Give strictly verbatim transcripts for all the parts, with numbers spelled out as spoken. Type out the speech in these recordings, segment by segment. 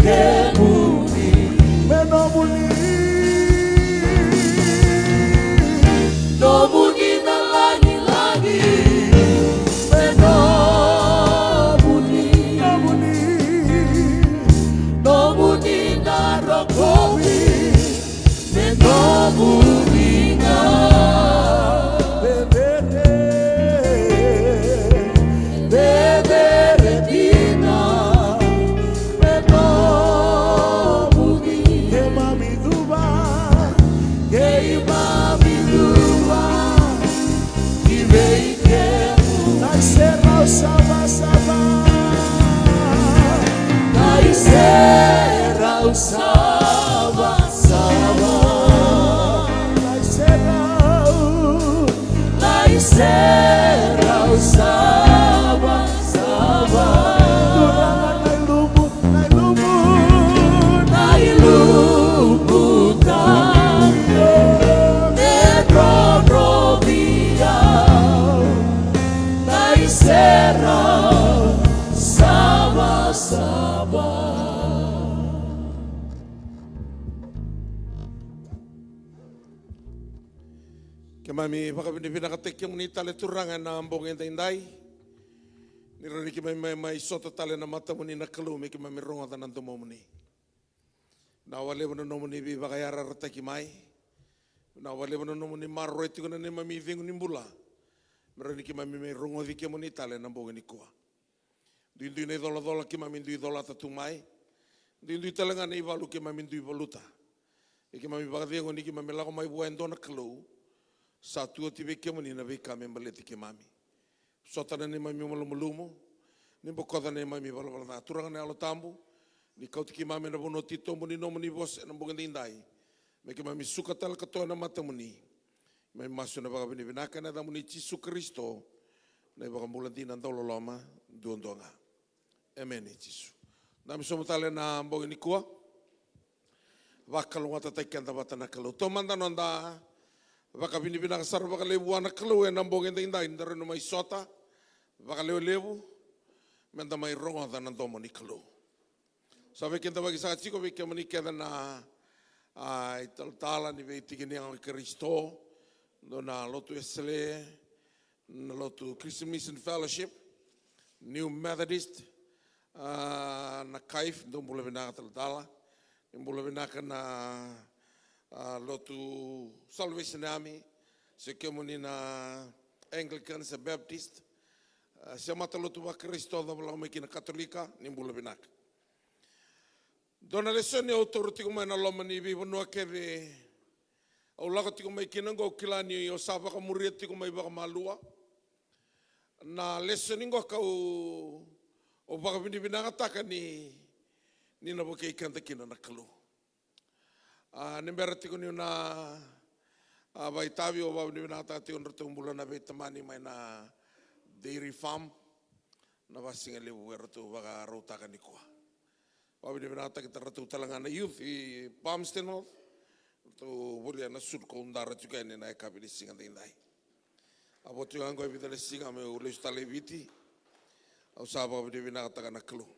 kemuni. Me nomuni. Nomuni na lagilagi. Me nomuni. Nomuni. Nomuni na rokovi. Me nomuni ga. Cecere, cecere dina. Me nomuni. Keimami cuva, keimami cuva. Ki vei kemuni. Na iserau savasava. Na iserau savasava. Na iserau. Na iserau savasava. Turaga na ilumu. Na ilumu, na ilumu tale me drovi au. Na iserau savasava. Keimami vakavinavinakataki kemuni tale Turaga ena bogi edaidai. Ni rawa ni keimami mai, mai sota tale na matamuni na Kalou me keimami rogoca na domomuni. Vinaka vakalevu na nomuni veivakayarayarataki mai. Vinaka vakalevu na nomuni maroroi tiko na neimami icegu ni bula. Me rawa ni keimami mai rogoci kemuni tale na bogi nikua. Duidui na icolacola keimami dui colata tu mai. Duidui tale ga na ivalu keimami dui valuta. Ia keimami vakacegu ni keimami lako mai vua e dua na Kalou. Sa tu oti vei kemuni na veika me baleti keimami. Sota na neimami malumalumu, ni bokoca na neimami valavala ca. Turaga na Yalo Tabu, ni kauti keimami ena vanua titobu ni nomuni vosa ena bogi edaidai. Me keimami suka tale ka toka ena matamuni. Keimami masu ena vakavinavinaka ena yacamuni Jisu Karisito, na iVakabula dina dauloloma duadua ga. Emeni Jisu. Da mai sobu tale ena bogi nikua. Vakalougatataki keda vata na Kalou. Taumada noda vakavinavinaka sara vakalevu vua na Kalou ena bogi edaidai ni da rawa ni mai sota vakalevulevu me da mai rogoca na domo ni Kalou. Sa veikidavaki saka tiko vei kemuni kece na, a, italatala ni veitiki ni Yago i Karisito, dua na lotu Wesele, na lotu Christian Mission Fellowship, New Methodist, a, na kaif, dou bula vinaka talatala, ni bula vinaka na, a, lotu Salvation Army, se kemuni na Anglican, se Baptist, a, se matalotu vaKarisito cava lako mai kina, Katolika, ni bula vinaka. Dua na lesoni au taura tiko mai na loma ni veivanua kece au lako tiko mai kina oqo, au kila ni au sa vakamuria tiko mai vakamalua. Na lesoni oqo kau, au vakavinavinakataka ni, ni na vukei keda kina na Kalou. A, ni bera tiko niu na, a, vakaitavi, au vakavinavinakataka tiko na nodratou bula na veitamani mai na dairy farm, na vakasigalevu eratou vakarautaka nikua. Vakavinavinakataki ratou tale ga na youth i Palmerston North, ratou volia na suit kau dara tiko yani ena yakavi ni siga daidai. A vo tiko ga oqo e vica na siga meu lesu tale i Viti. Au sa vakavinavinakataka na Kalou.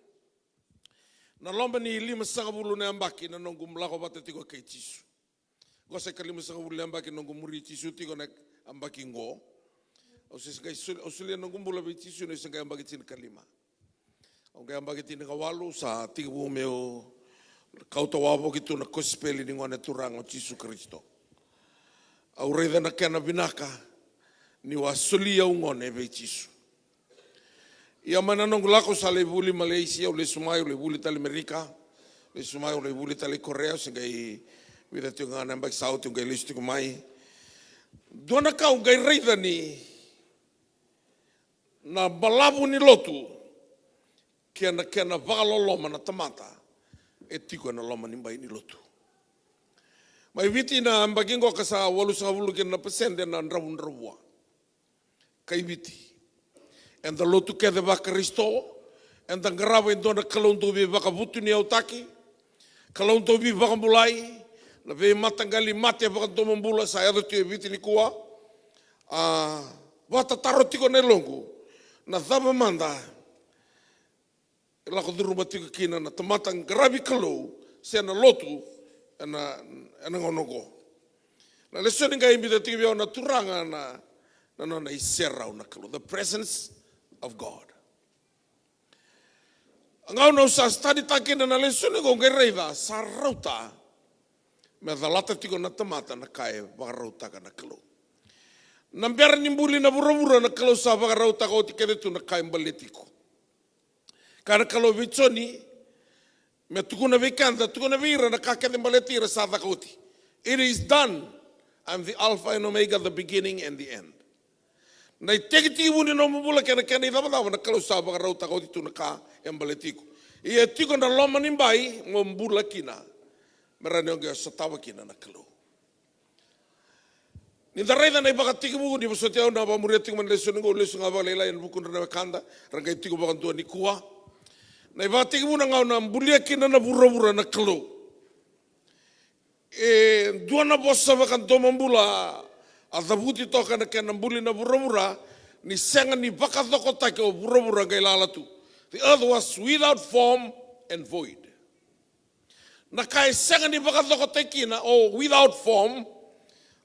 Na loma ni limasagavulu na yabaki na noqu lako vata tiko kei Jisu. Qo sa ikalimasagavulu na yabaki noqu muri Jisu tiko na yabaki qo. Au se qai soli-, au solia noqu bula vei Jisu niu se qai yabaki tinikalima. Au qai yabaki tinikawalu, sa tekivu meu kauta wavoki tu na kosipeli ni Gone Turaga o Jisu Karisito. Au raica na kena vinaka niu a soli au gone vei Jisu. Ia mai na noqu lako sa lai vuli Malaysia, au lesu mai, au lai vuli tale Amerika, lesu mai, au lai vuli tale Korea, au se qai vica tiko ga na yabaki sa oti, au qai lesu tiko mai. Dua na ka au qai raica ni na balavu ni lotu kei na kena vakaloloma na tamata e tiko ena loma ni bai ni lotu. Mai Viti na yabaki qo ka sa walusagavulu kina na pasede na dravudravua. Kai Viti. Eda lotu kece vaKarisito, eda qarava e dua na Kalou dau veivakavutuniyautaki, Kalou dau veivakabulai, na veimataqali mate vakadomobula sa yaco tiko e Viti nikua. A, vakatataro tiko na yaloqu, na cava mada lako curuma tiko kina na tamata qaravi Kalou se na lotu ena, ena gauna oqo. Na lesoni qai biuta tiko vei au na Turaga na, na nona iserau na Kalou, the presence of God. A gauna au sa study-taka kina na lesoni oqo, qai raica sa rauta me calata tiko na tamata na ka e vakarautaka na Kalou. Na bera ni buli na vuravura, na Kalou sa vakarautaka oti kece tu na ka e baleti iko. Kaya na Kalou vei Joni me tukuna vei keda, tukuna vei ira na ka kece baleti ira sa caka oti. It is done. I'm the Alpha and Omega, the beginning and the end. Na itekitekivu ni nomu bula kei na kena icavacava, na Kalou sa vakarautaka oti tu na ka e baleti iko. Ia e tiko na loma ni bai mo bula kina me rawa ni o qai sotava kina na Kalou. Ni da raica na ivakatekivu, ni vosoti au na vakamuria tiko mai na lesoni qo, lesu ga vakalailai ena vukudra na wekada ra qai tiko vakadua nikua. Na ivakatekivu, na gauna bulia kina na vuravura na Kalou. E dua na vosa vakadomobula a cavuti toka na kena buli na vuravura, ni sega ni vakacokotaki o vuravura qai lala tu. The earth was without form and void. Na ka e sega ni vakacokotaki kina, o without form,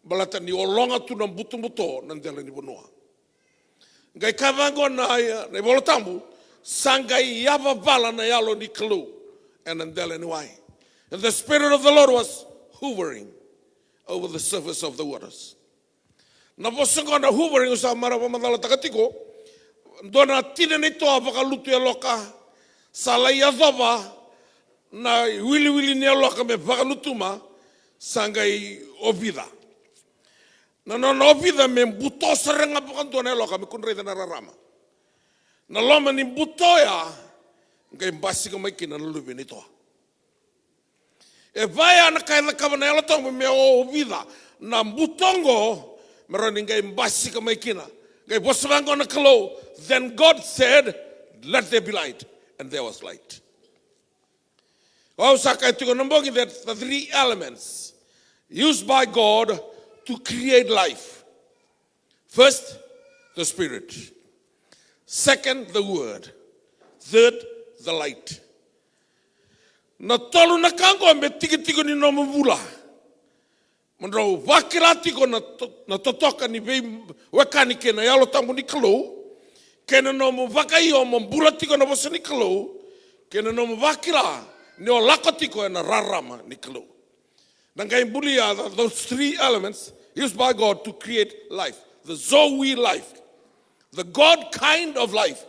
baleta ni ologa tu na butobuto na dela ni vanua. Qai kaya vaqo na, na iVola Tabu, sa qai yavavala na Yalo ni Kalou ena dela ni wai. And the Spirit of the Lord was hovering over the surface of the waters. Na vosa qo na hovering, au sa marau vakamacalataka tiko, dua na tina ni toa vakalutu yaloka, sa lai yacova na iwiliwili ni yaloka me vakalutuma, sa qai ovica. Na nona ovica me buto sara ga vakadua na yaloka, me kua ni raica na rarama. Na loma ni buto ya, qai basika mai kina na luve ni toa. E vaya na ka e cakava na Yalo Tabu me ovica na buto qo, me rawa ni qai basika mai kina. Qai vosa vaqo na Kalou, then God said, "Let there be light," and there was light. Au sa kaya tiko na bogi that the three elements used by God to create life. First, the Spirit. Second, the Word. Third, the light. Na tolu na ka qo me tikitiki ni nomu bula. Mo drau vakila tiko na to-, na totoka ni veiwekani kei na Yalo Tabu ni Kalou, kei na nomu vakaio mo bula tiko na vosa ni Kalou, kei na nomu vakila ni o lako tiko ena rarama ni Kalou. Na qai bulia, th-, those three elements used by God to create life. The Zoe life. The God kind of life.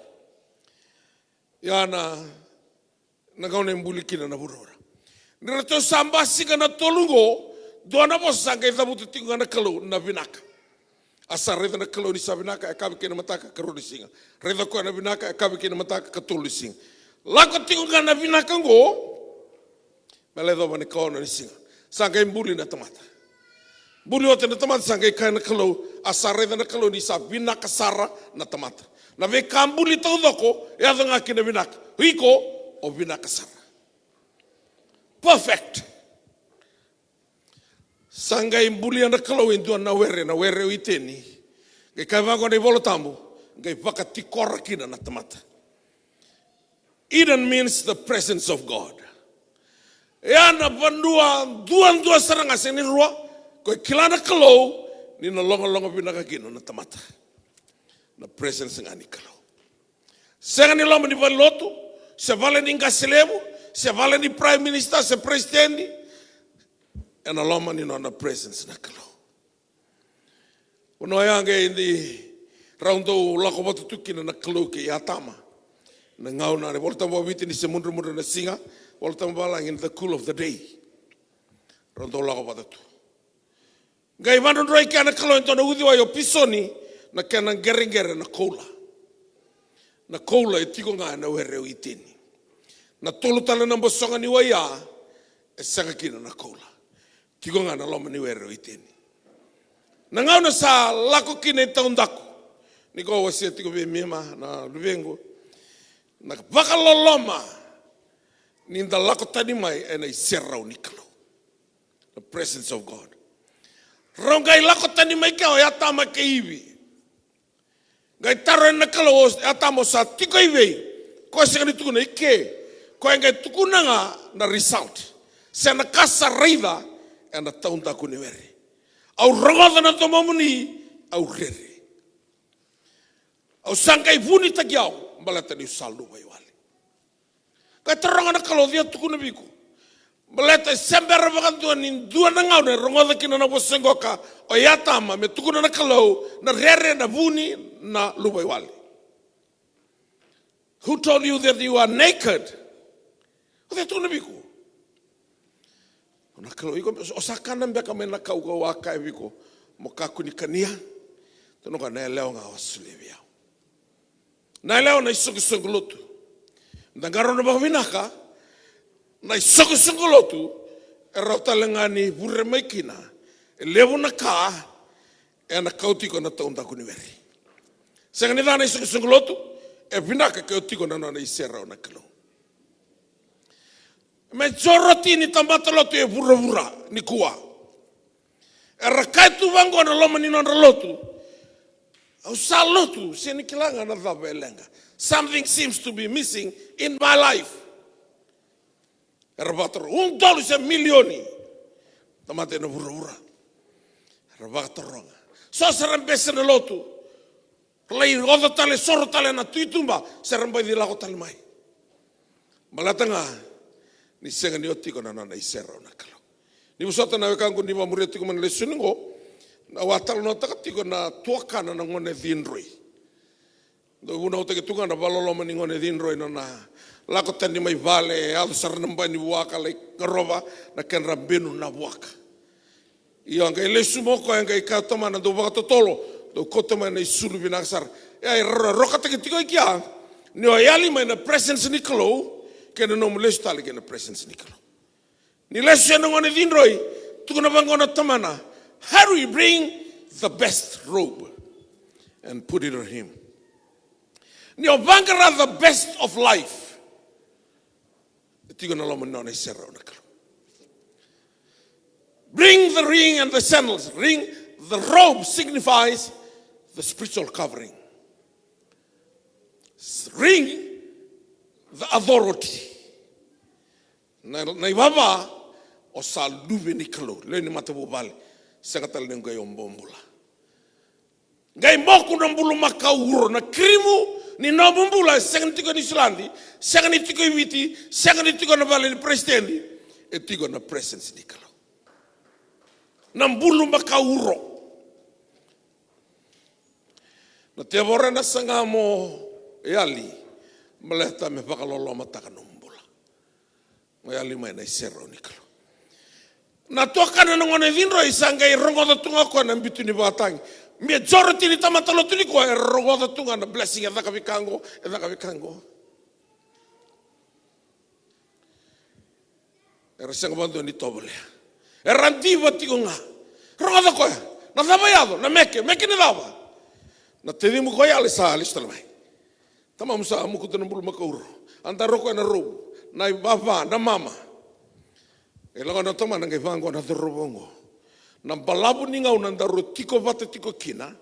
Ya na, na gauna e buli kina na vuravura. Ni ratou sa basika na tolu qo, dua na vosa sa qai cavuta tiko ga na Kalou, na vinaka. A sa raica na Kalou ni sa vinaka, e kavi kei na mataka, ka rua ni siga. Raica koya na vinaka, e kavi kei na mataka, ka tolu ni siga. Lako tiko ga na vinaka qo, me lai yacova na ikaono ni siga. Sa qai buli na tamata. Buli oti na tamata, sa qai kaya na Kalou, a sa raica na Kalou ni sa vinaka sara na tamata. Na veika buli taucoko, e yaco ga ki na vinaka. Iko, o vinaka sara. Perfect. Sa qai bulia na Kalou e dua na were, na were o Iteni. Qai kaya vaqo na iVola Tabu, qai vakatikora kina na tamata. Eden means the presence of God. E a na vanua duadua sara ga, sega ni rua, ko e kila na Kalou, ni na logaloga vinaka kina na tamata. Na presence ga ni Kalou. Sega ni loma ni valenilotu, se vale ni qase levu, se vale ni prime minister, se president, ena loma ni nona presence na Kalou. Vanua ya qai dei rau dau lako vata tu kina na Kalou kei Atama. Na gauna, na iVolatabu vakaviti ni se mudrumudru na siga, Volatabu vavalagi ni the cool of the day. Rau dau lako vata tu. Qai vadrodroi kea na Kalou e dua na uciwai o Pisoni, na kena qereqere na koula. Na koula e tiko ga ena were o Iteni. Na tolu tale na bosoga ni wai ya, e sega kina na koula. Tiko ga na loma ni were o Iteni. Na gauna sa lako kina e taudaku. Ni ko wasea tiko vei Mima na luvequ. Na vakaloloma ni da lako tani mai ena iserau ni Kalou. The presence of God. Rau qai lako tani mai kea o Atama kei Ivi. Qai taro na Kalou, o Atama, o sa tiko i vei? Koya sega ni tukuna i ke, koya e qai tukuna ga na result. Se na ka sa raica ena taudaku ni were. Au rogoca na domomuni, au rere. Au sa qai vunitaki au, baleta niu sa luvaiwale. Ka taroga na Kalou, cei a tukuna vei iko? Baleta e se bera vakadua ni dua na gauna e rogoca kina na vosa qoka o Atama me tukuna na Kalou na rere, na vuni, na luvaiwale. Who told you that you are naked? O cei a tukuna vei iko? O na Kalou, iko, o sa kana beka mai na kau kau a kaya vei iko mo kakua ni kania? Tukuna o koya, na yalewa ga o a solia vei au. Na yalewa na isoqosoqo lotu. Da qarauna vakavinaka, na isoqosoqo lotu e rawa tale ga ni vure mai kina e levu na ka ena kauti iko na taudaku ni were. Sega ni ca na isoqosoqo lotu, e vinaka ke o tiko na nona iserau na Kalou. Majority ni tamata lotu e vuravura nikua era kaya tu vaqo na loma ni nodra lotu, au sa lotu, sega ni kila ga na cava e leqa. Something seems to be missing in my life. Era vakataroga, udolu se milioni tamata ena vuravura. Era vakataroga. So sa ra bese na lotu. Ra lai oca tale, soro tale na tu i tuba, se ra baici lako tale mai. Baleta ga ni sega ni o tiko na nona iserau na Kalou. Ni vosota na wekaqu ni vakamuria tiko mai na lesoni qo, au a talanoataka tiko na tuakana na gone cidroi. Dau vunautaki tu ga na vakaloloma ni gone cidroi, na nona lako tani mai vale, yaco sara na bai ni vuaka, lai qarova na kedra benu na vuaka. Io, a qai lesu mai o koya, a qai kaya o tamana, dau vakatotolo, dau kauta mai na isulu vinaka sara. E a rokataki tiko i kea ni o yali mai na presence ni Kalou kei na nomu lesu tale kei na presence ni Kalou. Ni lesu yani na gone cidroi, tukuna vaqo na tamana, "Hurry, bring the best robe and put it on him." Ni o vaqara the best of life, e tiko na loma ni nona iserau na Kalou. Bring the ring and the sandals. Ring, the robe signifies the spiritual covering. Ring, the authority. Na, na ivava, o sa luve ni Kalou, lewe ni matavuvale, sega tale ni qai o bobula. Qai moku na bulumakau uro, na kirimu ni nomu bula e sega ni tiko e Niusiladi, sega ni tiko e Viti, sega ni tiko na vale ni peresitedi, e tiko na presence ni Kalou. Na bulumakau uro. Na tevoro ena saga mo yali, baleta me vakalolomataka nomu bula. Mo yali mai na iserau ni Kalou. Na tuakana na gone cidroi sa qai rogoca tu ga o koya na bitu ni vakatagi. Majority ni tamata lotu nikua era rogoca tu ga na blessing, e caka vei ka qo, e caka vei ka qo. Era sega vakadua ni tovolea. Era diva tiko ga. Rogoca o koya. Na cava e yaco? Na meke, meke ni cava? Na tacimu koya e yali sa lesu tale mai. Tamamu sa mokuta na bulumakau uro. A daru o koya na robe. Na ivava, na mama. E lako na tamana qai vaqo na cauravou oqo. Na balavu ni gauna daru tiko vata tiko kina,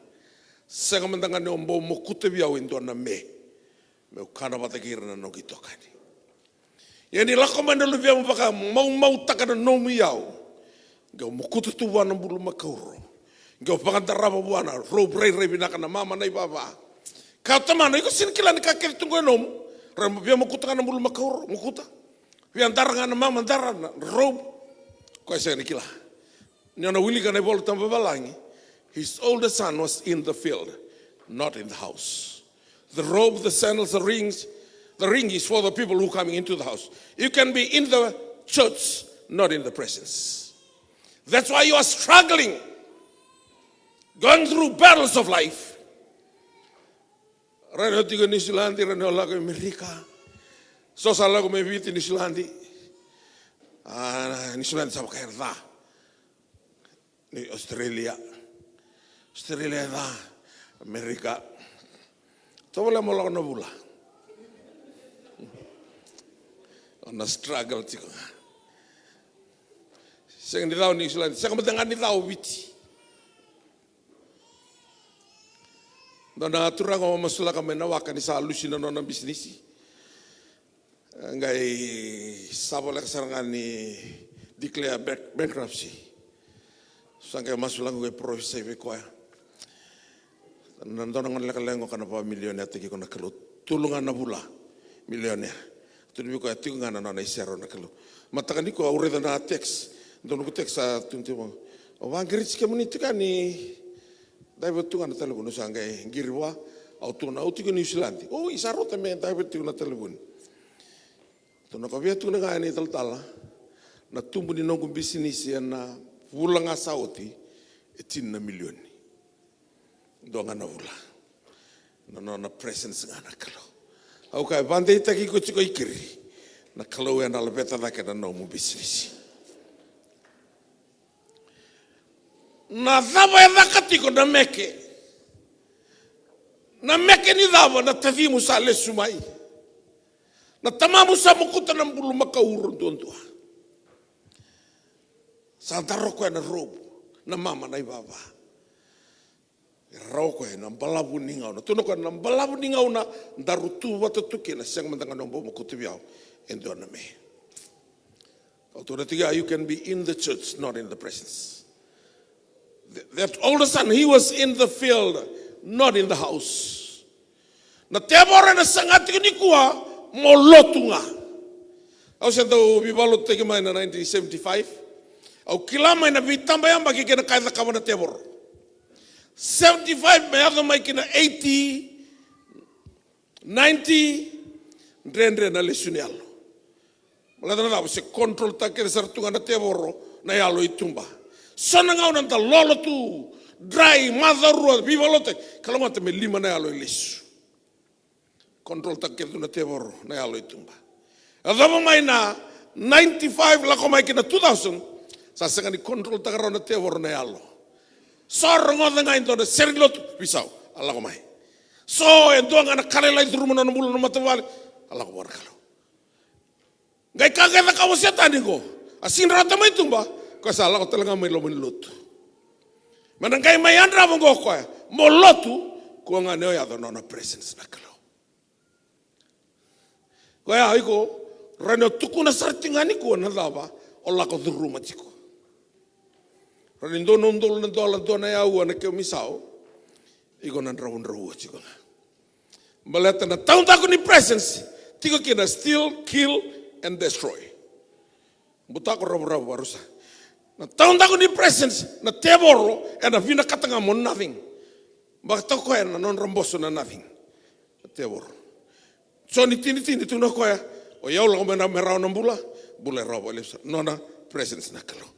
sega mada ga ni o bau mokuta vei au e dua na me, meu kana vata kei ira na noqu itokani. Ia ni lako mai na luvemu vakamaumautaka na nomu iyau, qai o mokuta tu vua na bulumakau uro. Qai o vakadarava vua na robe rairai vinaka, na mama, na ivava. Kaya o tamana, iko sega ni kila ni ka kece tu qo e nomu. Ra via mokuta ga na bulumakau uro, mokuta. Via dara ga na mama, dara na robe. Koya sega ni kila. Ni o na wilika na iVola Tabu vavalagi, his older son was in the field, not in the house. The robe, the sandals, the rings, the ring is for the people who coming into the house. You can be in the church, not in the presence. That's why you are struggling, going through battles of life. Rawa ni o tiko e Niusiladi, rawa ni o lako i Amerika. So sa lako mai Viti, Niusiladi. A, Niusiladi sa vaka e ca. Ni Australia. Australia e ca. Amerika. Tovolea mo lako na vula. O na struggle tiko ga. Sega ni ca o Niusiladi, sega mada ga ni ca o Viti. Dua na turaga au a masulaka mai Nawaka ni sa lusi na nona bisinisi. Qai sa voleka sara ga ni declare bank-, bankruptcy. Sa qai masu laga qai profesai vei koya. Na dua na gone lekaleka qo ka na vamilionea taki iko na Kalou. Tolu ga na vula milionea. Tukuna vei koya tiko ga na nona isere na Kalou. Mataka nikua au raica na text. Dua noqu text sa tukuna tiko. Au vaqiriti kemuni tiko yani. Divert tu ga na talevoni, au sa qai qiri vua, au tukuna au tiko Niusiladi. Oi, sa rauta me divert tiko na talevoni. Tukuna ko via tukuna ga yani talatala, na tubu ni noqu bisinisi ena vula ga sa oti, e tini na milioni. Dua ga na vula. Na nona presence ga na Kalou. Au kaya, vadeitaki iko tiko i keri. Na Kalou ena laveta cake na nomu bisinisi. Na cava e caka tiko na meke? Na meke ni cava? Na tacimu sa lesu mai. Na tamamu sa mokuta na bulumakau uro duadua. Sa daro koya na robe, na mama, na ivava. E rawa koya na balavu ni gauna. Tukuna koya na balavu ni gauna, daru tu vata tu kina, sega mada ga ni o bau mokuta vei au e dua na me. Au tukuna tiko ya, you can be in the church, not in the presence. Th-, that older son, he was in the field, not in the house. Na tevoro ena saga tiko nikua mo lotu ga. Au se dau veivakalotutaki mai na nineteen seventy-five. Au kila mai na veitabayabaki kei na ka e cakava na tevoro. Seventy-five me yaco mai kina eighty, ninety, dredre na lesu ni yalo. Baleta na cava? Se control taka kece sara tu ga na tevoro na yalo i tuba. So na gauna da lolo tu, dry, macawa rua, veivakalotutaki, kalougata me lima na yalo e lesu. Control taka kece tu na tevoro na yalo i tuba. Yacova mai na ninety-five lako mai ki na two thousand, sa sega ni control taka rawa na tevoro na yalo. So rogoca ga e dua na sere ni lotu, veisau, a lako mai. So e dua ga na ka lailai curuma na nona bula na matavuvale, a lako vua na Kalou. Qai ka qai cakava o Setani qo, a sega ni rawata mai tuba, koya sa lako tale ga mai loma ni lotu. Me na qai mai yadrava qo o koya mo lotu, kua ga ni o yaco na nona presence na Kalou. Koya iko, rawa ni o tukuna sara tiko ga nikua na cava o lako curuma tiko. Rawa ni dua na udolu na dola, dua na aua na kemu isau, iko na dravudravua tiko ga. Baleta na taudaku ni presence tiko kina steal, kill and destroy. Butako, ravuravu, varusa. Na taudaku ni presence, na tevoro ena vinakata ga mo nothing. Vakataka koya na nodra boso na nothing. Na tevoro. So ni tinitini, tukuna koya, o yau lako mai na me rawa na bula, bula e rawa vakalevu sara. Nona presence na Kalou.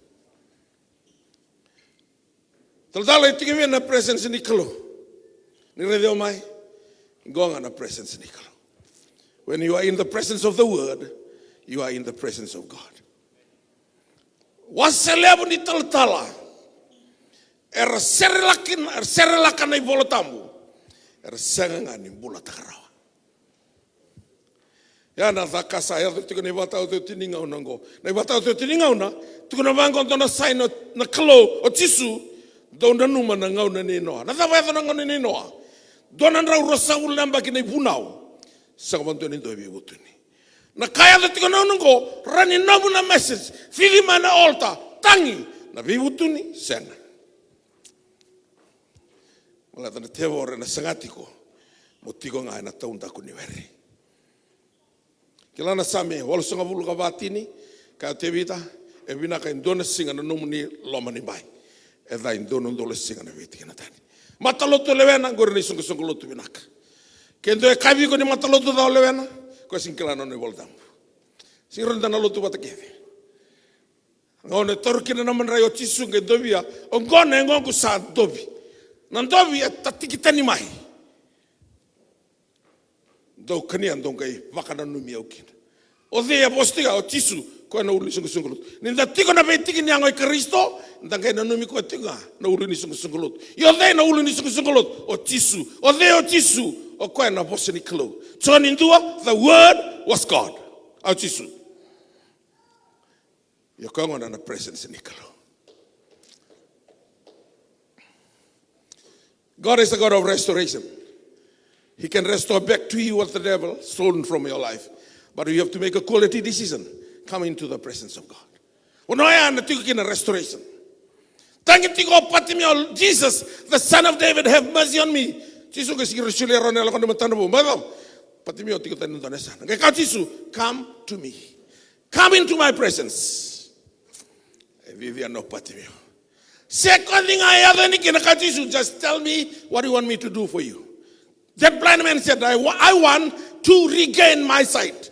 Talatala, e tiko vei na presence ni Kalou. Ni raici au mai, qo ga na presence ni Kalou. When you are in the presence of the word, you are in the presence of God. Wase levu ni talatala era serelaki, era serelaka na iVola Tabu, era sega ga ni bulataka rawa. Ia na caka sa yaco tiko na ivakataotioti ni gauna oqo. Na ivakataotioti ni gauna, tukuna vaqo dua na sign na Kalou, o Jisu, dou nanuma na gauna nei Noa. Na cava yaco na gauna nei Noa? Dua na drau ruasagavulu na yabaki na ivunau. Sega vakadua ni dua e veivutuni. Na ka yaco tiko na gauna oqo, rawa ni nomu na message, cici mai na altar, tagi, na veivutuni, sega. Baleta na tevoro ena saga tiko mo tiko ga ena taudaku ni were. Kila na Same walusagavulu ka va tini, kaya o Tevita, e vinaka e dua na siga na nomuni loma ni bai, e ca e dua na udolu na siga na veitikina tani. Matalotu lewena, qori na isoqosoqo lotu vinaka. Ke dua e kaya vei iko ni matalotu ca o lewena, koya sega ni kila na nona iVola Tabu. Sega ni rawa ni da na lotu vata kece. Gauna e tauri kina na madrai o Jisu qai dovia, oqo na yagoqu sa dovi. Na dovi e tatiki tani mai. Dou kania, dou qai vakananumi au kina. O cei e vosa tiko ya? O Jisu, koya na ulu ni soqosoqo lotu. Ni da tiko na veitiki ni yago i Karisito, da qai nanumi koya tiko ga na ulu ni soqosoqo lotu. Ia o cei na ulu ni soqosoqo lotu? O Jisu. O cei o Jisu? O koya na vosa ni Kalou. Joni dua, the word was God. O Jisu. Ia koya gona na presence ni Kalou. God is a God of restoration. He can restore back to you what the devil stolen from your life. But you have to make a quality decision. Come into the presence of God. Vanua ya na tiko kina restoration. Tagi tiko o Patimeo, "Jesus, the son of David, have mercy on me." Jisu qai sega ni solia rawa na yaloka na matana vou. Baleta Patimeo tiko tani na dua na yasana. Qai kaya o Jisu, "Come to me. Come into my presence." E viavia o Patimeo. Se koya ga e yaco yani kina, kaya o Jisu, "Just tell me what you want me to do for you." That blind man said, "I wa-, I want to regain my sight."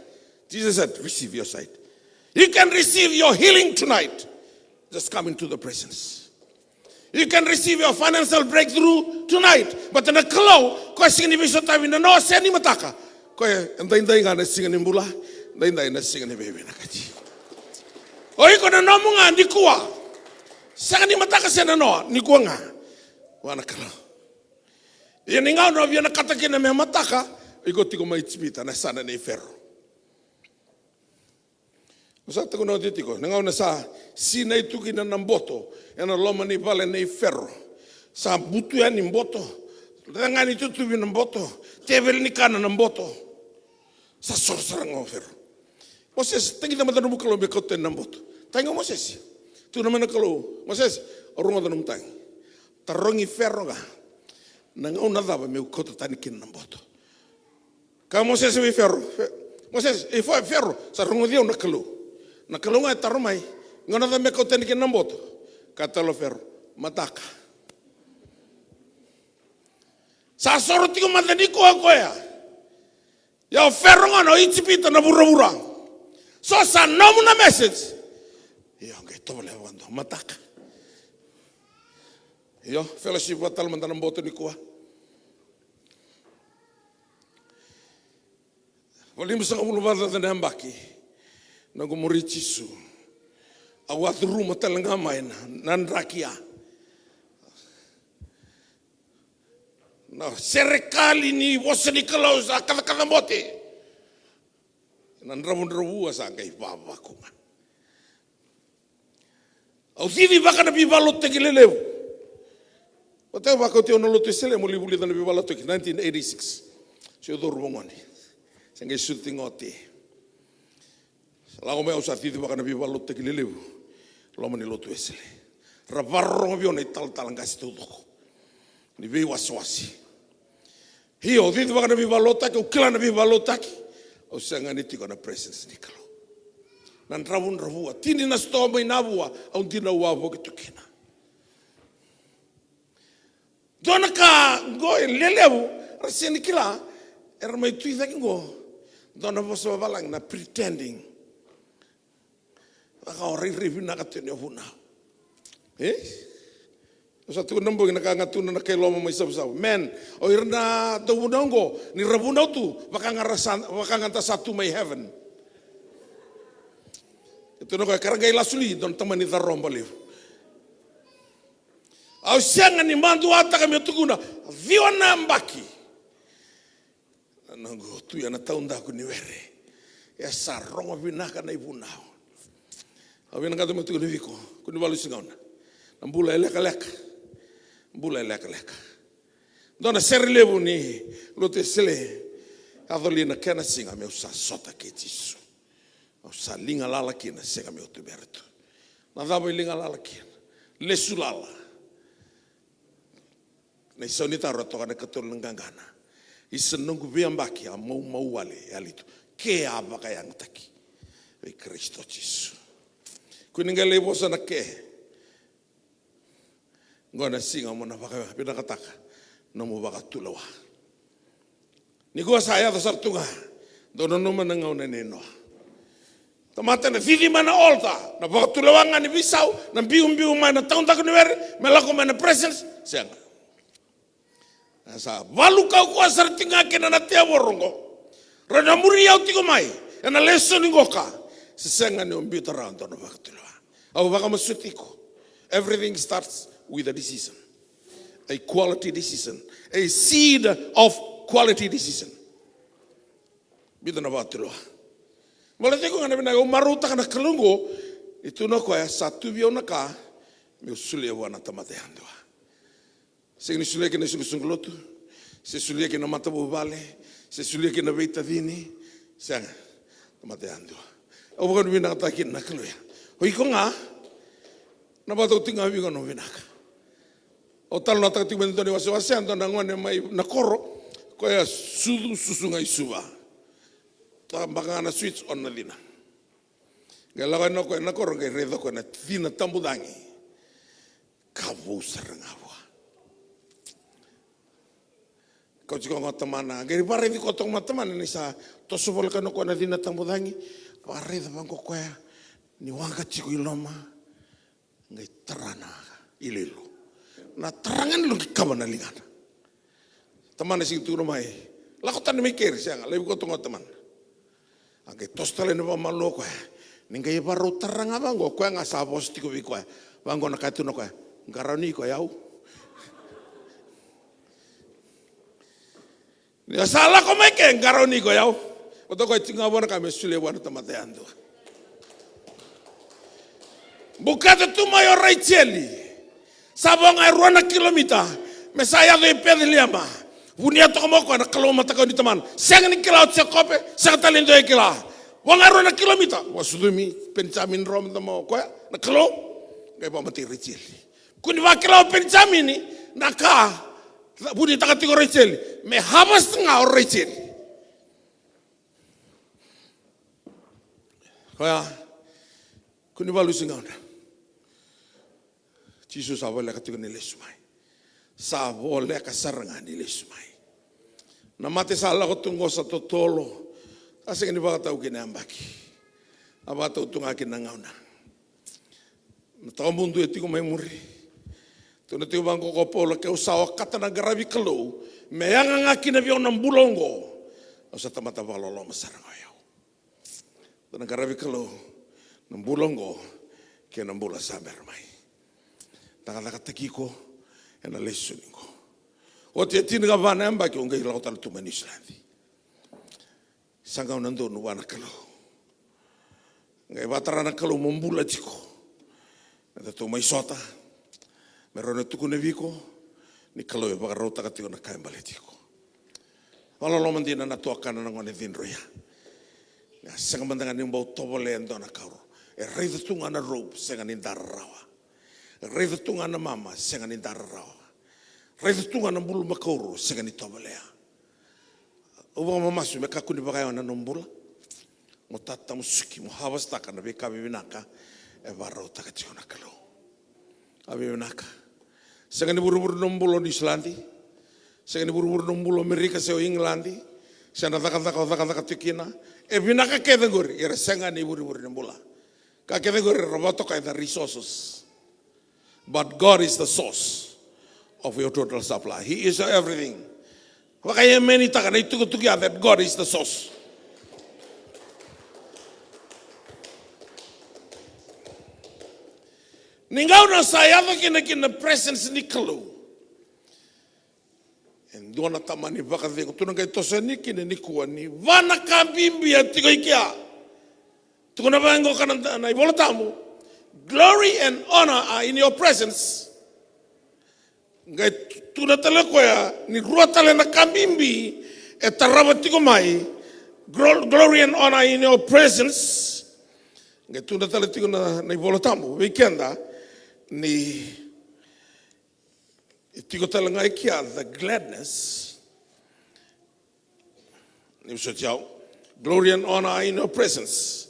Jesus said, "Receive your sight. You can receive your healing tonight. Just come into the presence. You can receive your financial breakthrough tonight." But na Kalou, koya sega ni veisotavi na noa se ni mataka. Koya e daidai ga na siga ni bula, daidai na siga ni veivinakati. O iko na nomu ga nikua. Sega ni mataka se na noa, nikua ga. Vua na Kalou. Ia ni gauna o vinakata kina me mataka, iko tiko mai Ijipita, na yasana nei Fero. Au sa tukuna oti tiko, na gauna sa sinai tu kina na boto ena loma ni vale nei Fero. Sa butu yani boto. Cega ni tutuvi na boto. Teveli ni kana na boto. Sa soro sara ga o Fero. "Mosese, tagica mada na nomu Kalou me kauta yani na boto." Tagi o Mosese. Tukuna mai na Kalou, "Mosese, au rogoca nomu tagi. Tarogi Fero ga na gauna cava meu kauta tani kina na boto." Kaya o Mosese vei Fero, "Fe-, Mosese, e Fe-, Fero, sa rogoci au na Kalou. Na Kalou ga e taro mai, gauna cava me kauta tani kina na boto?" Kaya tale o Fero, "Mataka." Sa soro tiko mada nikua o koya. Ia o Fero gona o Ijipita na vuravura. So sa nomu na message. Io, qai tovolea vakadua, mataka. Io, fellowship vata tale mada na boto nikua. Valimasagavulu vakacaca na yabaki noqu muri Jisu. Au a curuma tale ga mai na, na draki ya. Na serekali ni vosa ni Kalou sa kacakaca bote. Na dravudravua sa qai vavaku ga. Au cicivaka na veivakalotutaki lelevu. Vata vakauti au na Lotu Wesele, mo lai vulica na veivakalotutaki, nineteen eighty-six. Seu curu vagone. Sa qai sucu tiko ga o Te. Sa lako mai au sa cicivaka na veivakalotutaki lelevu. Loma ni Lotu Wesele. Ra vakarorogo vei au na italatala qase taucoko. Ni veiwasewase. Io, au cicivaka na veivakalotutaki, au kila na veivakalotutaki. Au sega ni tiko na presence ni Kalou. Na dravudravua, tini na sitoa mai Navua, au dina au a voki tu kina. Dua na ka qo e lelevu, ra sega ni kila, era mai tu i cake qo. Dua na vosa vavalagi na pretending. Vaka o rairai vinaka tu ni o vunau. E? Au sa tukuna na bogi na ka ga tukuna na kai loma mai Savusavu. Man, o ira na dauvunau qo, ni ra vunau tu, vaka ga ra sa, vaka ga da sa tu mai heaven. E tukuna o koya, ka ra qai lasu li, dua na tamani caroba levu. Au sega ni maduataka meu tukuna, ciwa na yabaki. Na noqu tu ena taudaku ni were. E sa rogo vinaka na ivunau. Au vinakata meu tukuna vei iko, kua ni valusi gauna. Na bula e lekaleka. Bula e lekaleka. Dua na sere levu ni Lotu Wesele. Yaco li na kena siga meu sa sota kei Jisu. Au sa liga lala kina, sega meu tubera tu. Na cava e liga lala kina? Lesu lala. Na isau ni taro e toka na ikatolu na qaqana. Isa noqu veiyabaki a maumau wale e yali tu. Ke a vakayagataki vei Karisito Jisu. Kua ni qai lai vosa na ke. Qo na siga mo na vakavinakataka nomu vakatulewa. Nikua sa yaco sara tu ga. Dou nanuma na gauna nei Noa. Tamata na cici mai na altar, na vakatulewa ga ni veisau, na biubiu mai na taudaku ni were, me lako mai na presence, sega. E sa valu kaukaua sara tiko ga kina na tevoro qo. Ra na muri au tiko mai ena lesoni qoka. Se sega ni o biuta rawa dua na vakatulewa. Au vakamasuti iko. Everything starts with a decision. A quality decision. A seed of quality decision. Biuta na vakatulewa. Baleta iko ga na vinaka, au marautaka na Kalou qo. E tukuna o koya, sa tu vei au na ka meu solia vua na tamata yadua. Sega ni solia ki na isoqosoqo lotu, se solia ki na matavuvale, se solia ki na veitacini. Sega. Tamata yadua. Au vakavinavinakataka kina na Kalou ya. O iko ga, na vakatau tiko ga vei iko na vinaka. Au talanoataka tiko mai na dua na iwasewase, a dua na gone mai na koro, koya sucu, susu ga i Suva. Tabaka ga na switch, on na cina. Qai lako yani o koya na koro, qai raica o koya na cina tabocagi. Ka vou sara ga vua. Kauti koya o tamana, qai vakaraici koya toka mai o tamana ni sa toso voleka o koya na cina tabocagi. Vakaraica vaqo o koya ni waqa tiko i loma, qai tara na iloilo. Na tara ga ni lo qai kava na ligana. Tamana sega ni tukuna mai, lako tani mai keri, sega, laivi koya toka o tamana. A qai toso tale na vakamalua o koya. Ni qai vakarau tara ga vaqo, o koya ga sa vosa tiko vei koya. Vaqo na ka e tukuna o koya, qarauni iko, o yau. Ni sa lako mai ke, qarauni iko, o yau. Vata o koya tiko ga vua na ka me solia vua na tamata yadua. Bukete tu mai o Rejeli. Sa vo ga e rua na kilomita me sa yaco i Peceliema. Vunia toka mai o koya na Kalou matakau ni tamana. Sega ni kila o Jekope, sega tale ni dua e kila. Vo ga e rua na kilomita. Vakasucumi Penijamini, rau mada mai o koya na Kalou. Qai vakamatei Rejeli. Kua ni vakila o Penijamini na ka vunitaka tiko o Rejeli. Me harvest ga o Rejeli. Koya, kua ni valusi gauna. Jisu sa voleka tiko ni lesu mai. Sa voleka sara ga ni lesu mai. Na mate sa lako tu qo sa totolo. A sega ni vakatau ki na yabaki. A vakatau tu ga ki na gauna. Na tawamudu e tiko mai muri. Tukuna tiko vaqo ko Paula, keu sa okata na qaravi Kalou me yaga ga kina vei au na bula oqo. Au sa tamata vakaloloma sara ga o yau. Na qaravi Kalou, na bula oqo kei na bula sa bera mai. Cakacakataki iko ena lesoni qo. Oti e tinikava na yabaki au qai lako tale tu mai Niusiladi. Sa gauna donu vua na Kalou. Qai vakatara na Kalou mo bula tiko. Me datou mai sota. Me rawa ni tukuna vei iko ni Kalou e vakarautaka tiko na ka e baleti iko. Vakaloloma dina na tuakana na gone cidroi ya. Ia sega mada ga ni bau tovolea e dua na kauro. E raica tu ga na rope, sega ni da rarawa. E raica tu ga na mama, sega ni da rarawa. Raica tu ga na bulumakauro, sega ni tovolea. Au vakamamasu me kakua ni vakayawa na nomu bula. Mo tatamusuki, mo harvestaka na veika vivinaka e vakarautaka tiko na Kalou. A vivinaka. Sega ni vurevure nomu bula o Niusiladi. Sega ni vurevure nomu bula o Amerika se o Igiladi. Se na cakacaka o cakacaka tiko kina. E vinaka kece qori, ia era sega ni vurevure ni bula. Ka kece qori era vakatokai the resources. But God is the source of your total supply. He is your everything. Vakaemenitaka na itukutuku ya that God is the source. Ni gauna sa yaco kina kina presence ni Kalou. E dua na tamani vakacegu tu na qai toso yani kina nikua ni va na ka bibi a tiko i kea. Tukuna vaqo ka na, na iVola Tabu. Glory and honor are in your presence. Qai tukuna tale koya ni rua tale na ka bibi e tarava tiko mai. Glo-, glory and honor are in your presence. Qai tukuna tale tiko na, na iVola Tabu vei keda ni e tiko tale ga i kea the gladness. Ni vosoti au. Glory and honor are in your presence.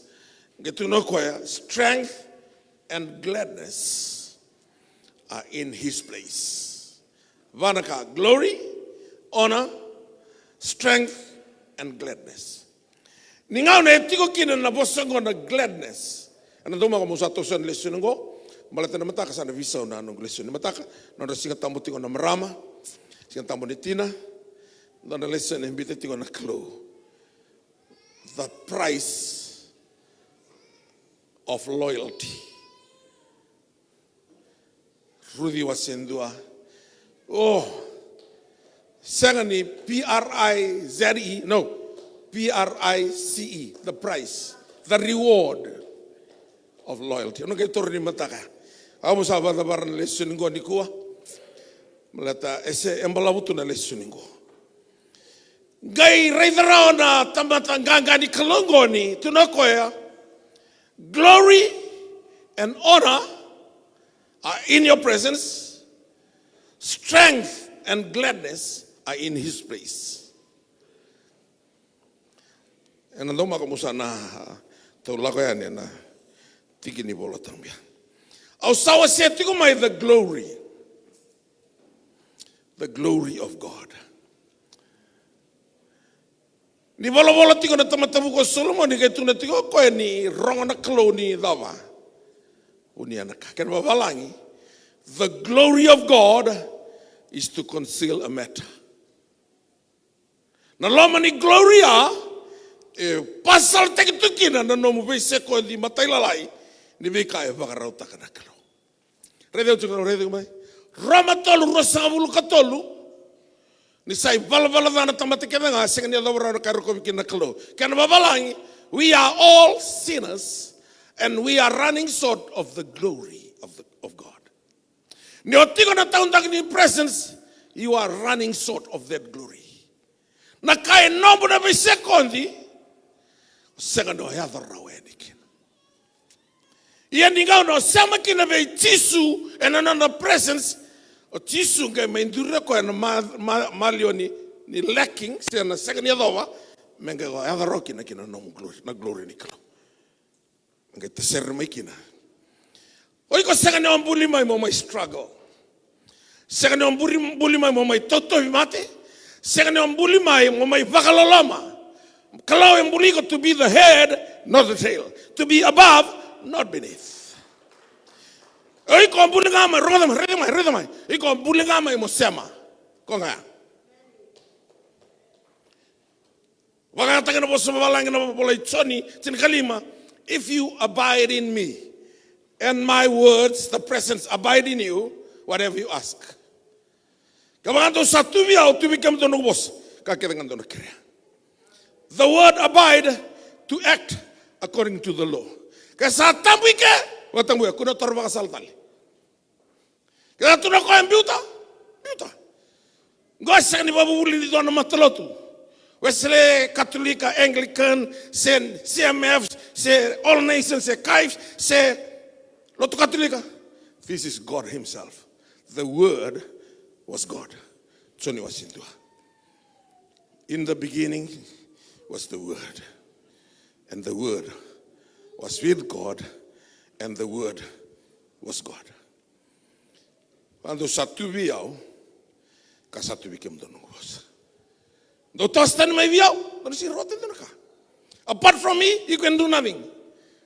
Qai tukuna o koya, strength and gladness are in his place. Va na ka, glory, honor, strength and gladness. Ni gauna e tiko kina na vosa oqo na gladness. Ena daumaka mo sa toso na lesoni oqo. Baleta na mataka sa na veisau na noqu lesoni mataka. Nodra Siga Tabu tiko na marama. Siga Tabu ni tina. Dua na lesoni e biuta tiko na Kalou. The price of loyalty. Ruci wase dua. O. Sega ni P R I Z E, no. P R I C E, the price, the reward of loyalty. Au na qai taura ni mataka. Au sa vakacavara na lesoni qo nikua. Baleta e se, e balavu tu na lesoni qo. Qai raica rawa na tamata qaqa ni Kalou qo ni tukuna o koya, "Glory and honor are in your presence, strength and gladness are in his place." Ena daumaka mo sa na tau lako yani ena tiki ni Vola Tabu ya. Au sa wasea tiko mai the glory. The glory of God. Ni volavola tiko na tamata vuku o Solomoni, qai tukuna tiko o koya ni rogo na Kalou ni cava? Vunia na ka. Kena vavalagi, the glory of God is to conceal a matter. Na loma ni glory ya, e pasalataki tu kina na nomu veisekoci matailalai ni veika e vakarautaka na Kalou. Raica tiko, raica tiko mai. Roma tolu, ruasagavulu ka tolu. Ni sa ivalavala ca na tamata kece ga, sega ni yacova rawa na ka e rokovi kina na Kalou. Kena vavalagi, we are all sinners and we are running short of the glory of the, of God. Ni o tiko na taudaku ni presence, you are running short of that glory. Na ka e nomu na veisekoci, o sega ni o yaco rawa yani kina. Ia ni gauna o sema kina vei Jisu ena nona presence, o Jisu qai mai duri o koya na ma, ma, maliwa ni, ni lacking, se na sega ni yacova, me qai o yaco rawa kina, kina na nomu glory, na glory ni Kalou. Qai tasere mai kina. O iko sega ni o buli mai mo mai struggle. Sega ni o buli, buli mai mo mai tautovi mate. Sega ni o buli mai mo mai vakaloloma. Kalou e buli iko to be the head, not the tail. To be above, not beneath. O iko o buli ga mai, rogoca mai, raica mai, raica mai. Iko o buli ga mai mo sema. Ko ga ya. Vakayagataka na vosa vavalagi na vola i Joni tinikalima. "If you abide in me, and my words, the presence, abide in you, whatever you ask." Kevaka dou sa tu vei au, tu vei kemudou noqu vosa, ka kece ga dou na kerea. The word abide, to act according to the law. Ke sa tabu i ke, vakatabuya, kua ni toro vakasala tale. Ke sa tukuna o koya biuta, biuta. Qo e sega ni vakavuvuli ni dua na matalotu. Wesley, Katolika, Anglican, se C M F, se All Nations, se CIFS, se Lotu Katolika. This is God himself. The Word was God. Joni wase dua. In the beginning was the Word. And the Word was with God. And the Word was God. Vaka dou sa tu vei au, ka sa tu vei kemudou noqu vosa. Dou toso tani mai vei au, dou na sega ni rawata e dua na ka. Apart from me, you can do nothing.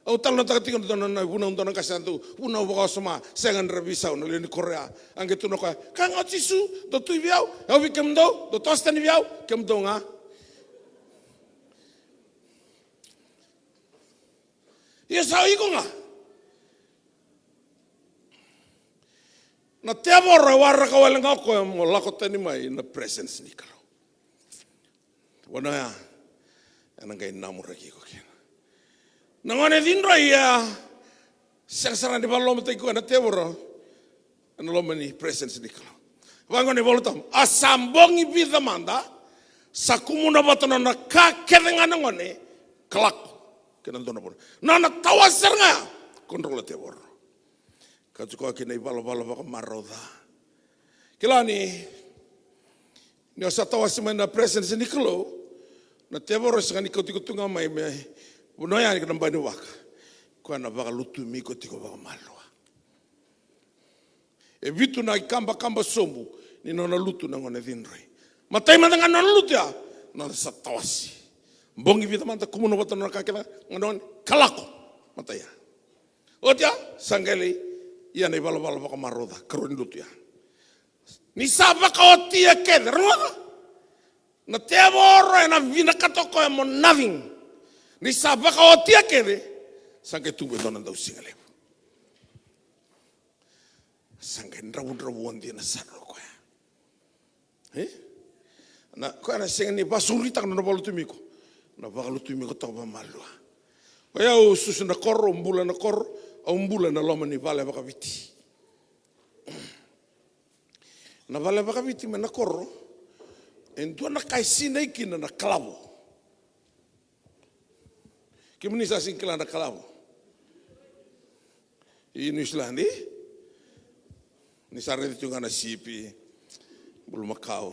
Au talanoataka tiko na dua na vunau, dua na qase a dau vunau vakawasoma, sega ni ra veisau na lewe ni koro ya. A qai tukuna o koya, ka ga o Jisu, dou tu vei au, au vei kemudou, dou toso tani vei au, kemudou ga. Ia sa iko ga. Na tevoro e waraka wale ga o koya mo lako tani mai na presence ni Kalou. Vanua ya ena qai namuraki iko kina. Na gone cidroi e a sega sara ni vakalolomataki koya na tevoro ena loma ni presence ni Kalou. Vaqo na iVola Tabu, a sa bogi vica mada, sa kumuna vata na nona ka kece ga na gone, ka lako ki na dua na vanua. Na nona tawase sara ga ya, control na tevoro. Ka tiko kina ivalavala vakamarau ca. Kila ni, ni o sa tawase mai na presence ni Kalou, na tevoro e sega ni kauti iko tu ga mai me vanua yani ki na bai ni vaka. Koya na vakalutumi iko tiko vakamalua. E vitu na ikabakaba sobu ni nona lutu na gone cidroi. Matai mada ga na nona lutu ya, nona sa tawase. Bogi vica mada, kumuna vata na nona ka kece ga na gone, ka lako. Matai ya. Oti ya, sa qai lai ia na ivalavala vakamarau ca, karua ni lutu ya. Ni sa vakaotia kece, rogoca. Na tevoro ena vinakata o koya mo nothing. Ni sa vakaotia kece, sa qai tubu e dua na dausiga levu. Sa qai dravudravua dina sara o koya. E? Na, koya na sega ni vakasauraitaka na nona vakalutumi iko. Na vakalutumi iko toka vakamalua. O yau susu na koro, bula na koro, au bula na loma ni vale vakaviti. Na vale vakaviti mai na koro, E dua na ka e sinai kina na kalavo. Kemuni sa sega ni kila na kalavo i New Zealand, e? Ni sa raica tu ga na sipi, bulumakau.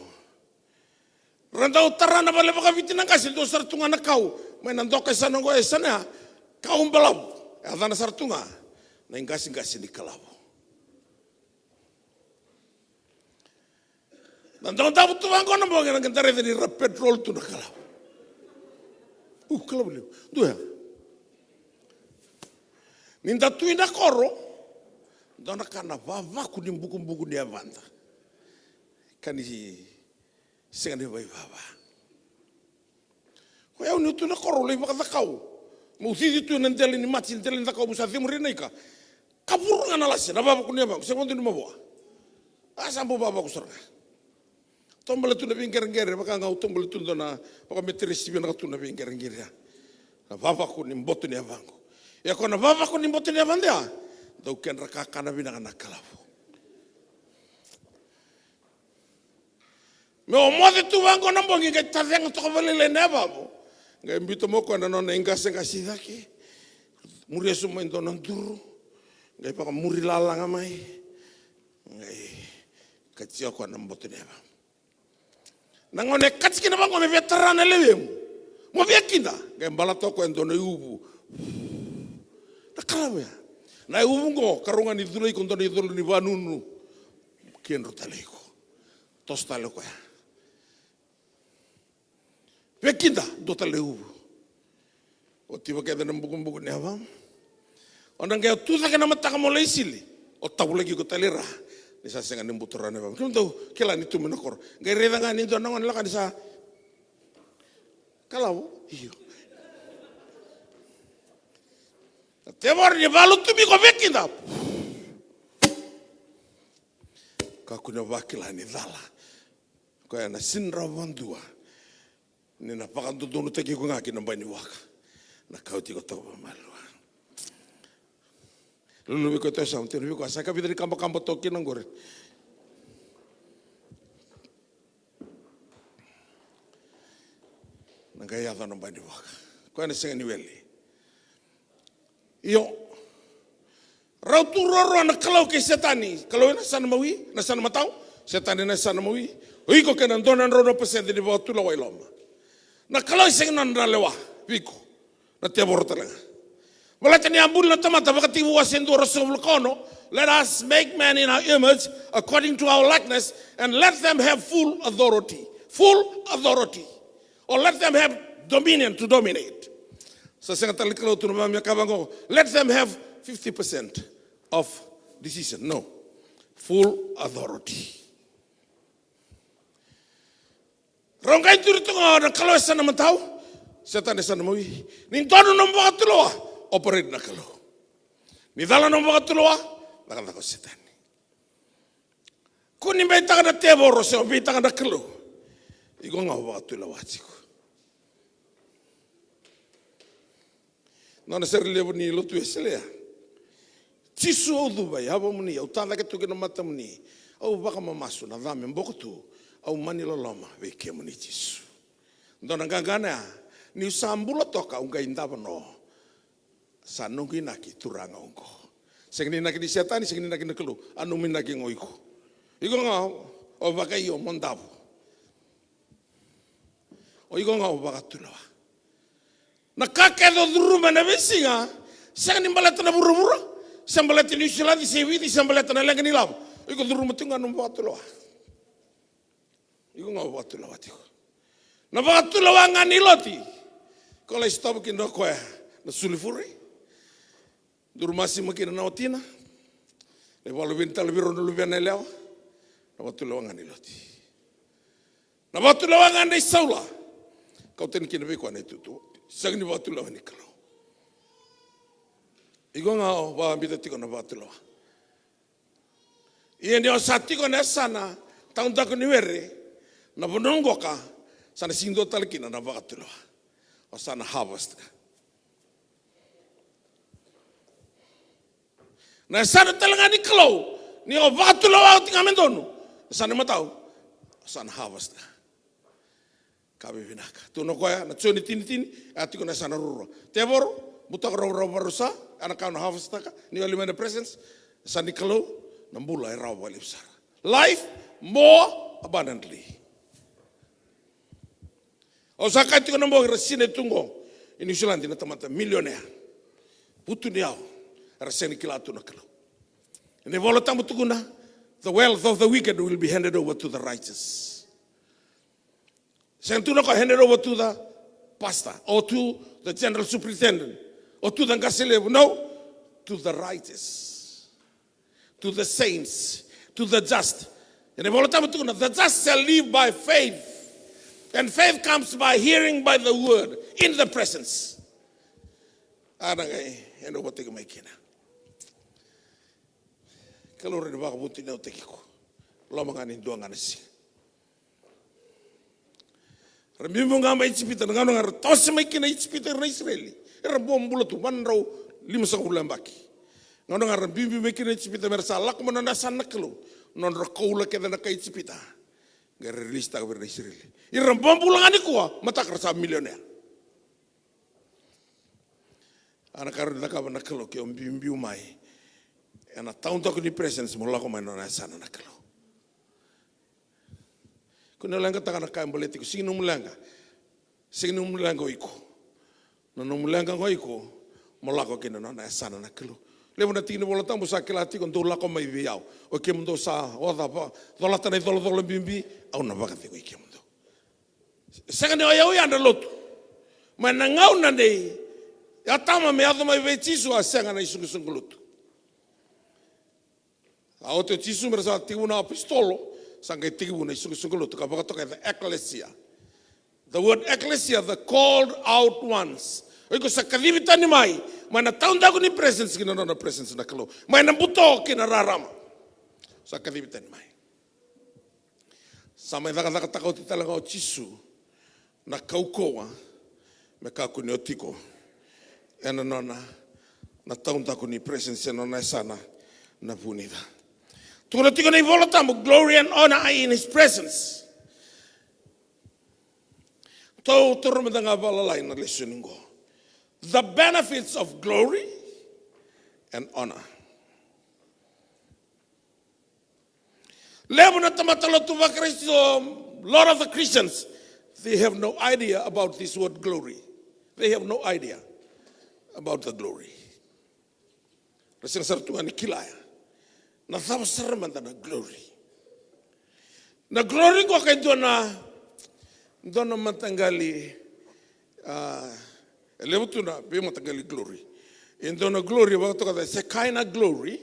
Ra dau tara na vale vakaviti na qase, dua sara tu ga na kau. Mai na doka e sana oqo, e sana ya, kau balavu. E yacana sara tu ga na iqasiqasi ni kalavo. Na dau davu tu vaqo na bogi, na qai da raica ni ra petrol tu na kalavo. U, kalavo levu. Dua ya. Ni da tu i na koro, dua na ka na vavaku ni bukubuku ni yavada. Ka ni sega ni vaivava. Ko yau niu tu na koro, lai vakacakau. Meu cici tu ena dela ni mati, dela ni cakau, meu sa cemuri na ika. Ka vuru ga na lase, na vavaku ni yavaqu, sega vakadua ni mavoa. A sa bau vavaku sara ga. Taubale tu na veiqereqere, vaka ga au taubale tu dua na vakameteresi vinaka tu na veiqereqere ya. Na vavaku ni boto ni yavaqu. Ia ko na vavaku ni boto ni yavada ya, dau kedra kakana vinaka na kalavo. Me o moce tu vaqo na bogi, qai tacega toka vakalailai na yavavo. Qai biuta mai o koya na nona iqasiqasi cake. Muria sobu mai dua na duru. Qai vakamuri lalaga mai. Qai katia o koya na boto ni yavavo. Na gauna e kati kina vaqo me via tara na lewemu, mo via kida, qai balata o koya e dua na iuvu. Na kalavo ya. Na iuvu qo, karua ga ni cula iko dua na icolo ni vanunu. Kedro tale iko. Toso tale o koya. Via kida, dua tale na iuvu. Oti vakacava na bukubuku ni yavava. O na qai tu cake na mataka mo lai sili. O tavulaki iko tale i ra. Ni sa sega ni buturara na yavava. Kemudou kila ni tu mai na koro. Qai raica ga ni dua na gone lako ni sa kalavo. Io. Na tevoro ni valu tu mai ko via kida. Kakua ni vakila ni cala. Koya na sidra vadua. Ni na vakadodonutaki iko ga ki na bai ni vuaka. Na kauti iko toka vakamalua. Lulu vei koya e toka e yasamu, tukuna vei koya, sa ka vica ni kabakaba toka kina qori. Na qai yaco na bai ni vuaka. Koya na sega ni wele. Io. Rau tu ruarua na Kalou kei Setani. Kalou ena yasana mawi, na yasana matau. Setani ena yasana mawi. O iko kei na dua na drau na pasede ni vakatulewa i loma. Na Kalou e sega ni nona lewa vei iko. Na tevoro tale ga. Baleta ni a buli na tamata, Vakatekivu wase dua ruasagavulu ka ono. Let us make man in our image, according to our likeness, and let them have full authority. Full authority. Or let them have dominion to dominate. Sa sega tale ni Kalou tu na vamia ka vaqo. Let them have fifty percent of decision. No. Full authority. Rau qai duri tu ga na Kalou e yasana matau, Setani e yasana mawi. Ni donu nomu vakatulewa, operate na Kalou. Ni cala nomu vakatulewa, cakacaka o Setani. Kua ni beitaka na tevoro se o beitaka na Kalou. Iko ga o vakatulewa tiko. Nona sere levu ni lotu Wesele ya. Jisu au cuva e yavamuni, au tacake tu ki na matamuni. Au vakamamasu na ca me boko tu, au mani loloma vei kemuni Jisu. Dua na qaqana ya, niu sa bula toka au qai davo no. Sa noqu inaki Turaga oqo. Sega ni inaki ni Setani, sega ni inaki na Kalou. A nomu inaki ga o iko. Iko ga o vakaio mo davo. O iko ga o vakatulewa. Na ka kece o curuma ena veisiga, sega ni baleta na vuravura, se baleta Niusiladi, se Viti, se baleta na leqa ni lavo. O iko curuma tiko ga nomu vakatulewa. Iko ga o vakatulewa tiko. Na vakatulewa ga ni Loti. Ko lai sitovo kina o koya na sulifure. Duru masima kina na watina. Lai vakaluveni tale vei rau na luvena yalewa. Na vakatulewa ga ni Loti. Na vakatulewa ga nei Saula. Kau tani kina vei koya na itutu. Sega ni vakatulewa ni Kalou. Iko ga o vakabita tiko na vakatulewa. Ia ni o sa tiko na yasana taudaku ni were, na vanua qoka, sa na sega ni dua tale kina na vakatulewa. O sa na harvest ga. Na yasana tale ga ni Kalou, ni o vakatulewa oti ga me donu, yasana matau, o sa na harvest ga. Ka vivinaka. Tukuna o koya na Joni tini tini, e a tiko na yasana ruarua. Tevoro, butako rau, rau vakarusa, a na ka o na harvestaka, ni o yali mai na presence, yasa ni Kalou, na bula e rawa vakalevu sara. Life more abundantly. Au sa kaya tiko na bogi ra sinai tu qo i New Zealand na tamata millionaire. Vutuniyau, era sega ni kila tu na Kalou. Ena iVola Tabu tukuna, the wealth of the wicked will be handed over to the righteous. Sega tu na ka handed over to the pastor or to the general superintendent or to the qase levu. No, to the righteous, to the saints, to the just. Ena iVola Tabu tukuna, the just shall live by faith. And faith comes by hearing by the word in the presence. A na qai hand over tiko mai kina. Kalou rawa ni vakavutuniyautaki iko. Loma ga ni dua ga na siga. Ra biubiu ga mai Ijipita, na gauna ga ra toso mai kina Ijipita ira na Isireli. Era bobula tu, va na drau limasagavulu na yabaki. Gauna ga ra biubiu mai kina Ijipita, me ra sa lako mai na nona yasana na Kalou. Nodra koula kece na kai Ijipita. Qai ra rilisitaka vei ira na Isireli. Ira bobula ga nikua, mataka ra sa milionea. A na ka rawa ni cakava na Kalou ke o biubiu mai. Ena taudaku ni presence mo lako mai na nona yasana na Kalou. Ko ni leqataka na ka e baleti iko, sega ni nomu leqa. Sega ni nomu leqa o iko. Na nomu leqa o iko, mo lako kina na nona yasana na Kalou. Levu na tiki ni Vola Tabu sa kila tiko, dou lako mai vei au. O kemudou sa oca, colata na icolacola bibi, au na vakacegui kemudou. Sega ni o yau yadra lotu. Mai na gauna nei Atama me yaco mai vei Jisu a sega na isoqosoqo lotu. A oti o Jisu me ra sa tekivu na apositolo, sa qai tekivu na isoqosoqo lotu ka vakatokai the ecclesia. The word ecclesia, the called out ones. O iko sa kacivi tani mai, mai na taudaku ni presence ki na nona presence na Kalou. Mai na buto ki na rarama. Sa kacivi tani mai. Sa mai cakacakataka oti tale ga o Jisu na kaukauwa me kakua ni o tiko ena nona na taudaku ni presence, ena nona yasana na vunica. Tukuna tiko na iVola Tabu, glory and honor are in his presence. Tou taura mada ga valalai na lesoni qo. The benefits of glory and honor. Levu na tamata lotu vaKarisito, lot of the Christians, they have no idea about this word glory. They have no idea about the glory. Ra sega sara tu ga ni kila ya. Na cava sara mada na glory? Na glory qo ka e dua na, dua na mataqali, a, e levu tu na veimataqali glory. E dua na glory vakatoka the Shekinah glory,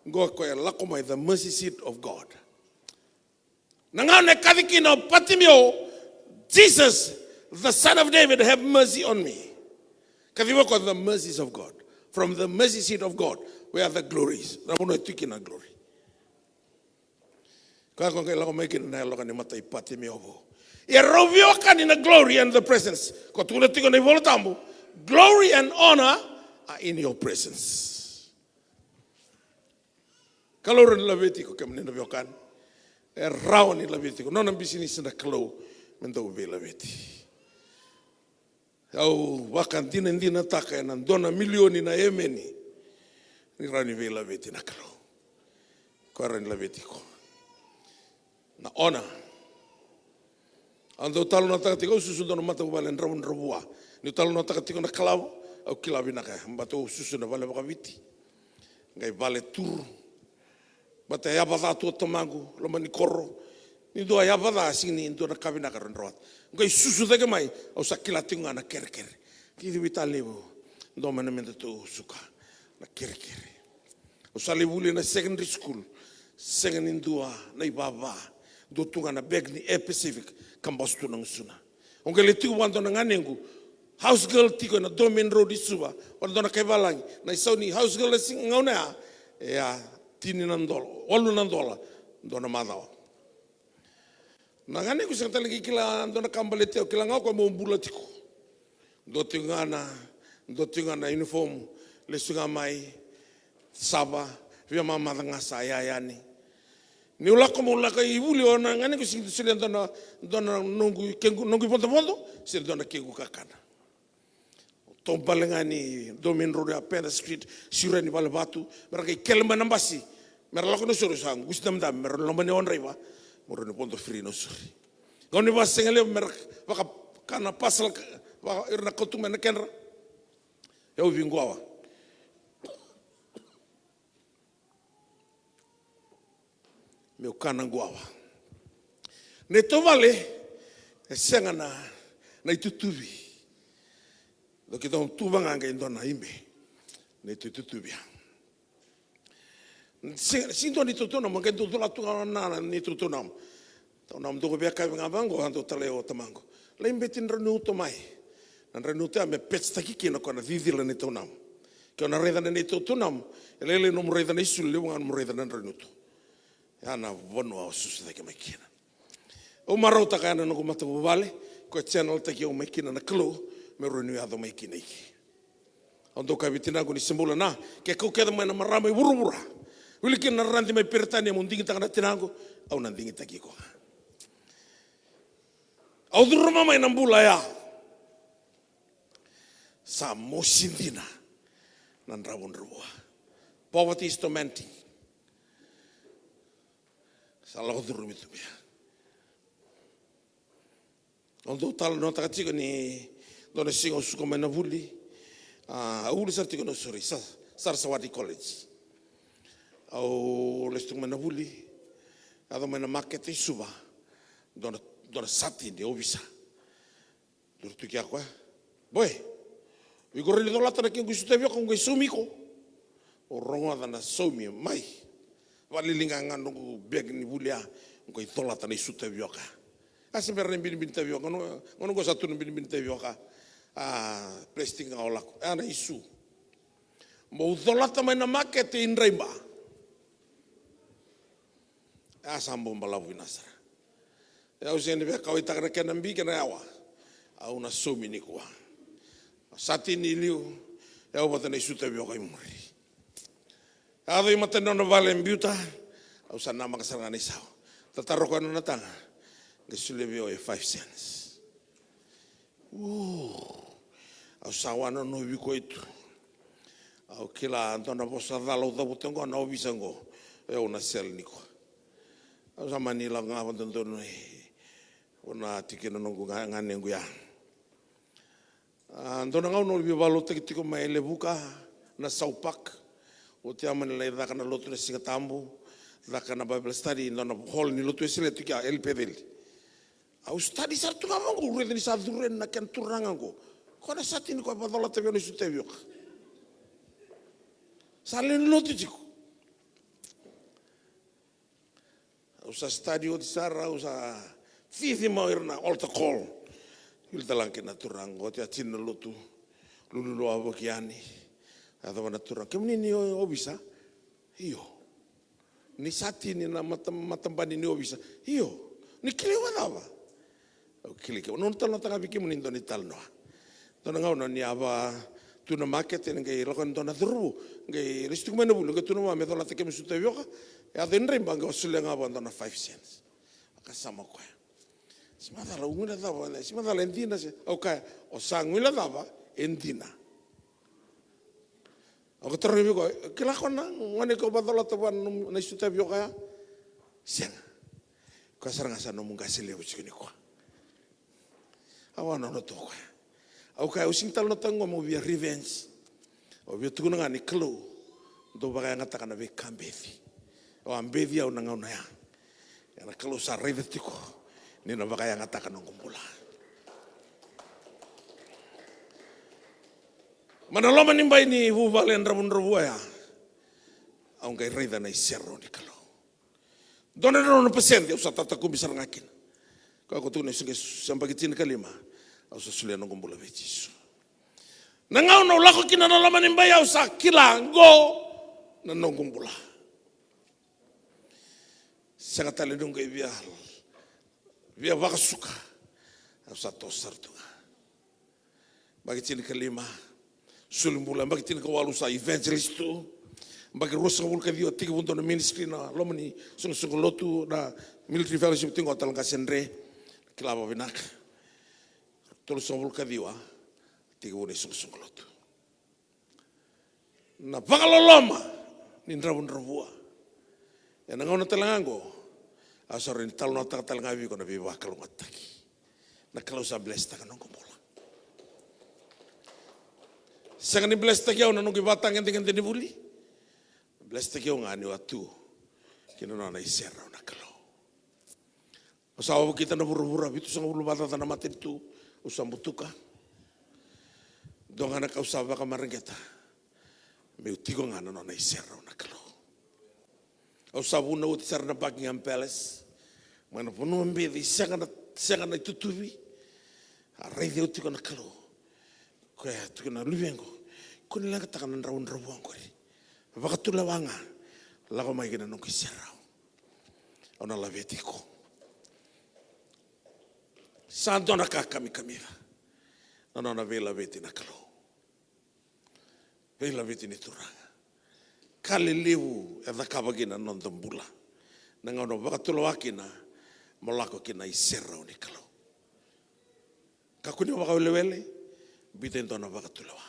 qo koya e lako mai the mercy seat of God. Na gauna e kaci kina o Patimeo, Jesus, the son of David, have mercy on me. Kaciva o koya the mercies of God. From the mercy seat of God, where the glory is. Na vanua e tu kina na glory. Koya ko qai lako mai kina na yaloka ni mata i Patimeo vou. Ia rau veiwekani na glory and the presence. Ko tukuna tiko na iVola Tabu, glory and honor are in your presence. Kalou rawa ni laveti iko, kemuni na veiwekani. E rawa ni laveti iko. Nona bisinisi na Kalou me dau veilaveti. Au vakadinadinataka ena dua na milioni na emeni ni rawa ni veilaveti na Kalou. Koya rawa ni laveti iko. Na honor. Au dau talanoataka tiko, au susu dua na matavuvale dravudravua. Niu talanoataka tiko na kalavo, au kila vinaka ya. Baleta au susu na vale vakaviti. Qai vale turu. Baleta e yava ca tu o tamaqu, loma ni koro. Ni dua yava ca, sega ni dua na ka vinaka rawa ni rawata. Qai susu cake mai, au sa kila tiko ga na kerekere. Kei vei tale ni vou, dua mai na medatou suka, na kerekere. Au sa lai vuli ena secondary school, sega ni dua na ivava, dua tu ga na bag ni Air Pacific, ka basu tu na gusuna. Au qai lai tiko vua dua na ganequ, house girl tiko ena Domain Road i Suva, vua dua na kaivalagi, na isau ni house girl na siga gauna ya, e a tini na dola, walu na dola, dua na macawa. Na ganequ sega tale ni kila dua na ka baleti au, kila ga o koya meu bula tiko. Dua tiko ga na, dua tiko ga na uniform, lesu ga mai, sava, via mamaca ga sa yaya yani. Niu lako, meu lako i vuli, o na gane qo sega ni solia dua na, dua na noqu, kequ, noqu ivodovodo se dua na kequ kakana. Taubale ga ni dua mai Drua ya, Panther Street, siro yani Valevatu, me ra qai kele mai na basi, me ra lako i Nausori, sa qusi dabedabe me ra lomani au draiva, meu rawa ni vodo free i Nausori. Gauna ni vasega levu me ra vakakana pasala, vaka ira na kautu mai na kedra. Au veiquwawa. Meu kana quwawa. Neitou vale e sega na, na itutuvi. Dou keitou tuva ga qai dua na ibe. Neitou itutuvi ya. Sega, sega dua neitou taunama, qai dou cola tu ga na, na neitou taunama. Taunama dou via kavi ga vaqo, a dou talai o tamaqu. Lai beti drau ni uto mai. Na drau ni uto ya me pecetaki kina ko na cicila ni taunama. Ke o na raica na neitou taunama, e lailai nomu raica na isulu, levu ga nomu raica na drau ni uto. Ya na vanua au susu cake mai kina. Au marautaka ya na noqu matavuvale, ko e channel taki au mai kina na Kalou, me rawa niu yaco mai kina iki. Au dau kaya vei tinaqu ni se bula na, ke kau kece mai na marama i vuravura, wili kina na radi mai Peritania mo digitaka na tinaqu, au na digitaki iko ga. Au curuma mai na bula ya. Sa mosi dina na dravudravua. Poverty is tormenting. Sa lako curumi tu mai ya. Au dau talanoataka tiko ni dua na siga au suka mai na vuli. A, au vuli sara tiko na, sorry, Sa-, Saraswati College. Au lesu tiko mai na vuli. Yaco mai na makete i Suva. Dua na, dua na satini ovisa. Dua tu kea koya. Boy, iko rawa ni colata na kequ isu tavioka, au qai saumi iko. Au rogoca na saumi mai. Vakaliliga ga noqu begi ni vuli ya, au qai colata na isu tavioka. A se bera na binibini tavioka, gauna, gauna qo sa tu na binibini tavioka. A, plastic ga o lako. A, na isu. Mo colata mai na makete i Draiba. A sa bau balavu vinaka sara. E au sega ni via kauaitaka na kena bi kei na yawa. Au na saumi nikua. Satini i liu, e au vata na isu tavioka i muri. Yaco i mata ni nona vale e biuta, au sa namaka sara ga na isau. Tatara o koya na nona taga, qai solia vei au e five cents. Uu. Au sa wanonovi koya tu. Au kila dua na vosa cala au cavuta qo na ovisa qo. E au na sell nikua. Au sa mani lako ga vakadodonu e, au na tiko kina noqu ga, ganequ ya. A, dua na gauna au via vakalotutaki tiko mai Levuka, na Sau Park. Oti ya mani lai caka na lotu na Siga Tabu, caka na Bible study, dua na hall ni lotu Wesele tiko ya, Eli Peceli. Au study sara tu ga vaqo, au raica ni sa curu yani na kena turaga qo. Koya na satini koya vacolata vei au na isu tavioka. Sa lewe ni lotu tiko. Au sa study oti sara, au sa cici mai o ira na altar call. Wili tale ga kina na turaga qo, oti a tini na lotu. Lululu wavoki yani. Yacova na turaga. Kemuni ni o-, ovisa? Io. Ni satini na mata-, matabani ni ovisa? Io. Ni kilai vakacava? Au kilai ke. Au na talanoataka vei kemuni dua na italanoa. Dua na gauna ni a va tu na makete, ni qai lako yani dua na cauravou, qai lesu tiko mai na vuli, qai tukuna vua me colata kemu isu tavioka. Yaco i Draiba, qai solia ga vua dua na five cents. Vakasama koya. Se macala, au guilecava, se macala e dina se, au kaya, o sa guilecava, e dina. Au qai tarogi vei koya, kila ko na gone ko vacolata vua na, na isu tavioka ya? Sega. Koya sara ga sa nomu qase levu tiko nikua. Au a nona tu o koya. Au kaya, au sega ni talanoataka qo meu via revenge. Au via tukuna ga ni Kalou dau vakayagataka na veika beci. Au a beci au na gauna ya. Ia na Kalou sa raica tiko ni na vakayagataka noqu bula. Mai na loma ni bai ni vuvale dravudravua ya, au qai raica na isere ni Kalou. Dua na drau na pasede au sa tatakubi sara ga kina. Koya ko tukuna, au sa qai, sa yabaki tinikalima, au sa solia noqu bula vei Jisu. Na gauna au lako kina na loma ni bai, au sa kila qo na noqu bula. Sega tale ni qai via, via vakasuka. Au sa toso sara tu ga. Yabaki tinikalima, soli bula. Yabaki tinikawalu sa evangelist tu. Baki ruasagavulu ka ciwa tekivu dua na ministry na loma ni soqosoqo lotu, na military fellowship tiko qo, tale ga se dre kila vakavinaka. Tolusagavulu ka ciwa tekivu na isoqosoqo lotu. Na vakaloloma ni dravudravua. Ena gauna tale ga qo, au sa rawa ni talanoataka tale ga vei iko na veivakalougatataki. Na Kalou sa blesstaka noqu bula. Sega ni blesstaki au na noqu ivakatagedegede ni vuli. Blesstaki au ga niu a tu kina nona iserau na Kalou. Au sa wavokita na vuravura, vitusagavulu vakacaca na matanitu au sa butuka. Dua ga na ka au sa vakamareqeta, meu tiko ga na nona iserau na Kalou. Au sa vunau oti sara na Buckingham Palace, mai na vanua beci sega na, sega na itutuvi. A raici au tiko na Kalou. Koya tukuna, luvequ, ko ni leqataka na dravudravua oqori. Vakatulewa ga, lako mai kina noqu iserau. Au na laveti iko. Sa dua na ka kamikamica na nona veilaveti na Kalou. Veilaveti ni Turaga. Ka lelevu e cakava kina na noda bula. Na gauna vakatulewa kina mo lako kina iserau ni Kalou. Kakua ni vakawelewele, biuta e dua na vakatulewa.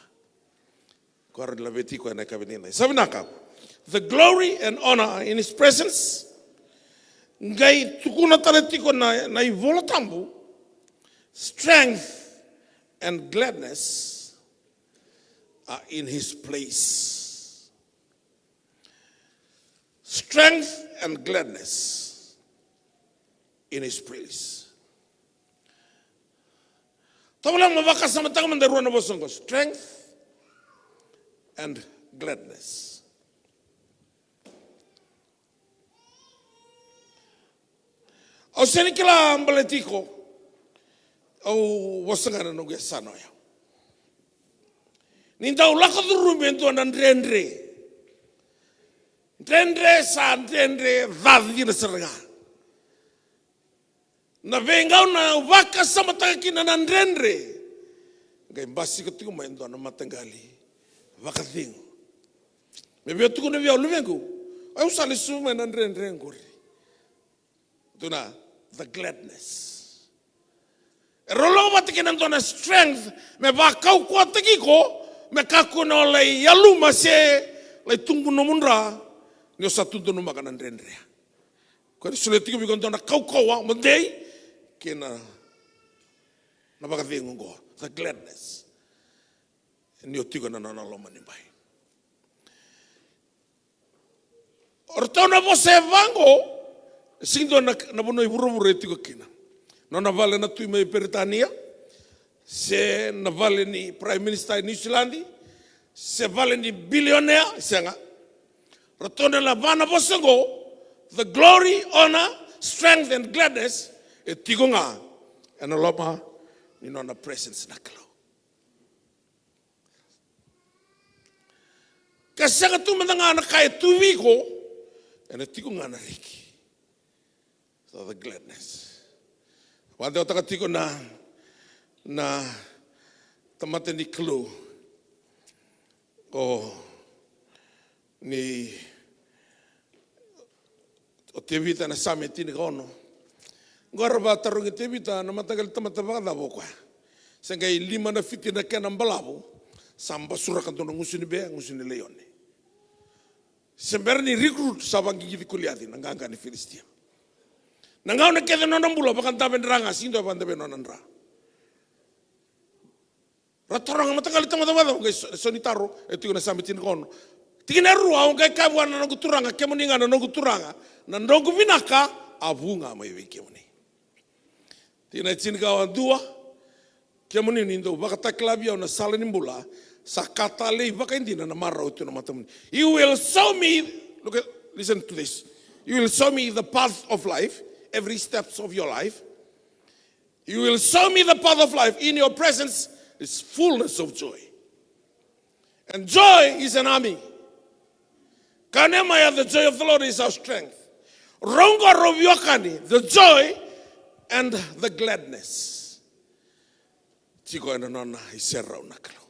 Ko rawa ni laveti koya ena yakavi nikua. Sa vinaka. The glory and honor are in his presence. Qai tukuna tale tiko na, na iVola Tabu. Strength and gladness are in his place. Strength and gladness in his place. Tovolea mo vakasamataka mada e rua na vosa oqo, strength and gladness. Au sega ni kila baleti iko. Au vosa ga na noqu yasana oya. Ni dau lako curuma e dua na dredre. Dredre sa dredre ca dina sara ga. Na veigauna au vakasamataka kina na dredre, qai basika tiko mai e dua na mataqali vakacegu. Me via tukuna vei au, luvequ, au sa lesu mai na dredre qori. Tukuna, the gladness. E rau lako vata kei na dua na strength me vakaukauwataki iko, me kakua ni o lai yaluma se lai tubu nomu dra ni o sa tu donumaka na dredre. Koya e solia tiko vei iko e dua na kaukauwa mo dei kei na, na vakacegu oqo, the gladness. Ni o tiko ena nona loma ni bai. O ratou na vosa e va oqo, e sega ni dua na, na vanua i vuravura e tiko kina. Nona vale na tui mai Peritania, se na vale ni Prime Minister e Niusiladi, se vale ni bilionea, sega. Ratou na va na vosa oqo, the glory, honor, strength and gladness, e tiko ga ena loma ni nona presence na Kalou. Ka sega tu mada ga na ka e tu vei iko, ena tiko ga na reki. So the gladness. Vakadewataka tiko na, na tamata ni Kalou. O ni O Tevita ena Same tinikaono. Qo era vakatarogi Tevita na mataqali tamata vakacava o koya. Se qai lima na fiti na kena balavu, sa basuraka dua na gusu ni bea, gusu ni laione. Se bera ni recruit sa vaqiqici Koliaci na qaqa ni Filisitia. Na gauna kece nona bula vakadave dra ga, sega ni dua e vakadave nona dra. Ra taroga, mataqali tamata vakacava? Qai sau ni taro e tiko na Same tinikaono. Tikina e rua, au qai kaya vua na noqu Turaga, kemuni ga na noqu Turaga, na noqu vinaka a vu ga mai vei kemuni. Tikina e tinikaono, dua, kemuni ni dau vakatakila vei au na sala ni bula, sa ka talei vakaidina na marau e tu na matamuni. You will show me, look at, listen to this. You will show me the path of life, every steps of your life. You will show me the path of life. In your presence is fullness of joy. And joy is an army. Kaya o Nehemaia, the joy of the Lord is our strength. Rau qo rau veiwekani, the joy and the gladness. Tiko ena nona iserau na Kalou.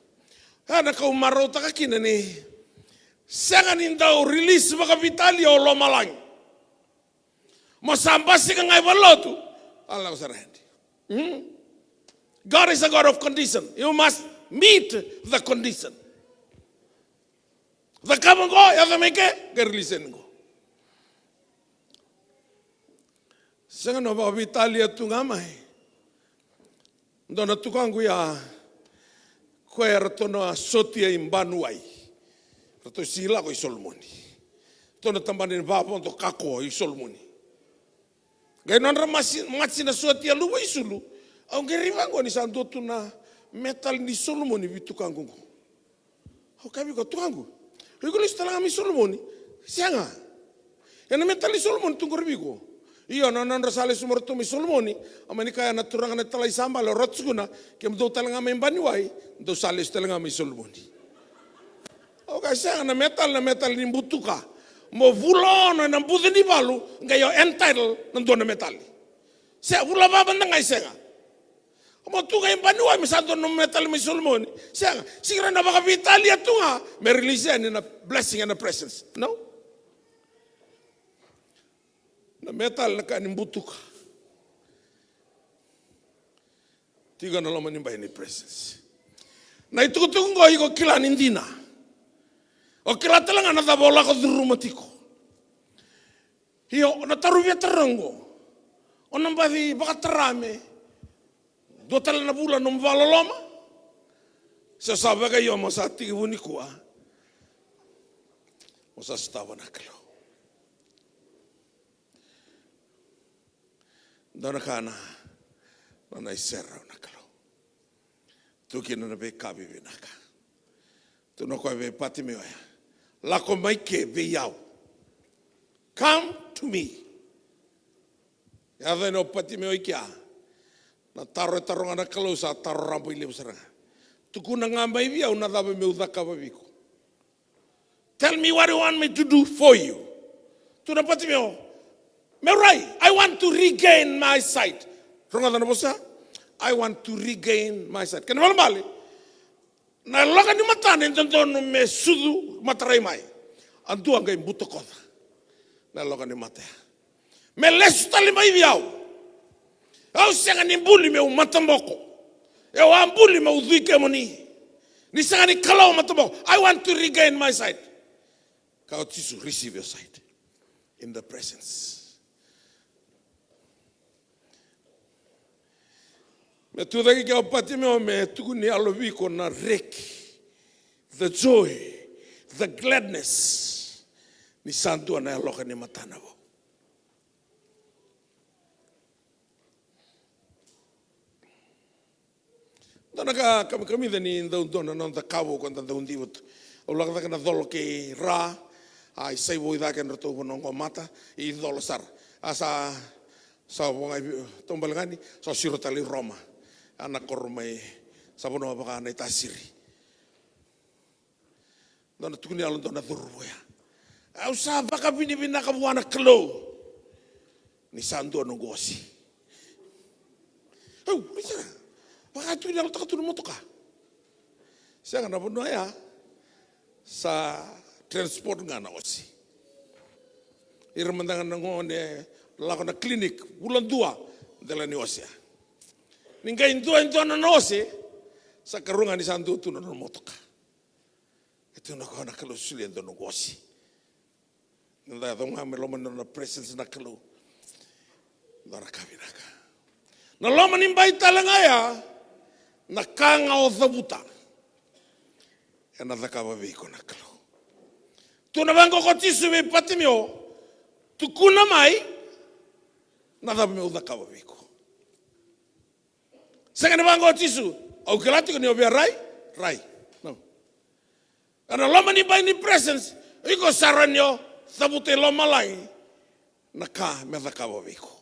Ena kau marautaka kina ni Sega ni dau release vakaveitalia o lomalagi. Mo sa basika ga i valenilotu, a lako sara yani. Hmm? God is a God of condition. You must meet the condition. Cakava qo, yaco mai ke, qai release yani qo. Sega ni vakaveitalia tu ga mai. Dua na tukaqu ya, koya eratou na sotia i Banuwai. Ratou sigi lako i Solomoni. Ratou na tabana ni vavodo kako i Solomoni. Qai nodra masi-, mati na sotia luva i sulu. Au qai raica qo ni sa dua tu na metal ni Solomoni vei tukaqu qo. Au kaya vei koya, tukaqu, o iko lesu tale ga mai Solomoni? Sega. Ena metal ni Solomoni tu qori vei iko? Io, na nodra sa lesu mai ratou mai Solomoni. A mani kaya na turaga na italai sa bale, o rau tukuna, kemudou tale ga mai Banuwai, dou sa lesu tale ga mai Solomoni. Au kaya, sega, na metal, na metal ni butuka. Mo vula ono ena buca ni valu, qai o entitle na dua na metal. Se vula va mada ga e sega. Mo tu ga i Banuwai me sa dua na metal mai Solomoni. Sega, sega ni rawa ni vakaveitalia tu ga me release yani na blessing and the presence. No? Na metal na ka ni butuka. Tiko na loma ni bai ni presence. Na itukutuku qo iko kila ni dina. O kila tale ga na cava o lako curuma tiko. Io, o na tarovi e taro qo. O na baci vakatara me dua tale na vula nomu vakaloloma. Se sa vakaio mo sa tekivu nikua. Mo sa sotava na Kalou. Dua na ka na, na nona iserau na Kalou. Tu kina na veika vivinaka. Tukuna o koya vei Patimeo ya, lako mai ke vei au. Come to me. Yaco yani o Patimeo i kea. Na taro e taroga na Kalou sa taro rabailevu sara ga. Tukuna ga mai vei au na cava meu cakava vei iko. Tell me what you want me to do for you. Tukuna o Patimeo, meu rai, I want to regain my sight. Rogoca na vosa, I want to regain my sight. Kena ibalebale, na yaloka ni matana e dodonu me sucu matarai mai. A dua qai butakoca na yaloka ni mata ya. Me lesu tale mai vei au. Au sega ni buli meu mataboko. Au a buli meu cui kemuni. Ni sega ni Kalou mataboko. I want to regain my sight. Kaya o Jisu, receive your sight in the presence. Me tucake kea o Patimeo me tukuni yalo vei iko na reki, the joy, the gladness. Ni sa dua na yaloka ni matana vou. Dua na ka kamikamica ni dau dua na noda ka vou ko da dau diva tu. Au lako cake na colo kei ra, a i sai vou i cake na ratou vanua qo mata, i colo sara. A sa, sa voga i taubale ga ni, sa siro tale i Roma. A na koro mai, sa vanua vaka na i Tasiri. Dua na tukuni yalo, dua na cauravou ya. Au sa vakavinavinaka vua na Kalou. Ni sa dua noqu ose. Au, raica. Vaka tukuni yalo taka tu na motoka. Sega na vanua ya. Sa transport ga na ose. Ira mada ga na gone lako na clinic. Vula dua. Dela ni ose ya. Ni qai dua e dua na ose. Sa karua ga ni sa dua tu na nona motoka. E tu na koya na Kalou solia e dua noqu ose. Na da yaco ga me loma ni nona presence na Kalou. Da na ka vinaka. Na loma ni bai tale ga ya, na ka ga o cavuta. E na cakava vei iko na Kalou. Tu na vaqo ko Jisu vei Patimeo, tukuna mai, na cava meu cakava vei iko. Sega ni vaqo o Jisu, au kila tiko ni o via rai, rai. No. Ena loma ni bai ni presence, iko sara ni o cavuta i lomalagi na ka me cakava vei iko.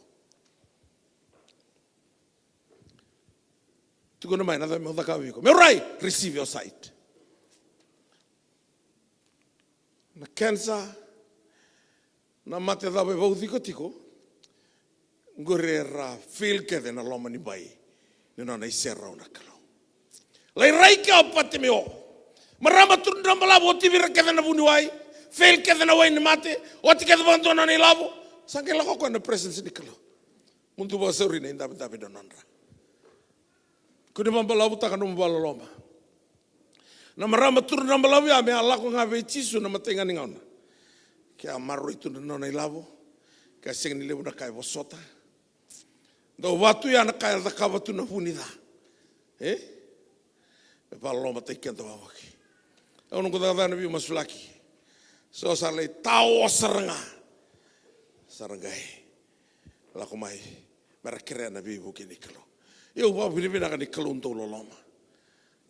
Tukuna mai na cava meu cakava vei iko. Meu rai, receive your sight. Na cancer, na mate cava e vauci iko tiko, qori era fail kece na loma ni bai ni nona iserau na Kalou. Lai rai kea o Patimeo. Marama turu ni dra balavu, oti vei ira kece na vuniwai, fail kece na wai ni mate, oti kece vakadua na nona ilavo. Sa qai lako koya na presence ni Kalou. Mudu vakasauri na idavedave na nodra. Kua ni vakabalavutaka nomu vakaloloma. Na marama turu ni dra balavu ya me a lako ga vei Jisu na matai ga ni gauna, ke a maroroi tu na nona ilavo, ke a sega ni levu na ka e vosota. Dau vatu ya na ka e cakava tu na vu ni ca. E? Me vakalolomataki keda vavoki. Au noqu cakacaka na veimasulaki. So sa lai tao sara ga. Sara qai lako mai me ra kerea na veivuke ni Kalou. Io, vakavinavinaka ni Kalou dau loloma.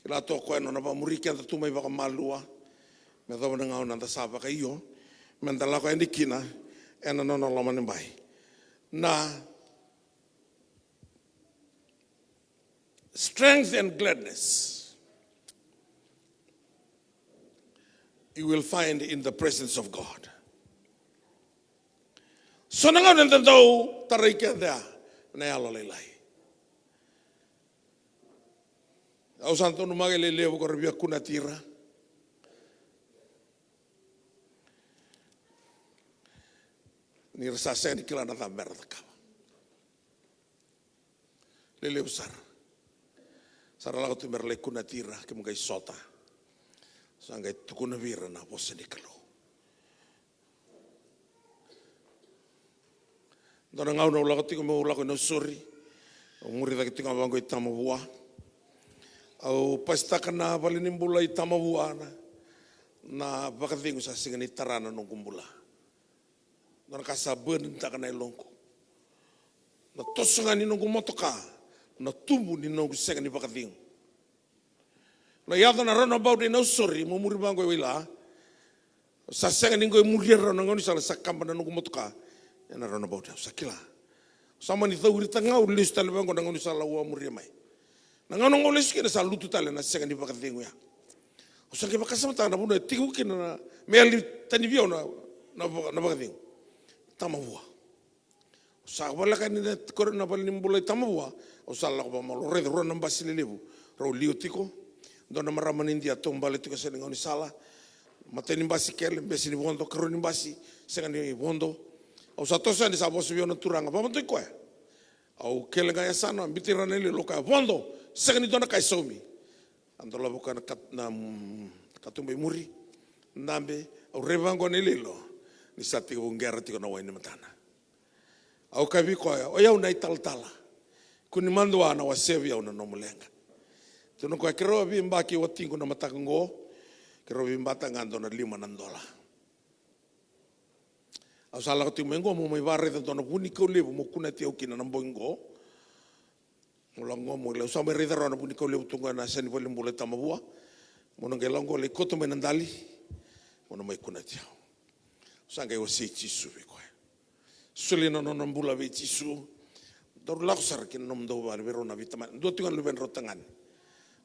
Kila toka o koya na nona vakamuri keda tu mai vakamalua. Me yacova na gauna da sa vakaio, me da lako yani kina ena nona loma ni bai. Na strength and gladness you will find in the presence of God. So na gauna eda dau tarai keda na yalo lailai. Au sa donumaka e lelevu ko ra via kunati ira. Ni ra sa sega ni kila na cava me ra cakava. Lelevu sara. Sa ra lako tu me ra lai kunati ira, kemu qai sota. Sa qai tukuna vei ira na vosa ni Kalou. Dua na gauna au lako tiko, meu lako i Nausori. Au muri cake tiko ga vaqo i Tamavua. Au pasitaka na valenibula i Tamavua na, na vakacegu sa sega ni tara na noqu bula. Dua na ka sa burden-taka na yaloqu. Na toso ga ni noqu motoka, na tubu ni noqu sega ni vakacegu. Na yaco na roundabout e Nausori, meu muri vaqo e Waila. Sa sega ni qai muria rawa na gaunisala, sa kaba na noqu motoka ena roundabout, au sa kila. Sa mani cauritaka ga, au lesu tale vaqo na gaunisala au a muria mai. Na gauna au lesu kina sa lutu tale na sega ni vakacegu ya. Au sa qai vakasamataka na vanua e tekivu kina na, me yali tani vei au na, na vaka-, na vakacegu. Tamavua. Au sa voleka yani na koro na valenibula i Tamavua, au sa lako vakamalua, raica rua na basi lelevu rau liwa tiko. Dua na marama ni Idia taubale tiko, sega ni gaunisala. Matai ni basi kele, bese ni vodo, karua ni basi sega ni vodo. Au sa toso yani, sa vosa vei au na turaga, vakamatai koya. Au kele ga yasana, biuti ira na iloilo, kaya vodo, sega ni dua na ka e saumi. A dolava koya na kat-, na, mm, katuba i muri. Dabe, au raica vaqo na iloilo ni sa tekivu qera tiko na wai ni matana. Au kaya vei koya, o yau na italatala. Kua ni madua na wasea vei au na nomu leqa. Tukuna o koya, keirau a veiyabaki watiqu na mataka qo. Keirau veiyabata ga dua na lima na dola. Au sa lako tiko mai qo, meu mai vakaraica dua na vunikau levu meu kunati au kina na bogi qo. Meu lako qo, meu lai, au sa mai raica rawa na vunikau levu tu qo ena yasa ni valenibula i Tamavua. Meu na qai lako qo, lai kauta mai na dali. Meu na mai kunati au. Au sa qai wasei Jisu vei koya. Soli na nona bula vei Jisu. Daru lako sara ki na nomudou vale, vei rau na veitamani. Dua tiko ga na luvedrau tagane.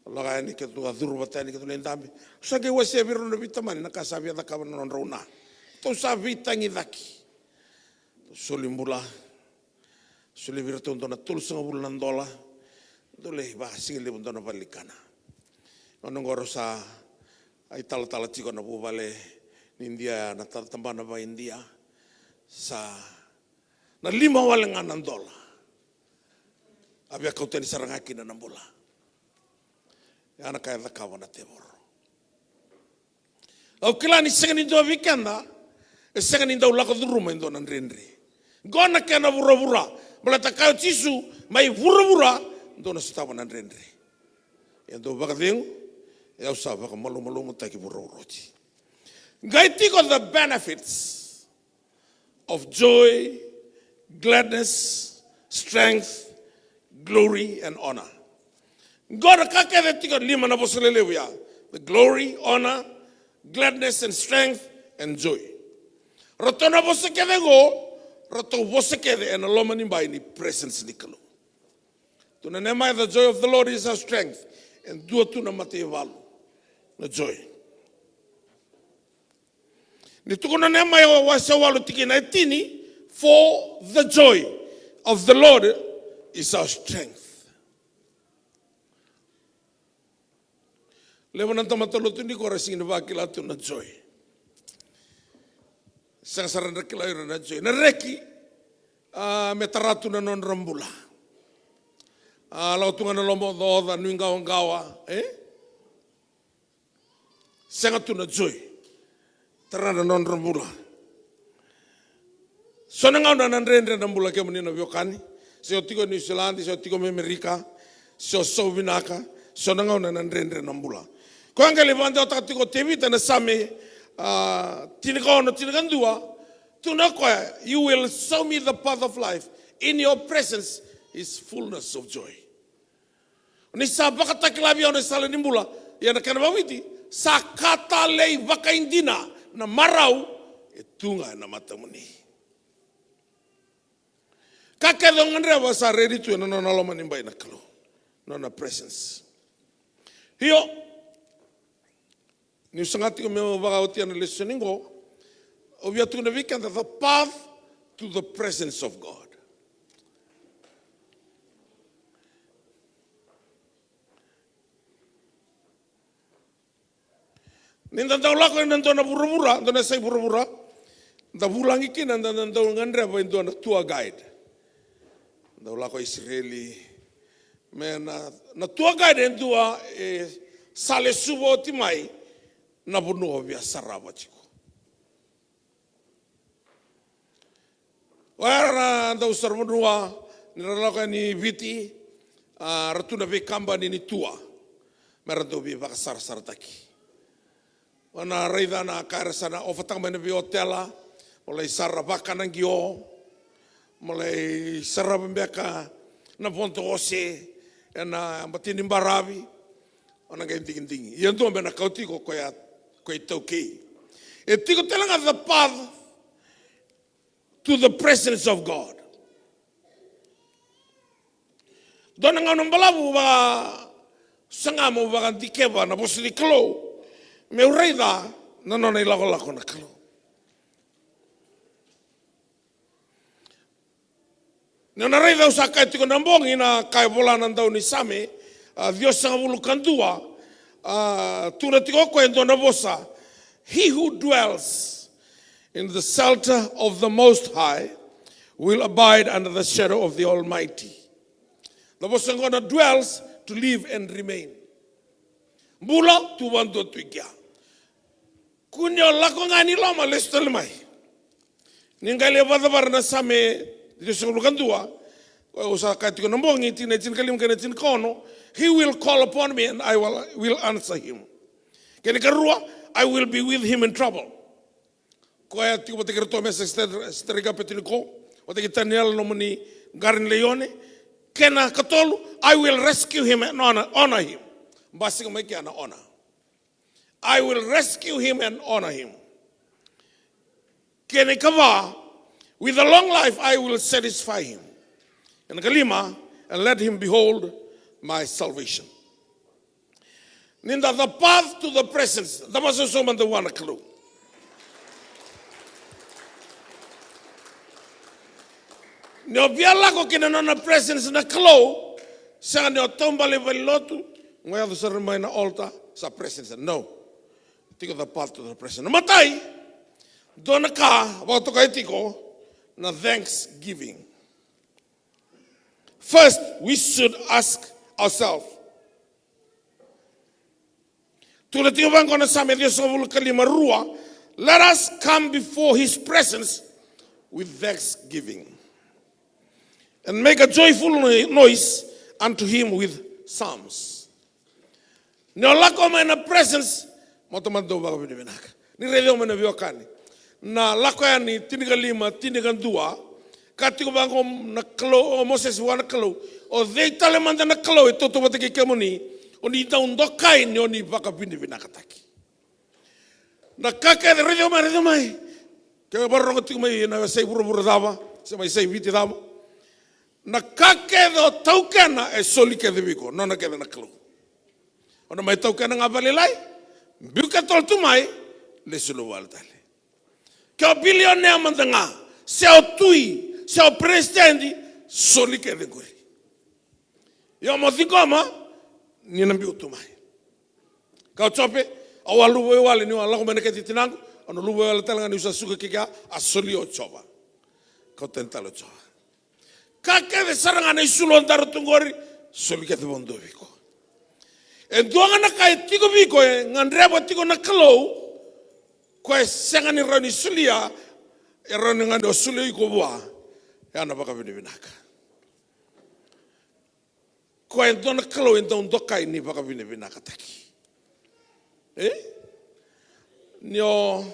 Lako yani, keitou a curu vata yani, keitou lai dabe. Au sa qai wasea vei rau na veitamani na ka sa via cakava na nodrau na. Tou sa veitagicaki. Tou soli bula. Solia vei iratou dua na tolusagavulu na dola. Dou lai vakasigalevu dua na valenikana. Gauna oqo rau sa italatala tiko na vuvale ni Idia, na ta-, tabana vakaIdia. Sa na lima wale ga na dola a via kau tani sara ga kina na bula. Ya na ka e cakava na tevoro. Au kila ni sega ni dua vei keda e sega ni dau lako curuma e dua na dredre. Qo na kena vuravura. Baleta kaya o Jisu, mai vuravura dou na sotava na dredre. Ia dou vakacegu, ia au sa vakamalumalumutaki vuravura oti. Qai tiko the benefits of joy, gladness, strength, glory and honor. Qo na ka kece tiko, lima na vosa lelevu ya. The glory, honor, gladness and strength and joy. Ratou na vosa kece qo, ratou vosa kece ena loma ni bai ni presence ni Kalou. Tukuna o Nehemaia, the joy of the Lord is our strength. E dua tu na mataivalu na joy. Ni tukuna o Nehemaia wase walu tikina e tini, for the joy of the Lord is our strength. Levu na tamata lotu ni kora sigi ni vakila tu na joy. Sega sara na kila ira na joy. Na reki, a, me tara tu na nodra bula. A, lako tu ga na lomaocaoca, nuiqawaqawa, e? Sega tu na joy. Tara na nodra bula. So na gauna na dredre na bula kemuni na veiwekani. Se o tiko New Zealand, se o tiko mai Amerika, se o sau vinaka, so na gauna na dredre na bula. Koya qai lai vakadewataka tiko o Tevita na Same, a, tinikaono, tinikadua, tukuna o koya, "You will show me the path of life. In your presence is fullness of joy." Ni sa vakatakila vei au na sala ni bula, ia na kena vakaviti, sa ka talei vakaidina na marau e tu ga ena matamuni. Ka kece o gadreva sa redi tu ena nona loma ni bai na Kalou, nona presence. Io, niu saga tiko meu vakaotia na lesoni qo, au via tukuna vei keda the path to the presence of God. Ni da dau lako ena dua na vuravura, dua na yasai vuravura, da vulagi kina, da, da dau gadreva e dua na tour guide. Dau lako Isireli, me na, na tour guide e dua e sa lesuva oti mai na vanua o via sarava tiko. O ira na dau saravanua, ni ra lako yani Viti, a, ra tu na veikabani ni tua me ra dau veivakasarasarataki. O na raica na ka era sa na ofataka mai na veiotela, mo lai sara vakana qio, mo lai sarava beka na vodo ose ena bati ni baravi, o na qai digidigi. Ia dua me na kauti iko koya, koya iTaukei. E tiko tale ga the path to the presence of God. Dua na gauna balavu vakasaga mo vakadikeva na vosa ni Kalou, meu raica na nona ilakolako na Kalou. Ni o na raica au sa kaya tiko na bogi na ka e vola na daunisame, a, ciwasagavulu ka dua, a, tukuna tiko o koya e dua na vosa, "He who dwells in the shelter of the Most High will abide under the shadow of the Almighty." Na vosa qo na dwells, to live and remain. Bula, tu vakadua tu i kea. Kua ni o lako ga ni loma, lesu tale mai. Ni qai lai vakacavara na Same ciwasagavulu ka dua, koya au sa kaya tiko na bogi, tikina e tinikalima kei na tinikaono, "He will call upon me and I will, will answer him." Kena ikarua, "I will be with him in trouble." Koya tiko vata kei iratou Mesaki, Setarika, Apetiniko, vata kei Taniela nomuni qara ni laione, kena ikatolu, "I will rescue him and honor, honor him." Basika mai kea na honor. "I will rescue him and honor him." Kena ikava, "With a long life I will satisfy him." Kena ikalima, "And let him behold my salvation." Ni da, the path to the presence, da vakasausau mada vua na Kalou. Ni o via lako ki na nona presence na Kalou, sega ni o taubale i valenilotu, qo yaco sara mai na altar, sa presence. No. Tiko the path to the presence. Na imatai, dua na ka vakatokai tiko na thanksgiving. First, we should ask ourselves. Tukuna tiko vaqo na Same ciwasagavulu ka lima, rua, "Let us come before his presence with thanksgiving and make a joyful noi-, noise unto him with psalms." Ni o lako mai na presence, mo tamata dau vakavinavinaka. Ni raici au mai na veiwekani. Na Lako Yani tinikalima, tinikadua, ka tiko vaqo na Kalou, o Mosese vua na Kalou, "O cei tale mada na Kalou e tautauvata kei kemuni, o ni dau dokai ni o ni vakavinavinakataki?" Na ka kece, raici au mai, raici au mai. Ke vakarorogo tiko mai na yasai vuravura cava, se mai yasai Viti cava. Na ka kece o taukena e soli kece vei iko, nona kece na Kalou. O na mai taukena ga vakalailai, biu kece tale tu mai, lesu vale tale. Ke o bilionea mada ga, se o tui, se o peresitedi, soli kece qori. Ia mo ciqoma ni na biu tu mai. Au Jope, au a luvawale niu a lako mai na kete i tinaqu, au na luvawale tale ga niu sa suka ke kea, a soli o Jiova. Kau tani tale o Jiova. Ka kece sara ga na isulu o dara tu qori, soli kece vakadua vei iko. E dua ga na ka e tiko vei iko, e gadreva tiko na Kalou, ko e sega ni rawa ni solia, e rawa ni ga ni o solia iko vua, e a na vakavinavinaka. Ko e dua na Kalou e dau dokai ni vakavinavinakataki. E? Ni o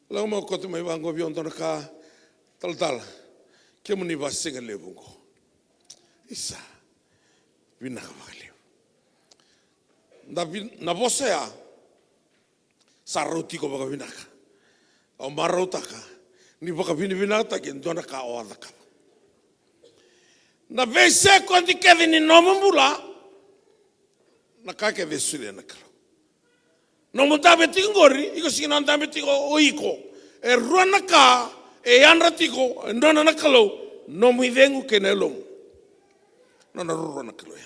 lako mai o koto mai vaqo vei au dua na ka talatala. Kemuni vasiga levu qo. Isa. Vinaka vakalevu. Na, vi- na vosa ya. Sa rauti iko vakavinaka. Au marautaka ni vakavinavinakataki e dua na ka o a cakava. Na veisekodi kece ni nomu bula, na ka kece e solia na Kalou. Nomu dabe tiko qori, iko sega ni dabe tiko o iko. E rua na ka e yadra tiko e nona na Kalou, nomu icegu kei na yalomu. Nona ruarua na Kalou ya.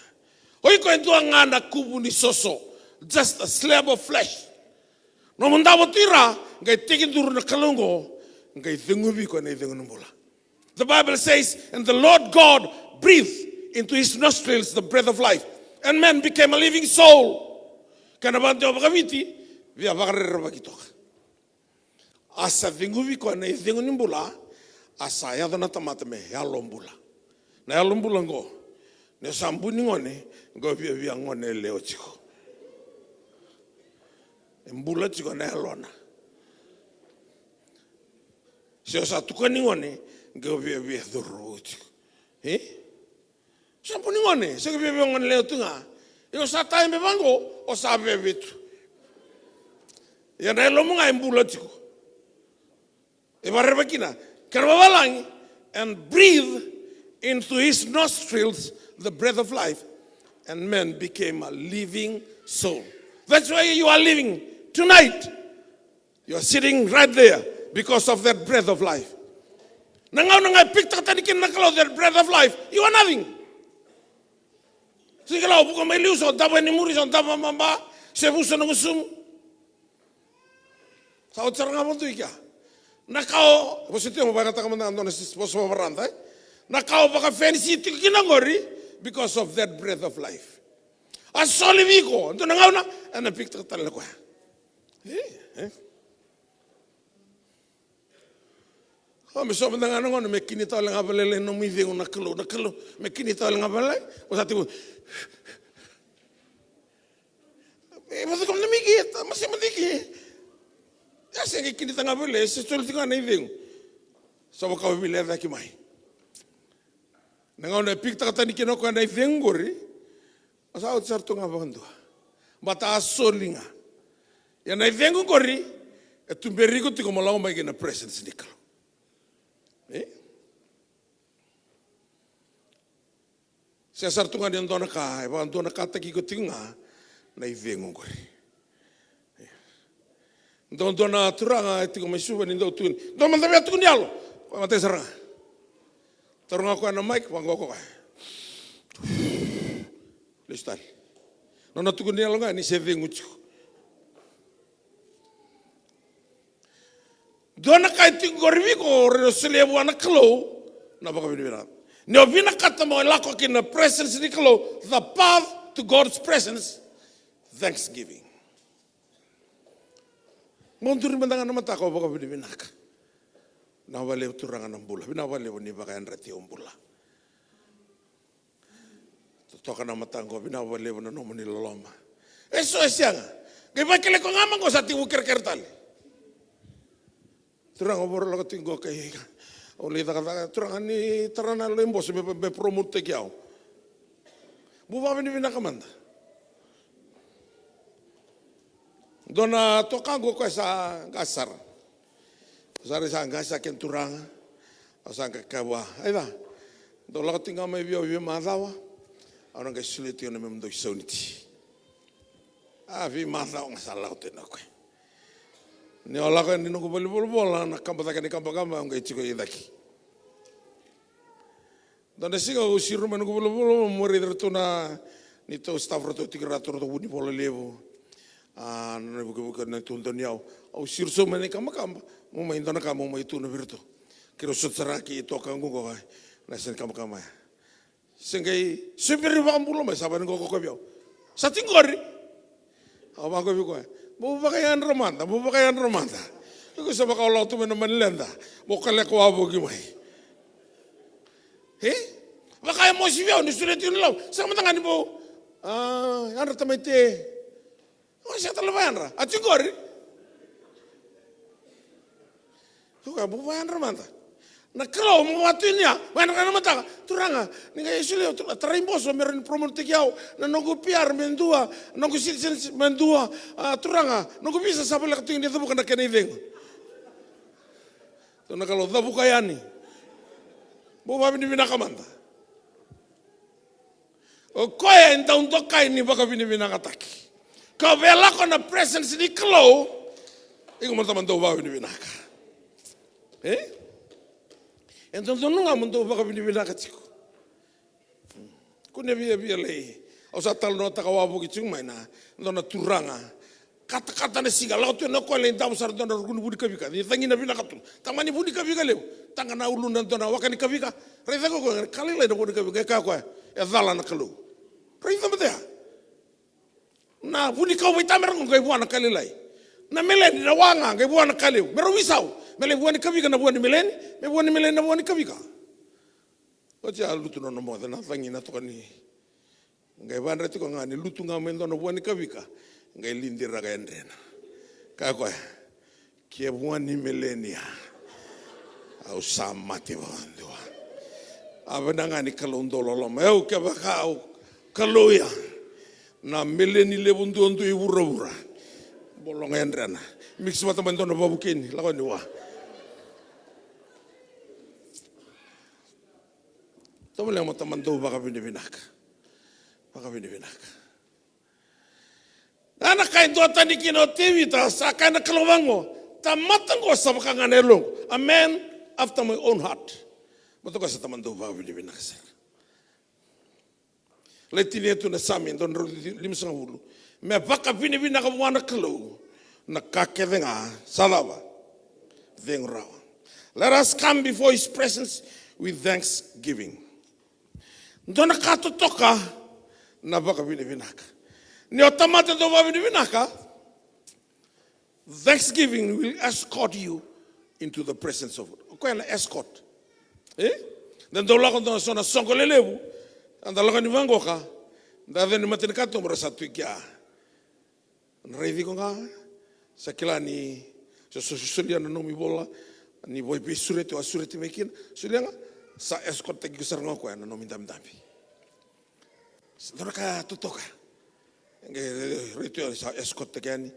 O iko e dua ga na kuvu ni soso, just a slab of flesh. Nomu davo tu i ra, qai tekiduru na Kalou qo, qai ceguvi iko ena icegu ni bula. The Bible says, "And the Lord God breathed into his nostrils the breath of life, and man became a living soul." Kena vakadewa vakaviti, via vakarerevaki toka. A sa ceguvi koya na icegu ni bula, a sa yaco na tamata me yalo bula. Na yalo bula qo, ni o sa buni gone, qo viavia gone e lewe tiko. E bula tiko na yalona. Se o sa tukuni gone, qo viavia curu tiko. E? Sa buni gone, se qo viavia gone lewe tu ga. E o sa tabe vaqo, o sa veve tu. Ia na yalomu ga e bula tiko. E vakarerevaki kina, kena vavalagi, "And breathe into his nostrils the breath of life, and man became a living soul." That's why you are living tonight. You are sitting right there because of that breath of life. Na gauna ga e pikitaka tani kina na Kalou that breath of life, you are nothing. Sega ni o vuka mai liu, se o davo yani muri, se o davo vababa, se vusa na gusumu. Sa oti sara ga vakadua i kea. Na ka o, vosa tiko, vakayagataka mada ga dua na vosa vavarada, e? Na ka o vakafenisi tiko kina qori, because of that breath of life. A soli vei iko, dua na gauna, ena pikitaka tale na koya. E, e. O, me so mada ga na gauna, me kini tawale ga vakalailai na nomu icegu na Kalou, na Kalou, me kini tawale ga vakalailai, o sa tiko. E, vata ko na miki, ta, ma se mada i ke. Ia se qai kini ta ga vakalailai, se soli tiko ga na icegu. Sa vaka o veilecayaki mai. Na gauna e pikitaka tani kina o koya na icegu qori, a sa oti sara tu ga vakadua. Baleta a soli ga. Ia na icegu qori, e tuberi iko tiko mo lako mai kina presence ni Kalou. E? Se sara tu ga ni dua na ka, e vakadua na kataki iko tiko ga, na icegu qori. Dua, dua na turaga e tiko mai Suva ni dau tukuni. Dua mada via tukuni yalo. Koya matai sara ga. Taura ga koya na mic, vaqo koya. Lesu tale. Nona tukuni yalo ga ni se cegu tiko. Dua na ka e tiko qori vei iko, o rawa ni o solia vua na Kalou na vakavinavinaka. Ni o vinakata mo lako ki na presence ni Kalou, the path to God's presence, thanksgiving. Mo duri mada ga na mataka o vakavinavinaka. Vinaka vakalevu Turaga na bula. Vinaka vakalevu ni vakayadrati au bula. Totoka na mataqu, vinaka vakalevu na nomuni loloma. E so e sega. Qai vakele ko ga ma qo sa tiko kerekere tale. Turaga, au voro lako tiko qo kai. Au lai cakacaka. Turaga ni tara na yalo i boso me, me promote-taki au. Bau vakavinavinaka mada. Dua na toka qo koya sa qase sara. Sa rai sa qase sa kena turaga. Au sa qai kaya vua, aica, dou lako tiko ga mai vei au veimacawa. Au na qai solia tiko na memu dau isauniti. A, veimacawa ga sa lako tiko na koya. Ni au lako yani noqu valenivolavola, na kabacake ni kabakaba au qai tiko i cake. Dua na siga au siro mai noqu valenivolavola, meu raici ratou na, neitou staff ratou tiko, ratou, ratou vunivola levu. A, na ivukevuke na tu donu yau. Au siro sobu mai na ikabakaba, mo mai dua na ka mo mai tu na vei iratou. Keirau sota sara ki toka gugu, na yasa ni kabakaba ya. Se qai seberi vakabula mai, sa vani qo ko vei au. Sa tiko qori. Au vaqo vei koya. Mo vakayadra mada, mo vakayadra mada. Iko sa vakaola tu mai na mani leda. Mo kaleka wavoki mai. E? Vaka e mosi vei au ni solia tiko na lavo. Sega mada ga ni mo, a, yadra tamai te. O sega tale vakayadra. A tiko qori. Ko koya mo vakayadra mada. Na Kalou mo vakatuinia. Vakayadra na mataka. Turaga, ni qai solia, Turaga, tarai boso me rawa ni promote-taki au. Na noqu P R me dua, noqu citizenship me dua. A, Turaga, noqu visa sa voleka tu ni cavuka na kena icegu. Tou na Kalou cavuka yani. Mo vakavinavinaka mada. O koya e dau dokai ni vakavinavinakataki. Ka via lako na presence ni Kalou, iko mo tamata dau vakavinavinaka. E? E dodonu ga mo dau vakavinavinaka tiko. Kua ni viavia lai. Au sa talanoataka wavoki tiko mai na dua na turaga. Katakata na siga, lako tu na koya lai davo sara dua na ruku ni vu ni kavika. Ni cagina vinaka tu. Tamani vu ni kavika levu. Taqa na uluna dua na waka ni kavika. Raica ko koya, ka lailai na vu ni kavika. Qai kaya koya, e cala na Kalou. Raica matea. Na vu ni kau vaitamera qo qai vua na ka lailai. Na meleni na waqa qai vua na ka levu. Me rau isau. Me lai vua ni kavika na vua ni meleni. Me vua ni meleni na vua ni kavika. Oti a lutu nona moce, na cagina toka ni. Qai vadra tiko ga ni lutu ga mai dua na vua ni kavika. Qai lidiraka e drena. Kaya koya, ke vua ni melenia, au sa mate vakadua. A vina ga ni Kalou dau loloma. Eu kevaka au Kalou ya, na meleni levu duadua i vuravura. Bologa e drena. Mix vata mai dua na vavukeni, lako ni wa. Tovolea mo tamata dau vakavinavinaka. Vakavinavinaka. Na ka e duatani kina o Tevita, sa kaya na Kalou vaqo, tamata qo sa vaka ga na yaloqu. A man after my own heart. Baleta o koya sa tamata dau vakavinavinaka sara. Lai tinia tu na Same, dua na drau limasagavulu. Me vakavinavinaka vua na Kalou na ka kece ga sa cava? Cegu rawa. Let us come before his presence with thanksgiving. Dua na ka totoka na vakavinavinaka. Ni o tamata dau vakavinavinaka, thanksgiving will escort you into the presence of God. O koya na escort. E? Da dau lako dua na so na soqo lelevu. Da lako ni vaqoka. Da yaco ni matanikatuba ra sa tu i kea. Na raici iko ga. Sa kila ni so, so, so, solia na nomu ivola. Ni vo i veisureti, o a sureti mai kina. Solia ga. Sa escort taki iko sara ga o koya na nomu idabedabe. Sa dua na ka totoka. Qai rai tu yani sa escort taki yani.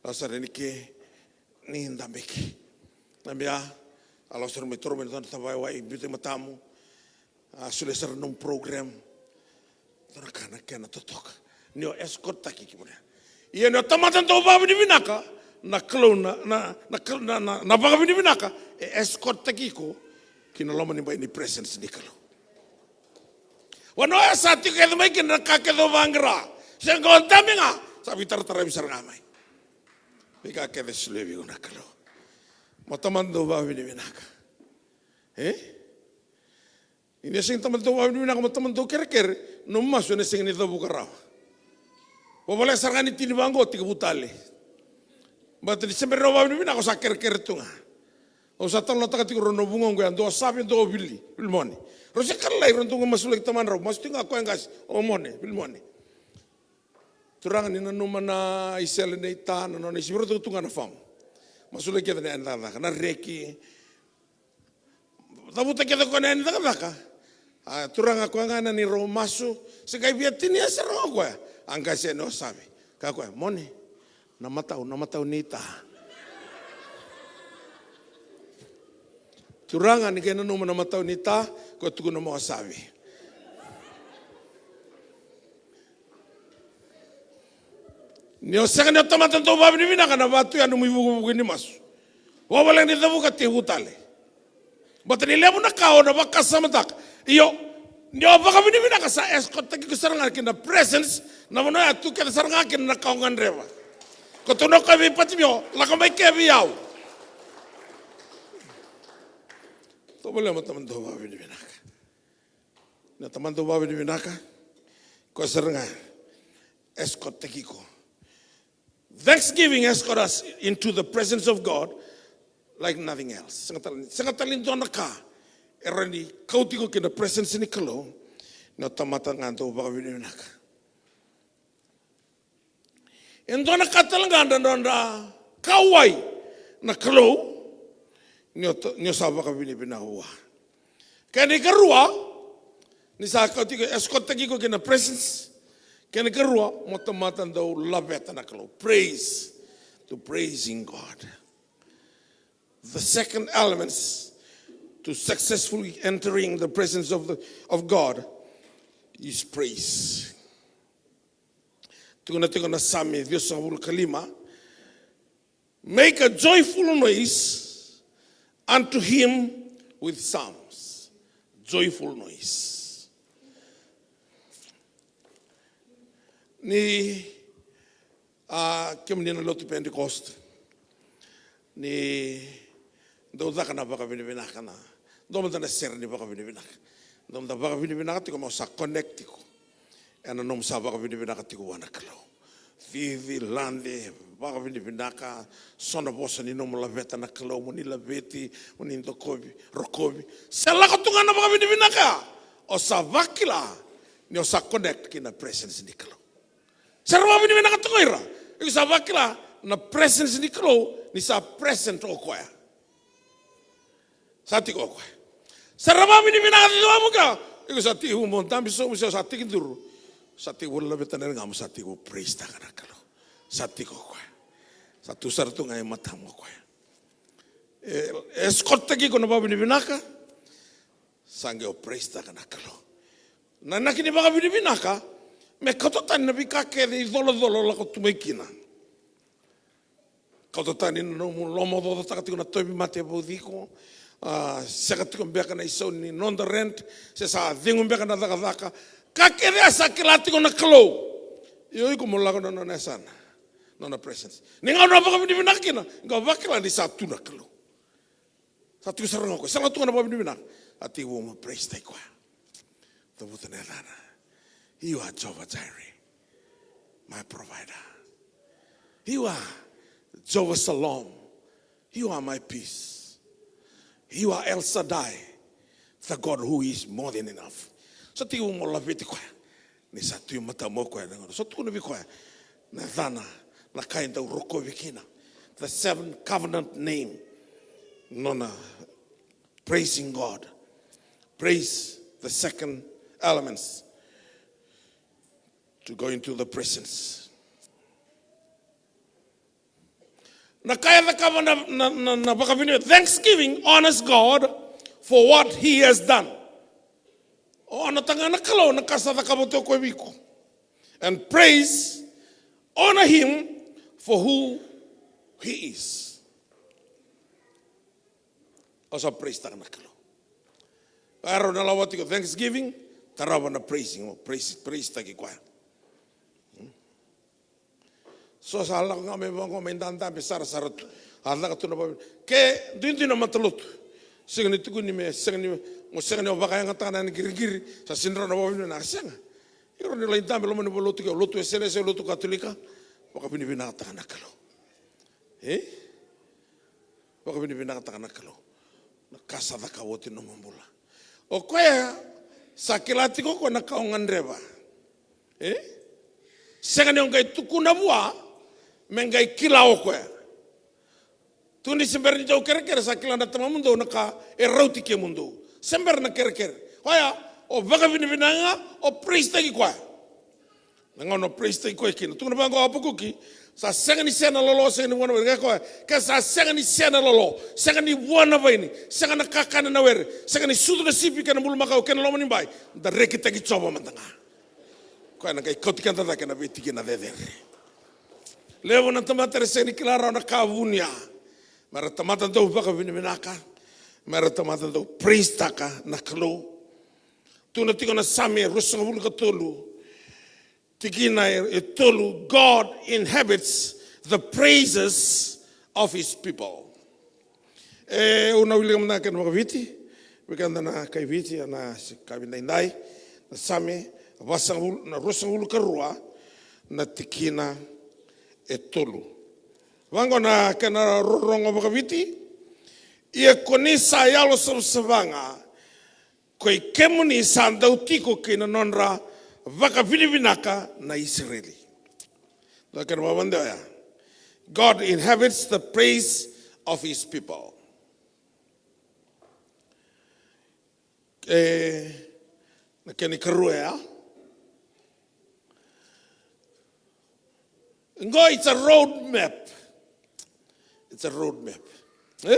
Lako sara yani ke ni dabe ki. Dabe ya. A lako sara mai toro mai na dua na tavaya wai biuta i matamu. A solia sara nomu program. Dua na ka na kena totoka. Ni o escort taki ki vanua. Ia ni o tamata dau vakavinavinaka. Na Kalou na, na, na, na, na, na vakavinavinaka. E escort taki iko. Ki na loma ni bai ni presence ni Kalou. Vanua ya sa tiko kece mai kina na ka kece o vaqara. Se qo dabe ga, sa veitarataravi sara ga mai. Veika kece solia vei iko na Kalou. Mo tamata dau vakavinavinaka. E? Ni na sega ni tamata dau vakavinavinaka, mo tamata dau kerekere, nomu masu ena sega ni cavuka rawa. Vavaleka sara ga ni tini vaqo, tekivu tale. Baleta ni se bera ni o vakavinavinaka, o sa kerekere tu ga. Au sa talanoataka tiko rau na vugoqu ya, dua o Save, dua o Vili, Vilimone. Rau se ka lalai, rau dau masulaki tamadrau, masu tiko ga koya qase, o Mone, Vilimone. Turaga ni nanuma na isele nei ta, na nona isivi, rau tu ga na famu. Masulaki kece na yani cakacaka, na reki. Cavuta kece koya na yani cakacaka. A, turaga koya ga na ni rau masu, se qai via tinia sara ga o koya. A qase yani o Save. Kaya koya, Mone. Na matau, na matau ni ta. Turaga ni qai nanuma na matau ni ta, ko tukuna mai o Save. Ni o sega ni o tamata dau vakavinavinaka na vatu ya nomu ivukevuke ni masu. Vavaleka ni cavuka tekivu tale. Baleta ni levu na ka o na vakasamataka. Io, ni o vakavinavinaka sa escort taki iko sara ga kina presence, na vanua ya tu kece sara ga kina na ka o gadreva. Koto na koya vei Patimio, lako mai ke vei au. Tovolea mo tamata dau vakavinavinaka. Na tamata dau vakavinavinaka, koya sara ga escort taki iko. Thanksgiving escort us into the presence of God like nothing else. Sega tale, sega tale ni dua na ka e rawa ni kauti iko ki na presence ni Kalou ni o tamata ga dau vakavinavinaka. E dua na ka tale ga da nodra kauwai na Kalou ni o ta-, ni o sa vakavinavinaka vua. Kena ikarua, ni sa kauti iko, escort taki iko ki na presence. Kena ikarua, mo tamata dau laveta na Kalou. Praise. To praising God. The second elements to successfully entering the presence of the, of God is praise. Tukuna tiko na Same ciwasagavulu ka lima, "Make a joyful noise unto him with psalms." Joyful noise. Ni, a, kemuni na lotu Pentecost, ni dau caka na vakavinavinaka, na dua mada na sere ni vakavinavinaka. Dau mada vakavinavinaka tiko, mo sa connect tiko ena nomu sa vakavinavinaka tiko vua na Kalou. Cici, lade, vakavinavinaka, so na vosa ni nomu laveta na Kalou, mo ni laveti, mo ni dokovi, rokovi. Se lako tu ga na vakavinavinaka, o sa vakila ni o sa connect ki na presence ni Kalou. Sa ra vakavinavinaka toka ira, iko sa vakila na presence ni Kalou, ni sa present o koya. Sa tiko o koya. Sa ra vakavinavinaka tiko vakamuka, iko sa tiko mo dabe sobu, se sa tiko duru. Sa tiko laveta na ligamu, sa tiko praise taka na Kalou. Sa tiko o koya. Sa tu sara tu ga e matamu o koya. E, e escort taki iko na vakavinavinaka. Sa qai o praise taka na Kalou. Na inaki ni vakavinavinaka, me kauta tani na veika kece icolacola o lako tu mai kina. Kauta tani na nomu lomacocotaka tiko na tauvimate e vauci iko. A, sega tiko beka na isau ni noda rent, se sa cegu beka na cakacaka. Ka kece a sa kila tiko na Kalou. Io, iko mo lako na nona yasana, nona presence. Ni gauna vakavinavinaka kina, qai vakila ni sa tu na Kalou. Sa tiko sara ga o koya, sa lako tu ga na vakavinavinaka. A tiko mo praise taki koya. Cavuta na yacana. You are Jehovah Jireh, my provider. You are Jehovah Shalom. You are my peace. You are El Shaddai, the God who is more than enough. Sa tiko mo laveti koya. Ni sa tu e matamu o koya na gauna. Sa tukuna vei koya na yacana, na ka e dau rokovi kina. The seven covenant name. Nona praising God. Praise the second elements to go into the presence. Na ka e cakava na, na, na, na vakavinavinaka. Thanksgiving honors God for what he has done. O honor taka ga na Kalou na ka sa cakava tu o koya vei iko. And praise, honor him for who he is. O sa praise taka na Kalou. Ka rau na lawa tiko thanksgiving, tarava na praising, praise, praise taki koya. So sa lako ga mai vaqo, mai dadabe sarasara tu. A caka tu na vakavi-, ke duidui na matalotu. Sega ni tukuni me, sega ni, mo sega ni vakayagataka na qiriqiri, sa sega ni rawa na vakavinavinaka, sega. Iko ni lai dabe loma ni valotu ke, lotu Wesele se lotu Katolika, vakavinavinakataka na Kalou. E? Vakavinavinakataka na Kalou. Na ka sa cakava oti na nomu bula. O koya sa kila tiko o koya na ka o gadreva. E? Sega ni o qai tukuna vua, me qai kila o koya. Tu ni se bera ni dau kerekere, sa kila na tamamudou na ka e rauti kemudou. Se bera na kerekere. Koya, o vakavinavinaka ga, o praise taki koya. Na gauna o praise taki koya kina. Tukuna vaqo o Apakuki, sa sega ni sea na lolo, sega ni vua na vaini. Kaya koya, ke sa sega ni sea na lolo, sega ni vua na vaini, sega na kakana na were, sega ni sucu na sipi kei na bulumakau kei na loma ni bai, da rekitaki Jiova mada ga. Koya na qai kauti keda cake na veitikina cecere. Levu na tamata era sega ni kila rawa na ka vunia. Mera tamata dau vakavinavinaka. Mera tamata dau praise taka na Kalou. Tukuna tiko na Same ruasagavulu ka tolu, tikina e, e tolu, God inhabits The praises of his people. E, au na wilika mada na kena vakaviti vei keda na kai Viti ena siga ni daidai, na Same vasagavulu, na ruasagavulu ka rua, na tikina e tolu. Vaqo na kena rorogo vakaviti: Ia ko ni sa yalo savasava ga, ko i kemuni sa dau tiko kei na nodra vakavinavinaka na Isireli. Dua kena vakadewa ya. God inhabits the praise of his people. E, na kena ikarua ya. Qo, it's a road map. It's a road map. E?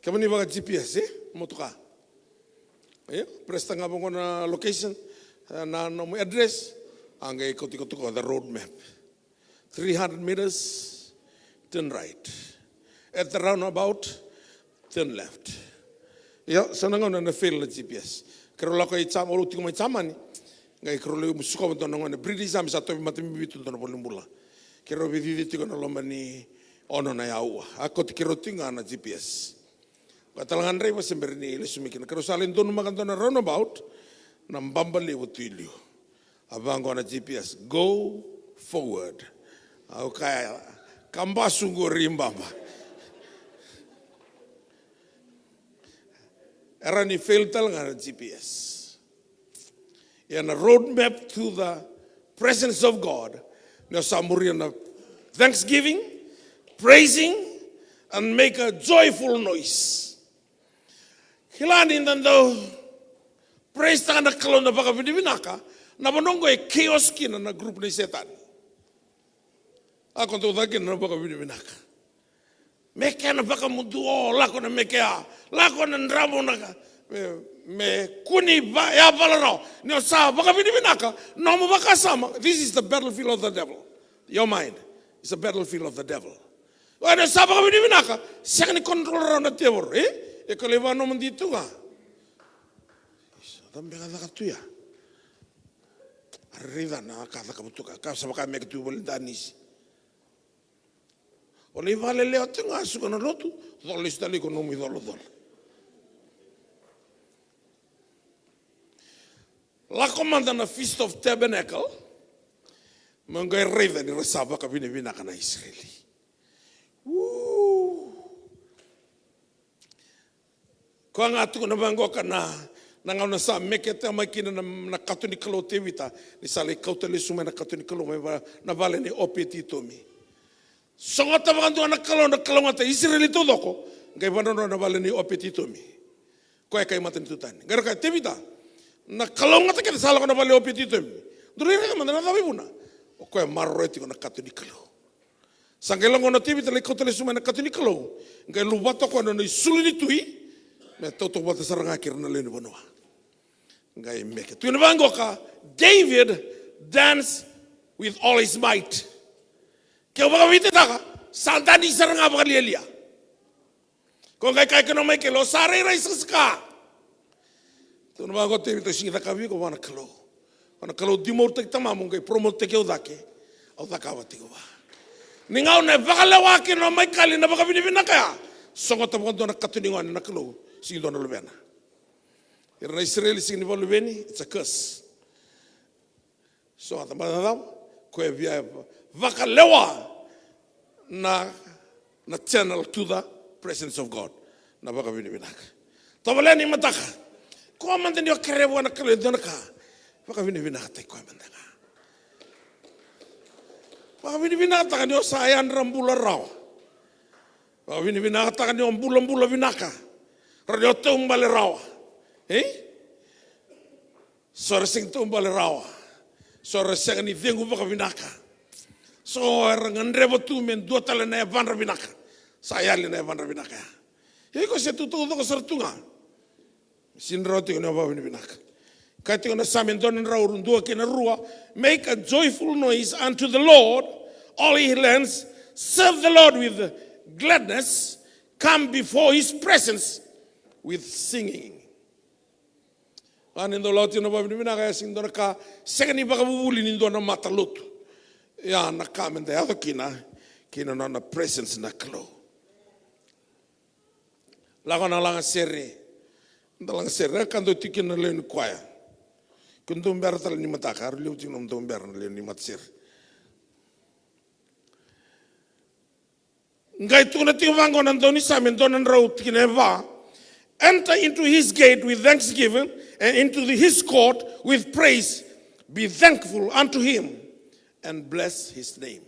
Kemuni vaka G P S, e? Motoka. E? Press-taka ga vaqo na location, e, na nomu address. A qai kauti iko tu qo the road map. Three hundred meters, turn right. At the roundabout, turn left. Io, so na gauna na fail na G P S. Keirau lako i Jam-, au tiko mai Jamani. Qai keirau lai musuka dua na gone British Army, sa tauvi matabete tu dua na valenibula. Keirau veicici tiko ena loma ni ono na aua. A kauti keirau tiko ga na G P S. Koya tale ga draiva se bera ni lesu mai kina. Keirau sa lai donumaka dua na roundabout, na baba levu tu i liu. A vaqo na G P S, go forward. Au kaya, ka basu qori baba. Era ni fail tale ga na G P S. Ia na road map to the presence of God, ni o sa muria na thanksgiving, praising, and make a joyful noise. Kila ni da dau praise-taka na Kalou na vakavinavinaka, na vanua qo e chaos kina na group ni Setani. A ko dau caka kina na vakavinavinaka. Meke na vakamuduo, lako na meke ya, lako na dramu na ka. Me, me kua ni va-, yavala rawa. Ni o sa vakavinavinaka, nomu vakasama, this is the battlefield of the devil. Your mind is a battlefield of the devil. Oya ni o sa vakavinavinaka, sega ni control rawa na tevoro, e? E ka lai vakanomodi tu ga. Isa, cava beka caka tu ya? A raica na ka caka vutuka, ka sa vaka meke tu vale danisi. O lai vakalelewa tiko ga, suka na lotu, cola lesu tale iko nomu icolacola. Lako mada na Feast of Tabernacle, mo qai raica ni ra sa vakavinavinaka na Isireli. Uu. Koya ga tukuna vaqoka na, na gauna sa meketa mai kina na, na kato ni Kalou o Tevita, ni sa lai kauta lesu mai na kato ni Kalou mai va-, na vale nei Opeti-itomi. Sogota vakadua na Kalou na kalougata Isireli taucoko, qai vadrodro na vale nei Opeti-itomi. Koya kai matanitu tani. Qai ra kaya, Tevita, na kalougata kece sa lako na vale nei Opeti-itomi. Dou raica mada na cava e vuna. O koya maroroya tiko na kato ni Kalou. Sa qai lako o Tevita lai kauta lesu mai na kato ni Kalou. Qai luvata o koya na nona isulu ni tui. Me tautauvata sara ga kei ira na lewe ni vanua. Qai meke. Tukuna vaqoka, David danced with all his might. Ke o vakavititaka, sa danisi sara ga vakalialia. Ko qai kaya kina o Maikeli, o sa rairai sakasaka. Tukuna vaqo o Tevita, au sega ni cakava vei iko vua na Kalou. Vua na Kalou demote-taki tamamu, qai promote-taki au cake. Au cakava tiko vua. Ni gauna e vakalewa kina o Maikeli na vakavinavinaka ya, sogota vakadua na kato ni gone na Kalou, sega ni dua na luvena. Ira na Isireli sega ni vakaluveni, it's a curse. So, a tamata na cava? Koya via vakalewa na, na channel to the presence of God. Na vakavinavinaka. Tavale ni mataka. Koya mada ni o kerea vua na Kalou e dua na ka. Vakavinavinakataki koya mada ga. Vakavinavinakataka ni o sa yadra bula rawa. Vakavinavinakataka ni o bulabula vinaka. Ra ni o taubale rawa. Ei? So era sega ni taubale rawa. So era sega ni cegu vakavinaka. So era gadreva tu me dua tale na yavadra vinaka. Sa yali na yavadra vinaka ya. Ia iko se tu taucoko sara tu ga. Sega ni rawa tiko na vakavinavinaka. Kaya tiko na Same dua na drau dua kei na rua. Make a joyful noise unto the Lord, all ye lands. Serve the Lord with gladness. Come before his presence with singing. A ni dau lako tiko na vakavinavinaka, e sega ni dua na ka, sega ni vakavuvuli ni dua na matalotu. Ia na ka me da yaco kina, kina nona presence na Kalou. Lako na lagasere. Da lagasere, e ka dau tiko kina na lewe ni kwaya. Ko dau bera tale ni mataka, aro levu tiko na dau bera na lewe ni matasere. Qai tukuna tiko vaqo na daunisame dua na drau tikina e va. Enter into his gate with thanksgiving and into his court with praise. Be thankful unto him and bless his name.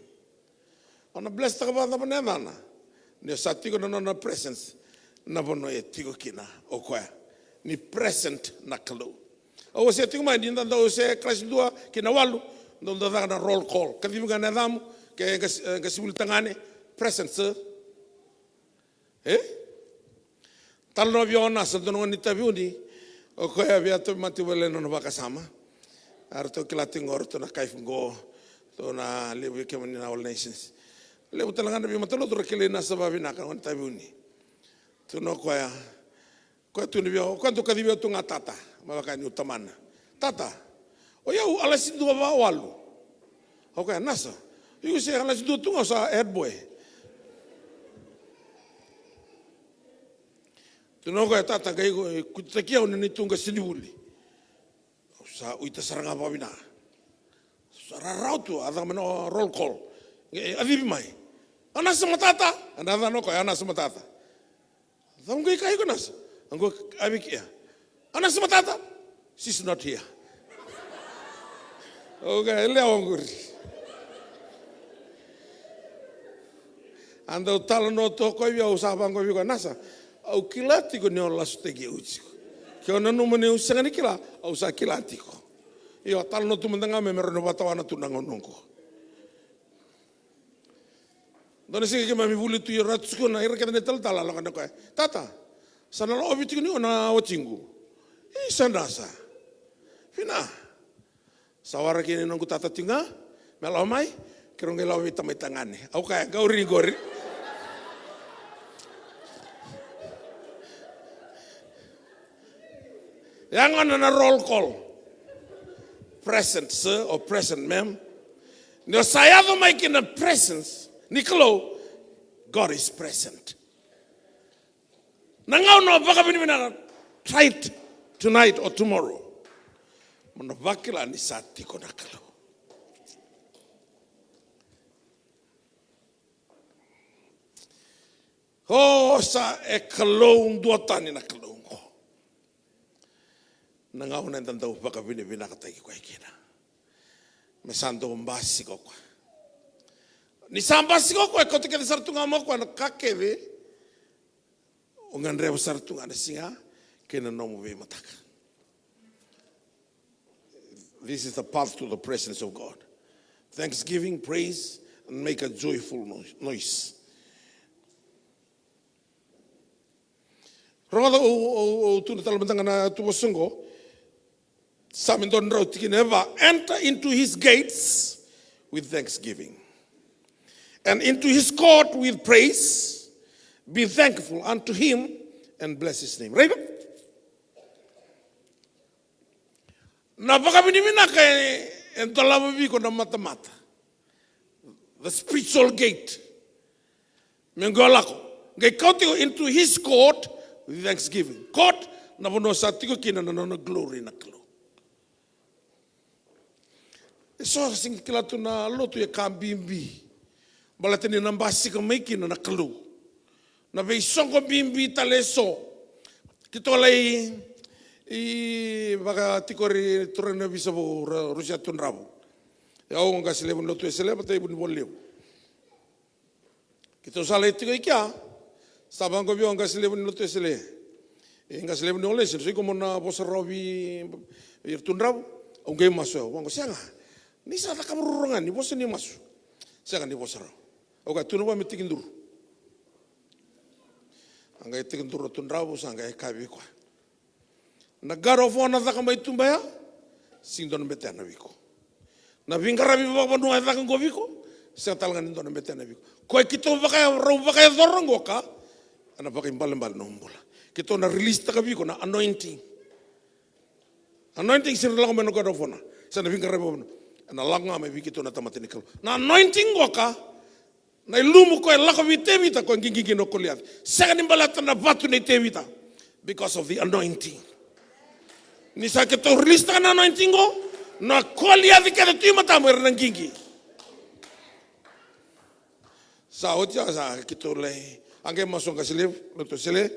O na bless taka vakacava na yacana? Ni o sa tiko na nona presence na vanua e tiko kina o koya. Ni present na Kalou. Au wasea tiko mai ni da dau se kalasi dua ki na walu, dau dau caka na roll call. Kacivi ga na yacamu, ke qasi, e, qasi vuli tagane, present sir. E? Talanoa vei au o Nasa, dua na gone ni Taveuni, o koya via tauvimate vale na nona vakasama. A ratou kila tiko qo, ratou na kaifu qo, ratou na levu vei kemuni na All Nations. Levu tale ga na veimatalotu ra kilai Nasa vavinaka, gone ni Taveuni. Tukuna o koya, koya tukuna vei au, o koya dau kacivi au tu ga tata, me vaka niu tamana. Tata, o yau a lasi dua va walu. O koya, Nasa, iko se a lasi dua tu ga, o sa head boy. Tukuna o koya, tata, qai kutitaki au na neitou qasenivuli. Au sa uita sara ga vakavinaka. Sa rarawa tu, a caka mai na roll call. Qai kacivi mai. A Nasa matata. A na cana o koya, a Nasa matata. Cau qai kaya ko Nasa. A qo a vei kea. A Nasa matata. She's not here. Okay, e lewa qori. A dau talanoa toka vei au, sa vaqo vei koya, Nasa, au kila tiko ni o lasutaki au tiko. Ke o nanuma ni au sega ni kila, au sa kila tiko. Io, talanoa tu mada ga me, me rawa ni vakatawana tu na gauna oqo. Dua na siga keimami vuli tu i Ratu Sukuna, ira kece na italatala, lako na koya. Tata, sa na laovi tiko ni o na watiqu. Isa Nasa. Vina. Sa waraki ni noqu tata tiko ga, me lako mai, keirau qai lako vei tamai tagane. Au kaya, qauri qori. Ya gona na roll call. Present, sir, or present, ma'am. Ni o sa yaco mai ki na presence ni Kalou, God is present. Na gauna vakavinavinaka, try it tonight or tomorrow. Mo na vakila ni sa tiko na Kalou. O sa e Kalou duatani na Kalou oqo. Na gauna eda dau vakavinavinakataki koya kina. Me sa dau basika o koya. Ni sa basika o koya, e kauta kece sara tu ga mai o koya na ka kece o gadreva sara tu ga na siga kei na nomu veimataka. This is the path to the presence of God. Thanksgiving, praise, and make a joyful no-, noise. Rogoca, au, au, au tukuna tale mada ga na tuvosa oqo. Same dua na drau tikina e va. Enter into his gates with thanksgiving and into his court with praise. Be thankful unto him and bless his name. Raica? Na vakavinavinaka e, e dolava vei iko na matamata. The spiritual gate. Me qai lako. Qai kauta iko into his court with thanksgiving. Court, na vanua sa tiko kina na nona glory na Kalou. E so sega ni kila tu na lotu e ka bibi. Baleta ni na basika mai kina na Kalou. Na veisoqo bibi tale e so. Keitou lai, i vakatikori turaga na Visavou Ra-, Rusia Tudravu. E au qase levu ni lotu Wesele, vata i Vunivola Levu. Keitou sa lai tiko i kea, sa vaqo vei au qase levu ni lotu Wesele. E qase levu ni All Nations, sa iko mo na vosa rawa vei ira Tudravu, au qai masu au, vaqo, sega. Ni sa cakava ruarua ga, ni vosa ni masu. Sega ni vosa rawa. Au kaya, tukuna vua me tekiduru. A qai tekiduru o Tudravu, sa qai kaya vei koya. Na God of War na caka mai tuba ya, sega ni dua na betena vei iko. Na veiqaravi vakavanua e caka qo vei iko, sega tale ga ni dua na betena vei iko. Koya keitou vaka, rau vakayacora qo ka, ena vakaibalebale na nomu bula. Keitou na release taka vei iko na anointing. Anointing sega ni lako mai na God of War. Sa na veiqaravi vakavanua. Ena lako ga mai vei keitou na tamata ni Kalou. Na anointing qoka, na ilumu koya e lako vei Tevita, koya qiqiqi na Koliaci. Sega ni baleta na vatu nei Tevita. Because of the anointing. Ni sa keitou release taka na anointing qo, na Koliaci kece tu i matamu era na qiqi. Sa oti ya sa keitou lai, a qai masu o Qase Levu, Lotu Wesele.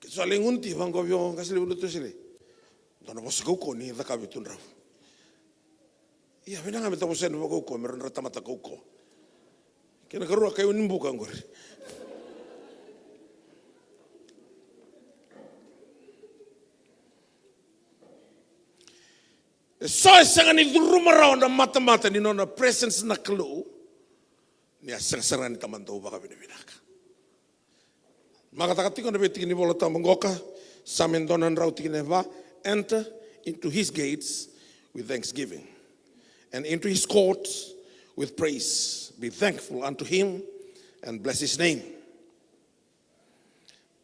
Keitou sa lai gunu ti vaqo vei o Qase Levu, Lotu Wesele. Dua na vosa kaukauwa ni cakava vei tudrau. Ia, vinaka me ta vosa yani vakaukauwa me ra dra tamata kaukauwa. Kena karua, kai uni buka qori. E so e sega ni curuma rawa na matamata ni nona presence na Kalou, ni a sega sara ga ni tamata dau vakavinavinaka. Makataka tiko na veitiki ni Vola Tabu qoka, Same dua na drau tikina e va, enter into his gates with thanksgiving, and into his courts with praise. Be thankful unto him and bless his name.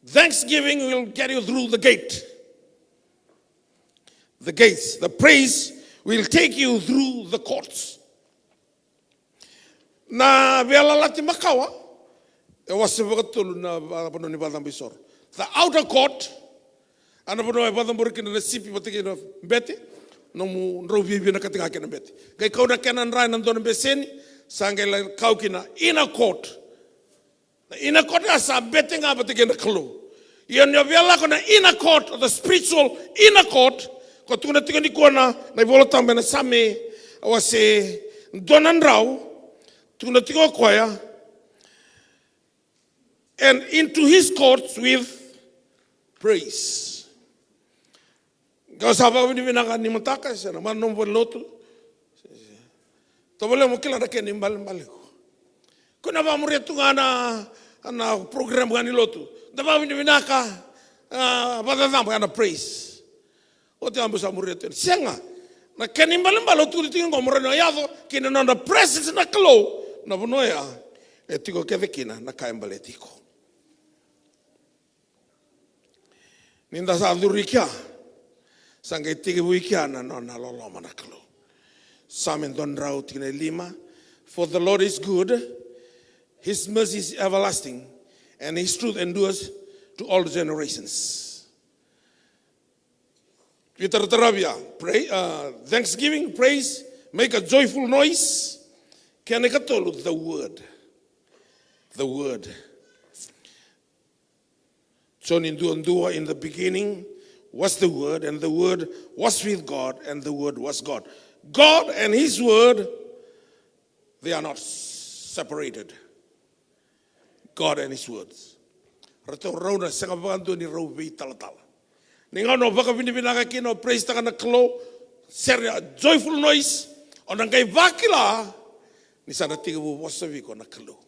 Thanksgiving will get you through the gate. The gates, the praise will take you through the courts. Na Veiyalayalati Makawa, e wase vakatolu na va-, vanua ni vakacabo isoro. The outer court, a na vanua e vakacabori kina na sipi vata kei na bete, nomu drau viavinakati ga kei na bete. Qai kau na kena dra ena dua na beseni, sa qai lai kau ki na inner court. Na inner court ya sa bete ga vata kei na Kalou. Ia ni o via lako na inner court, the spiritual inner court, ko tukuna tiko nikua na, na iVola Tabu ena Same, a wase dua na drau, tukuna tiko o koya, and into his courts with praise. Qai sa vakavinavinaka ni mataka, se na mana nomu valenilotu. Tovolea mo kila na kena ibalebale ko. Ko na vakamuria tu ga na, na program ga ni lotu. Da vakavinavinaka, a, vakacacabo, ya na praise. Oti ya mo sa muria tu. Sega. Na kena ibalebale o tukuna tiko qo mo rawa ni o yaco kina nona presence na Kalou. Na vanua ya, e tiko kece kina na ka e baleti iko. Ni da sa curu i kea, sa qai tekivu i kea na nona loloma na Kalou. Same dua na drau tikina e lima. For the Lord is good, his mercy is everlasting, and his truth endures to all generations. Veitaratara via, pray, uh, thanksgiving, praise, make a joyful noise. Kena ikatolu, the word. The word. Joni duadua, in the beginning was the Word, and the Word was with God, and the Word was God. God and his Word, they are not separated. God and his words. Ratou rau na sega vakadua ni rau veitalatala. Ni gauna o vakavinavinaka kina, o praise taka na Kalou, sere a joyful noise, o na qai vakila ni sa na tekivu vosa vei iko na Kalou.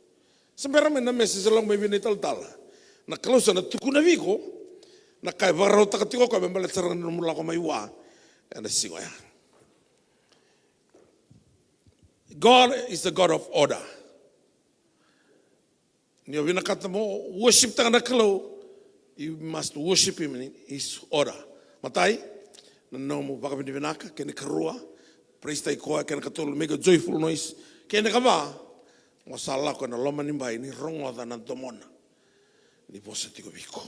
Se bera mai na message lako mai vei na italatala. Na Kalou sa na tukuna vei iko na ka e vakarautaka tiko o koya me baleta sara ga na nomu lako mai vua ena siga oya. God is the God of order. Ni o vinakata mo worship taka na Kalou, you must worship him in his order. Matai, na nomu vakavinavinaka, kena ikarua, praise taki koya, kena ikatolu, make a joyful noise, kena ikava, mo sa lako ena loma ni bai ni rogoca na domona ni vosa tiko vei iko.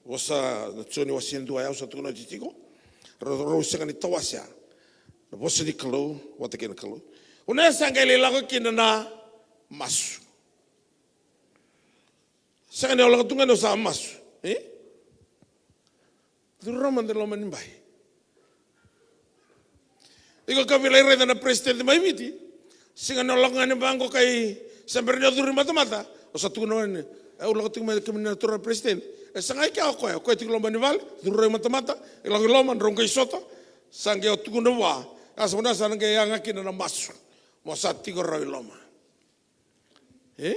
Vosa na Joni wase dua, au sa tukuna oti tiko. Rau, rau sega ni tawasea na vosa ni Kalou vata kei na Kalou. O na sa qai lai lako kina na masu. Sega ni o lako tu ga ni o sa masu, e? Curu rawa mada e loma ni bai. Iko ka via lai raica na president mai Viti. Sega ni o lako ga ni vaqo kai se bera ni o curu i matamata. O sa tukuna vua ni, e, au lako tiko mai kemuni na turaga president. E sagai kea o koya, o koya tiko loma ni vale, curu rawa i matamata, e lako i loma, drau qai sota. Sa qai o tukuna vua, a sa vanua sa na qai yaga kina na masu. Mo sa tiko rawa i loma. E?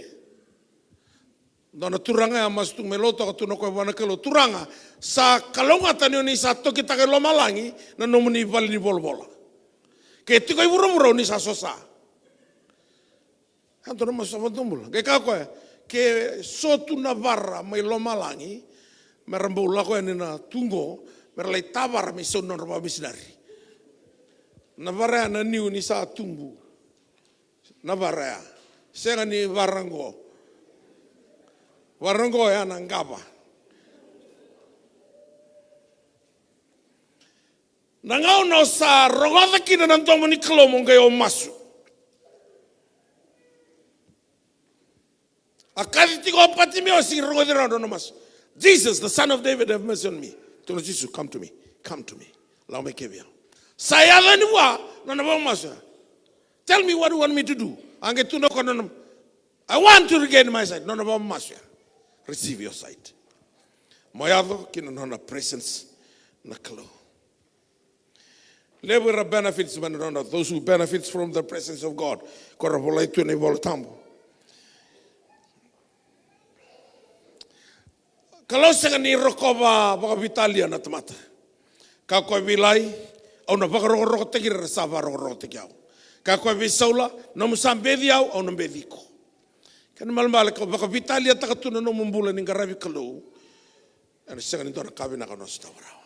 Dua na turaga ya masu tu mai Lautoka, tukuna o koya vua na Kalou, Turaga, sa kalougata ni o ni sa tokitaka i lomalagi na nomuni vale ni volavola. Ke tiko i vuravura o ni sa sosa. A dua na masu sa vakadobula. Qai kaya o koya, ke so tu na vara mai lomalagi, me ra bau lako yani na tu qo, me ra lai tavara me sau na nodra vakamisinari. Na vara ya na niu ni sa tubu. Na vara ya. Sega ni vara qo. Vara qo ya na qava. Na gauna o sa rogoca kina na domo ni Kalou mo qai o masu. A kaci tiko o Patimeo, sega ni rogoci rawa na nona masu. "Jesus, the son of David, have mercy on me." Tukuna o Jisu, "Come to me, come to me." Lako mai kevi au. Sa yaco yani vua na nona vakamasu ya. "Tell me what you want me to do." A qai tukuna o koya na nona, "I want to regain my sight." Na nona vakamasu ya. "Receive your sight." Mo yaco ki na nona presence na Kalou. Levu era benefits mai na nona, those who benefits from the presence of God. Ko ra volai tu na iVola Tabu. Kalou sega ni rokova vakaveitalia na tamata. Ka koya vei Ilai, au na vakarokorokotaki ira era sa vakarokorokotaki au. Ka koya vei Saula, nomu sa beci au, au na beci iko. Kena ibalebale ka vakaveitaliataka tu na nomu bula ni qaravi Kalou. Ena sega ni dua na ka vinaka o na sotava rawa.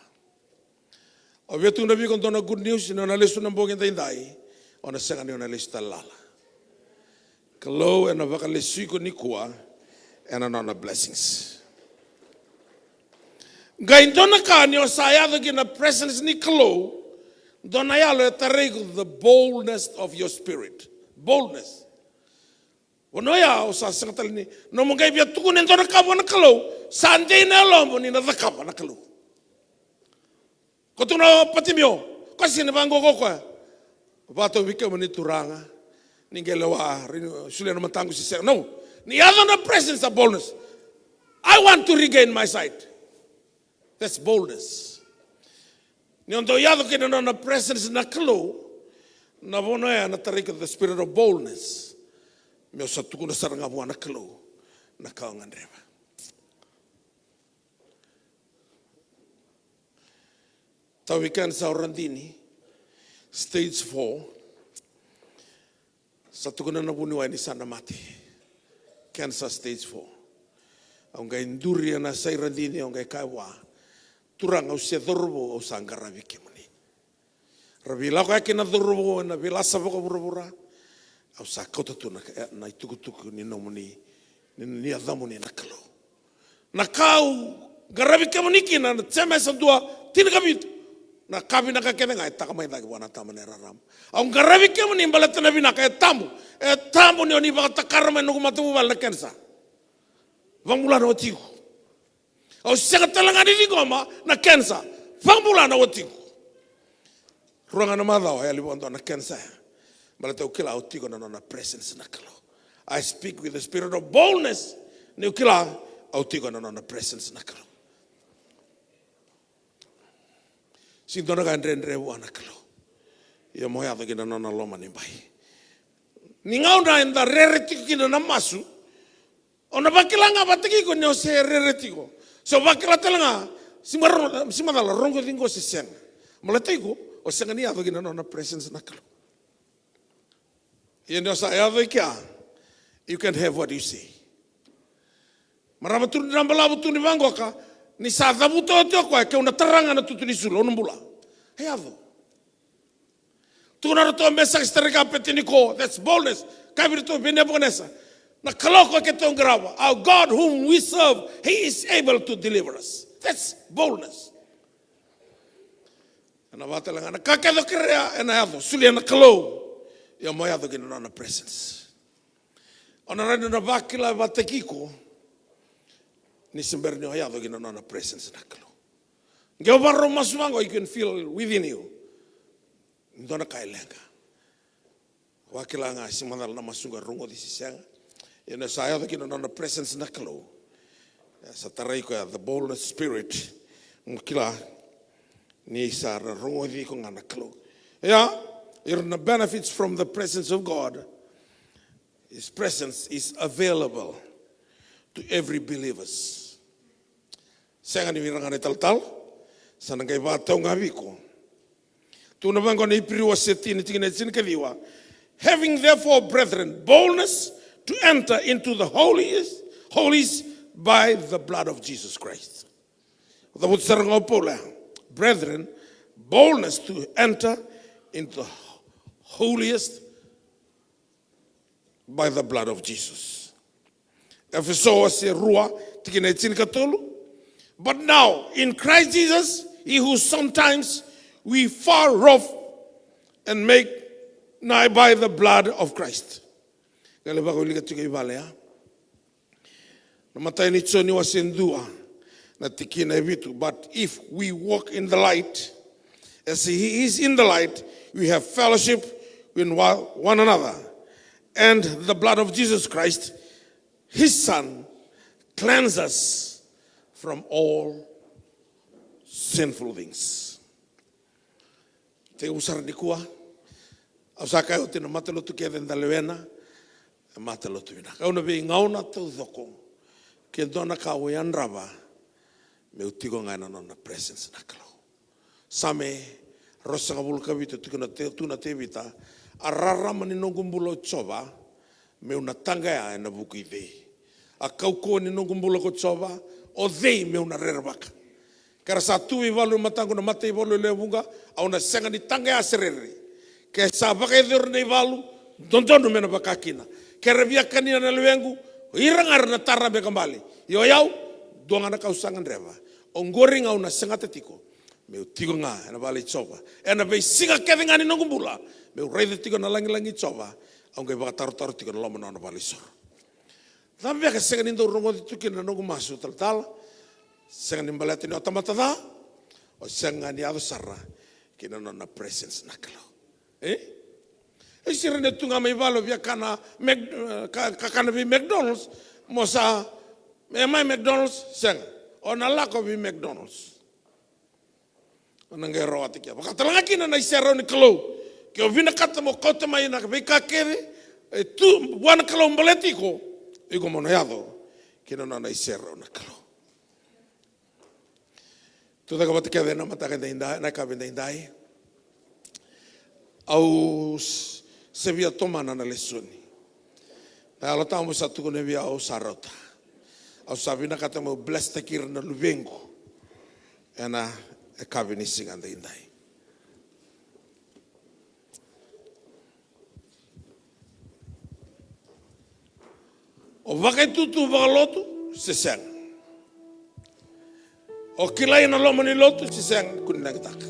Au via tukuna vei iko dua na good news, ni o na lesu na bogi edaidai, o na sega ni o na lesu tale lala. Kalou ena vakalesui iko nikua ena nona blessings. Qai dua na ka ni o sa yaco ki na presence ni Kalou, dua na yalo e tarai iko, the boldness of your spirit. Boldness. Vanua ya o sa sega tale ni, nomu qai via tukuna e dua na ka vua na Kalou, sa dei na yalomu ni na cakava na Kalou. Ko tukuna o Patimeo, ko sega ni vaqo ko koya. Vakatau vei kemuni Turaga, ni qai lewa, rini, solia na mataqu se sega. No, ni yaco na presence of boldness. "I want to regain my sight." That's boldness. Ni o dau yaco kina na nona presence na Kalou, na vanua ya na tarai iko the spirit of boldness. Me o sa tukuna sara ga vua na Kalou na ka o gadreva. Tavi cancer o Radini, stage four. Sa tukuna na vuniwai ni sa na mate. Cancer stage four. Au qai duri ena yasai Radini, au qai kaya vua, Turaga, au se cauravou, au sa qaravi kemuni. Ra veilakoyaki na cauravou ena veilasa vakavuravura. Au sa kauta tu na, na itukutuku ni nomuni, ni, ni yacamuni na Kalou. Na ka au qaravi kemuni kina, na Jemesa dua, tinikavitu. Na ka vinaka kece ga e taka mai cake vua na Tama ni rarama. Au qaravi kemuni baleta na vinaka e tabu. E tabu ni o ni vakatakara mai noqu matavuvale na kenisa. Vakabula na watiqu. Au sega tale ga ni ciqoma na kenisa. Vakabula na watiqu. Rua ga na macawa e yali vakadua na kenisa ya. Baleta au kila au tiko na nona presence na Kalou. I speak with the spirit of boldness. Niu kila au tiko na nona presence na Kalou. Sega ni dua na ka e dredre vua na Kalou. Ia mo yaco ki na nona loma ni bai. Ni gauna eda rere tiko kina na masu, o na vakila ga vata kei iko ni o se rere tiko. Se o vakila tale ga, sega ni macala rogoci qo se sega. Baleta iko, o sega ni yaco ki na nona presence na Kalou. Ia ni o sa yaco i kea, you can have what you say. Marama Turaga balavu tu ni vaqoka, ni sa cavuta oti o koya, keu na tara ga na tutu ni sulu, au na bula. E yaco. Tukuna ratou o Mesaka, Setaraka, Apetiniko, that's boldness. Kaya vei ratou vei Nepukanesa, na Kalou ko keitou qarava, our God whom we serve, he is able to deliver us. That's boldness. Ena vaka tale ga na ka kece o kerea ena yaco, solia na Kalou. Ia mo yaco ki na nona presence. O na rawa ni o na vakila vata kei iko ni se bera ni o yaco ki na nona presence na Kalou. Qai o vakarau masu vaqo, you can feel within you. Dua na ka e leqa. Vakila ga se macala na masu qo e rogoci se sega. Ia ni sa yaco ki na nona presence na Kalou, e sa tarai koya the boldness spirit. Mo kila ni sa ra rogoci iko ga na Kalou. Ia, ira na benefits from the presence of God. His presence is available to every believers. Sega ni vei ira ga na italatala, sa na qai vakatau ga vei iko. Tukuna vaqo na Iperiu wase tini, tikina e tinikaciwa. Having therefore, brethren, boldness to enter into the holiest, holies by the blood of Jesus Christ. Cavuta sara ga o Paula, brethren, boldness to enter into the holiest by the blood of Jesus. Efeso wase rua, tikina e tinikatolu. But now, in Christ Jesus, ye who sometimes were far off and made nigh by the blood of Christ. Qai lai vakawilika tiko i vale ya. Na imatai ni Joni wase dua, na tikina e vitu. But if we walk in the light, as he is in the light, we have fellowship with one, one another. And the blood of Jesus Christ, his Son, cleanses us from all sinful things. Tekivu sara nikua, au sa kaya oti, na matalotu kece eda lewena, e matalotu vinaka. Au na veigauna taucoko, ke dua na ka au yadrava, meu tiko ga ena nona presence na Kalou. Same ruasagavulu ka vitu, tukuna o Tevita, a rarama ni noqu bula o Jiova, meu na taqaya ena vuku i cei? A kaukauwa ni noqu bula ko Jiova, o cei meu na rerevaka? Ke ra sa tu vei valu e mataqu na mataivalu e lewe vuqa, au na sega ni taqaya se rere. Ke sa vakayacori na ivalu, dodonu me na vaka kina. Ke ra via kania na lewequ, o ira ga era na tarabe ka bale. Ia o yau, dua ga na ka au sa gadreva. Oqori ga au na segata tiko, meu tiko ga ena vale i Jiova ena veisiga kece ga ni noqu bula, meu raica tiko na lagilagi i Jiova. Au qai vakatarotaro tiko ena loma ni nona valenisoro. Cava beka sega ni dau rogoci tu kina na noqu masu talatala? Sega ni baleta ni o tamata ca, o sega ga ni yaco sara ki na nona presence na Kalou. E? E sega ni tu ga mai vale o via kana Mac-, ka, ka kana vei McDonald's, mo sa, e mai McDonald's, sega. O na lako vei McDonald's. O na qai rawata kina. Vakatalega kina na iserau ni Kalou. Ke o vinakata mo kauta mai na veika kece e tu vua na Kalou baleti iko, iko mo na yaco ki na nona iserau na Kalou. Tucake vata kece ena mataka edaidai, na yakavi edaidai. Au s-, se via tomana na lesoni. Na Yalo Tabu sa tukuna vei au, au sa rauta. Au sa vinakata meu blesstaki ira na luvequ ena yakavi ni siga edaidai. O vakaitutu vakalotu se sega? O kilai ena loma ni lotu se sega? Kua ni nagitaka.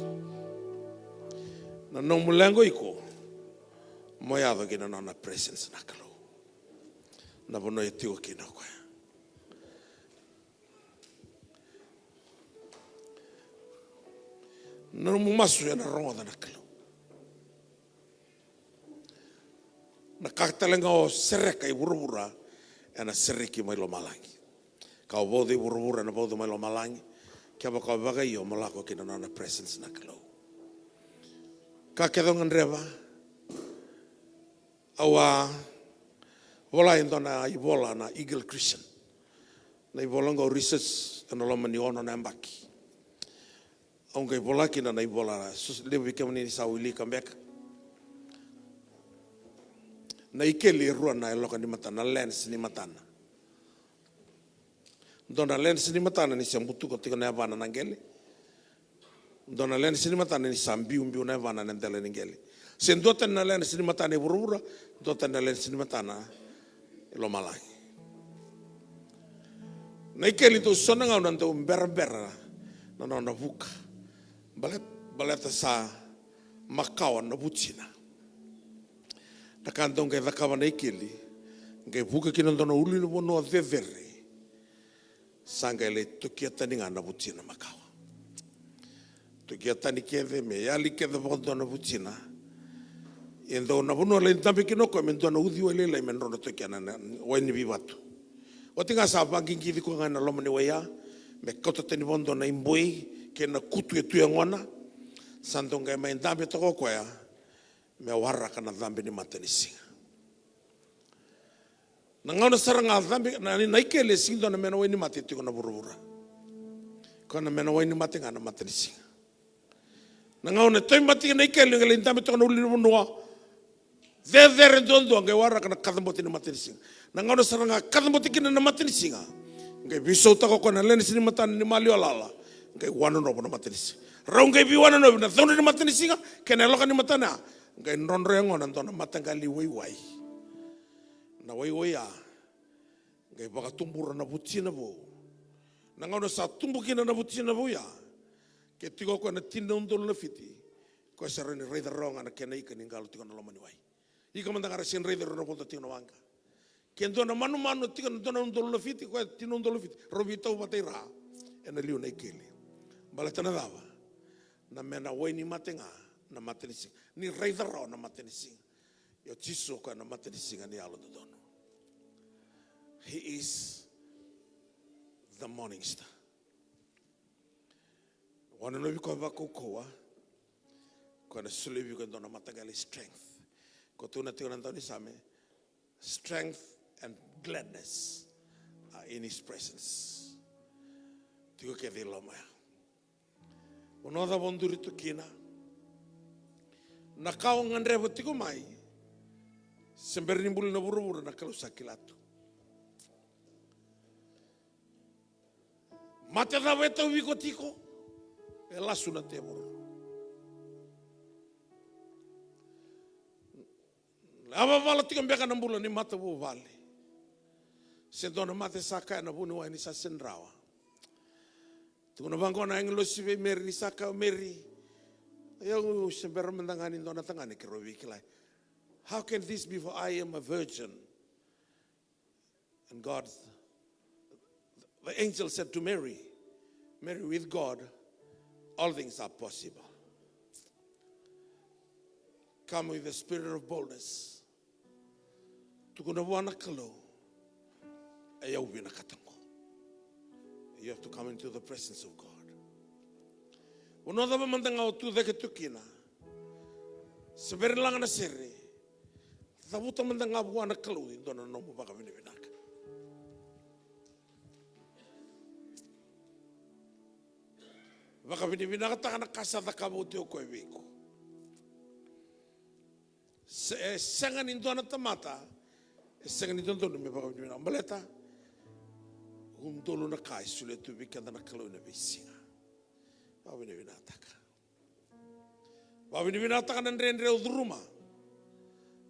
Na nomu leqa o iko mo yaco ki na nona presence na Kalou, na vanua e tiko kina o koya. Na nomu masu ena rogoca na Kalou. Na ka tale ga o sereka i vuravura ena sereki mai lomalagi. Ka o vauca i vuravura ena vauca mai lomalagi. Kevaka o vakaio mo lako ki na nona presence na Kalou. Ka kece o gadreva. Au a vola e dua na ivola na Eagle Christian. Na ivola oqo au research ena loma ni ono na yabaki. Au qai vola kina na ivola, so levu vei kemuni ni sa wilika beka. Na ikeli e rua na yaloka ni matana, na lens ni matana. Dua na lens ni matana ni se butuka tiko na yavana na qele. Dua na lens ni matana ni sa biubiu na yavana ena dela ni qele. Se dua tani na lens ni matana e vuravura, dua tani na lens ni matana e lomalagi. Na ikeli dau so na gauna dau berabera na nona vuka. Balet-, baleta sa makawa na vutina. Na ka dau qai cakava na ikeli, qai vuka kina dua na ulunivanua cecere. Sa qai lai tokia tani ga na vutina makawa. Tokia tani kece me yali kece vakadua na vutina. E dau na vanua lai dabe kina o koya me dua na uciwai lailai me drodro tokia na, na wai ni veivatu. Oti ga sa vaqiqici koya ga ena loma ni wai ya, me kauta tani vakadua na iboi kei na kutu e tu e gona. Sa dau qai mai dabe toka o koya me waraka na cabe ni matanisiga. Na gauna sara ga cabe, na, na ikeli e sega ni dua na mena wai ni mate e tiko na vuravura. Koya na mena wai ni mate ga na matanisiga. Na gauna e tauvimate kina na ikeli, qai lai dabe toka na ulunivanua cecere duadua, qai waraka na kacabote ni matanisiga. Na gauna sara ga kacabote kina na matanisiga, qai veisautaka o koya na lens ni matana ni maliwa lala, qai wananovo na matanisiga. Rau qai veiwananovi na caudre ni matanisiga kei na yaloka ni matana. Qai drodro yagona e dua na mataqali waiwai. Na waiwai ya qai vakatubura na vutina vou. Na gauna sa tubu kina na vutina vou ya, ke tiko o koya na tini na udolu na fiti, koya sa rawa ni raica rawa ga na kena ika ni qalo tiko na loma ni wai. Ika mada ga ra sega ni raica, rau na vodo tiko na waqa. Ke dua na manumanu tiko na dua na udolu na fiti, koya tini na udolu na fiti, rau veitau vata i ra ena liu na ikeli. Baleta na cava? Na mena wai ni mate ga na matanisiga. Ni raica rawa na matanisiga. Ia o Jisu o koya na matanisiga ni yalododonu. He is the morning star. Wananavi koya vakaukauwa, koya na solia vei iko e dua na mataqali strength. Ko tukuna tiko na daunisame, strength and gladness are in his presence. Tiko kece i loma ya. Vanua cava o duri tu kina, na ka o gadreva tiko mai, se bera ni buli na vuravura, na Kalou sa kila tu. Mate cava e tauvi iko tiko, e lasu na tevoro. A vavala tiko beka na bula ni matavuvale, se dua na mate sa kaya na vuniwai ni sa sega ni rawa. Tukuna vaqo na agilosi vei Meri ni sa kaya o Meri, ia au se bera mada ga ni dua na tagane keirau veikilai. How can this be, for I am a virgin? And God, the angel said to Mary, Mary, with God, all things are possible. Come with the spirit of boldness. Tukuna vua na Kalou, e au vinakata qo. You have to come into the presence of God. Vanua cava mada ga o tu cake tu kina, se bera ni laga na sere, cavuta mada ga vua na Kalou e dua na nomu vakavinavinaka. Vakavinavinakataka na ka sa cakava oti o koya vei iko. Se, e sega ni dua na tamata e sega ni dodonu me vakavinavinaka. Baleta, udolu na ka e solia tu vei keda na Kalou ena veisiga. Vakavinavinakataka. Vakavinavinakataka na dredre o curuma.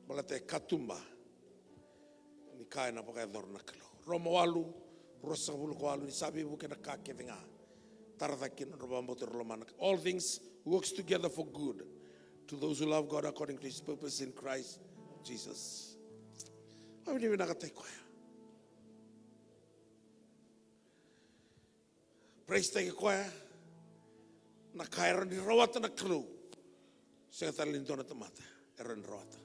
Baleta e katuba ni ka ena vakayacora na Kalou. Roma walu, ruasagavulu ka walu, ni sa veivuke na ka kece ga, tara cake kina na nodra vakabauta era lomana. All things works together for good to those who love God according to his purpose in Christ Jesus. Vakavinavinakataki koya. Praise-taki koya. Na ka e rawa ni rawata na Kalou, sega tale ni dua na tamata e rawa ni rawata.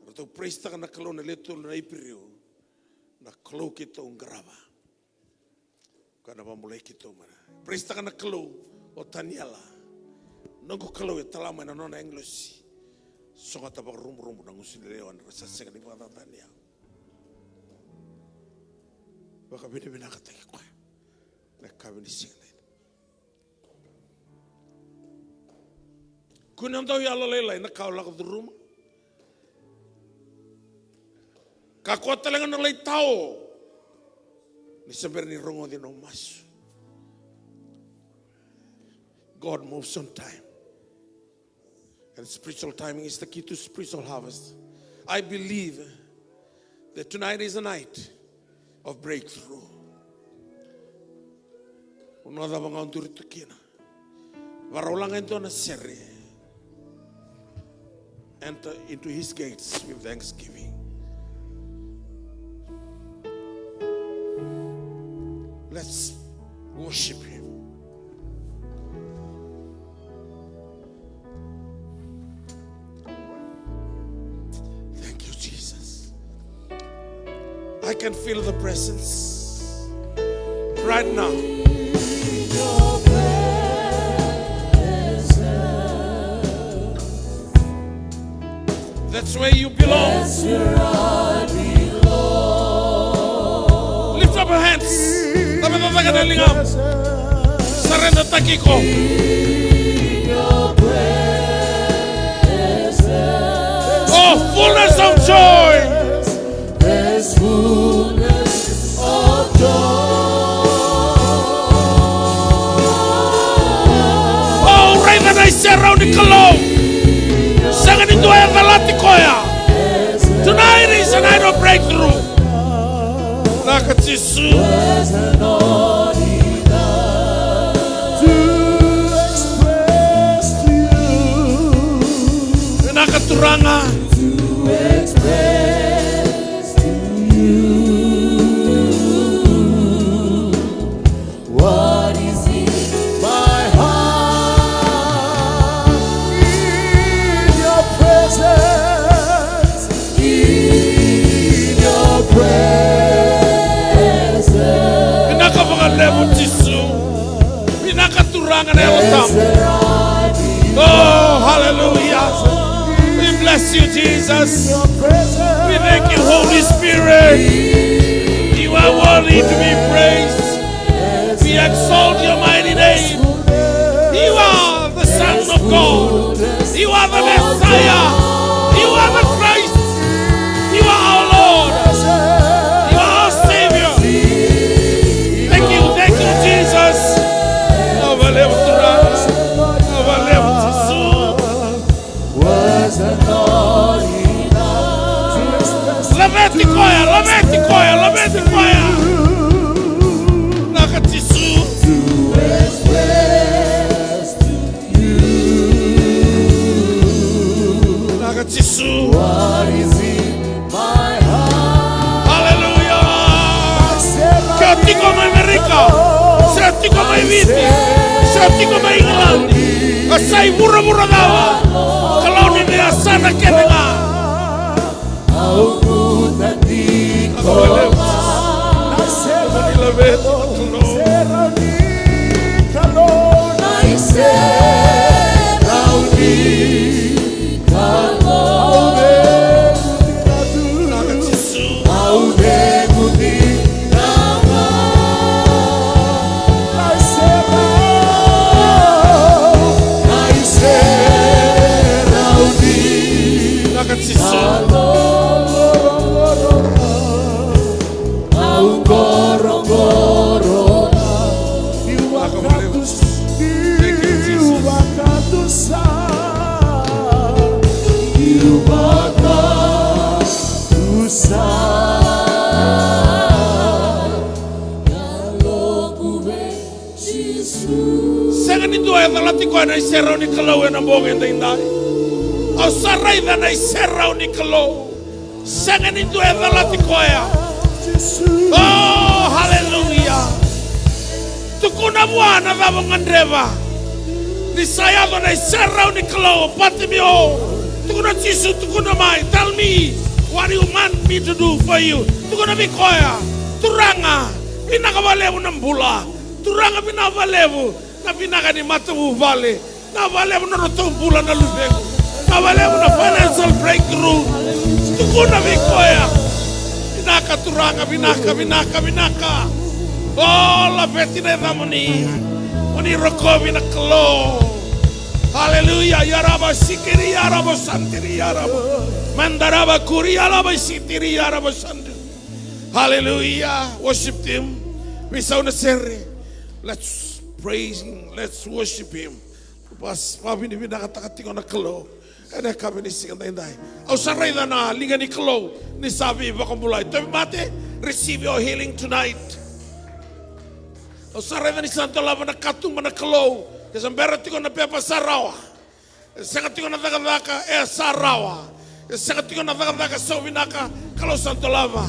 Ratou praise-taka na Kalou na lewe tolu na Iperiu, na Kalou keitou qarava, koya na vakabulai keitou mai. Praise-taka na Kalou o Taniela, noqu Kalou e tala mai na nona agilosi, sogota vakaruburubu na gusu ni lewa ni ra sa sega ni vakacacani au. Vakavinavinakataki koya na ka vinaka sega. Kua ni dau yalolailai na ka o lako curuma. Kakua tale ga na lai tao ni se bera ni rogoci na masu. God moves on time. And spiritual timing is the key to spiritual harvest. I believe that tonight is a night of breakthrough. Vanua cava ga o duri tu kina, varau laga e dua na sere. Enter into his gates with thanksgiving. Let's worship him. Thank you, Jesus. I can feel the presence right now. That's where you belong. Lift up your hands. Taveta cake na ligamu. Surrender-taki iko. Oh, fullness of joy. Oh, raica na iserau ni Kalou. Sega ni Words are not enough to express to you. Vinaka Turaga. To express to you what is in my heart. In your presence, in your presence. Vinaka vakalevu Jisu. Vinaka Turaga na Yalo Tabu. Oh, hallelujah. We bless you, Jesus. We thank you, Holy Spirit. You are worthy to be praised. We exalt your mighty name. You are the Son of God. You are the Messiah. You are the Christ. You are our Lord. You are our Savior. Thank you, thank you, Jesus. Vinaka vakalevu Turaga. Vinaka vakalevu Jisu. Laveti koya, laveti koya, laveti koya. Vinaka Jisu. Vinaka Jisu. Hallelujah. Ke o tiko mai Amerika, se o tiko mai Viti, se o tiko mai England, ka sa i vuravura cava, Kalou ni veiyasana kece ga. Au nuda tiko ga na iserau ni Kalou. Na iserau ni Kalou. Au nuda tiko ga. Au nuda tiko ga. Na iserau, na iserau ni Kalou. Au qoroqoro. Vinaka vakalevu. Thank you, Jesus. Sega ni dua e calati koya na iserau ni Kalou ena bogi edaidai. Au sa raica na iserau ni Kalou. Sega ni dua e calati koya. Oh, hallelujah. Tukuna vua na cava o gadreva. Ni sa yaco na iserau ni Kalou, Patimio. Tukuna Jisu, tukuna mai. Tell me what you want me to do for you. Tukuna vei koya, Turaga, vinaka vakalevu na bula. Turaga, vinaka vakalevu na vinaka ni matavuvale. Vinaka vakalevu na nodratou bula na luvequ. Vinaka vakalevu na financial breakthrough. Tukuna vei koya. Vinaka Turaga, vinaka, vinaka, vinaka. O, laveti na yacamuni. Moni rokovi na Kalou. Hallelujah. Yaraba sikiri, yaraba santiri, yaraba. Mandaraba kuri, yaraba sitiri, yaraba sandu. Hallelujah. Worship team. Veisau na sere. Let's praise him. Let's worship him. Vas-, vavinavinakataka tiko na Kalou ena yakavi ni siga daidai. Au sa raica na liga ni Kalou ni sa veivakabulai. Tauvimate, receive your healing tonight. Au sa raica ni sa dolava na katuba na Kalou. Ke sa bera tiko na pepa sa rawa. E sega tiko na cakacaka, e sa rawa. E sega tiko na cakacaka, sa vinaka, Kalou sa dolava.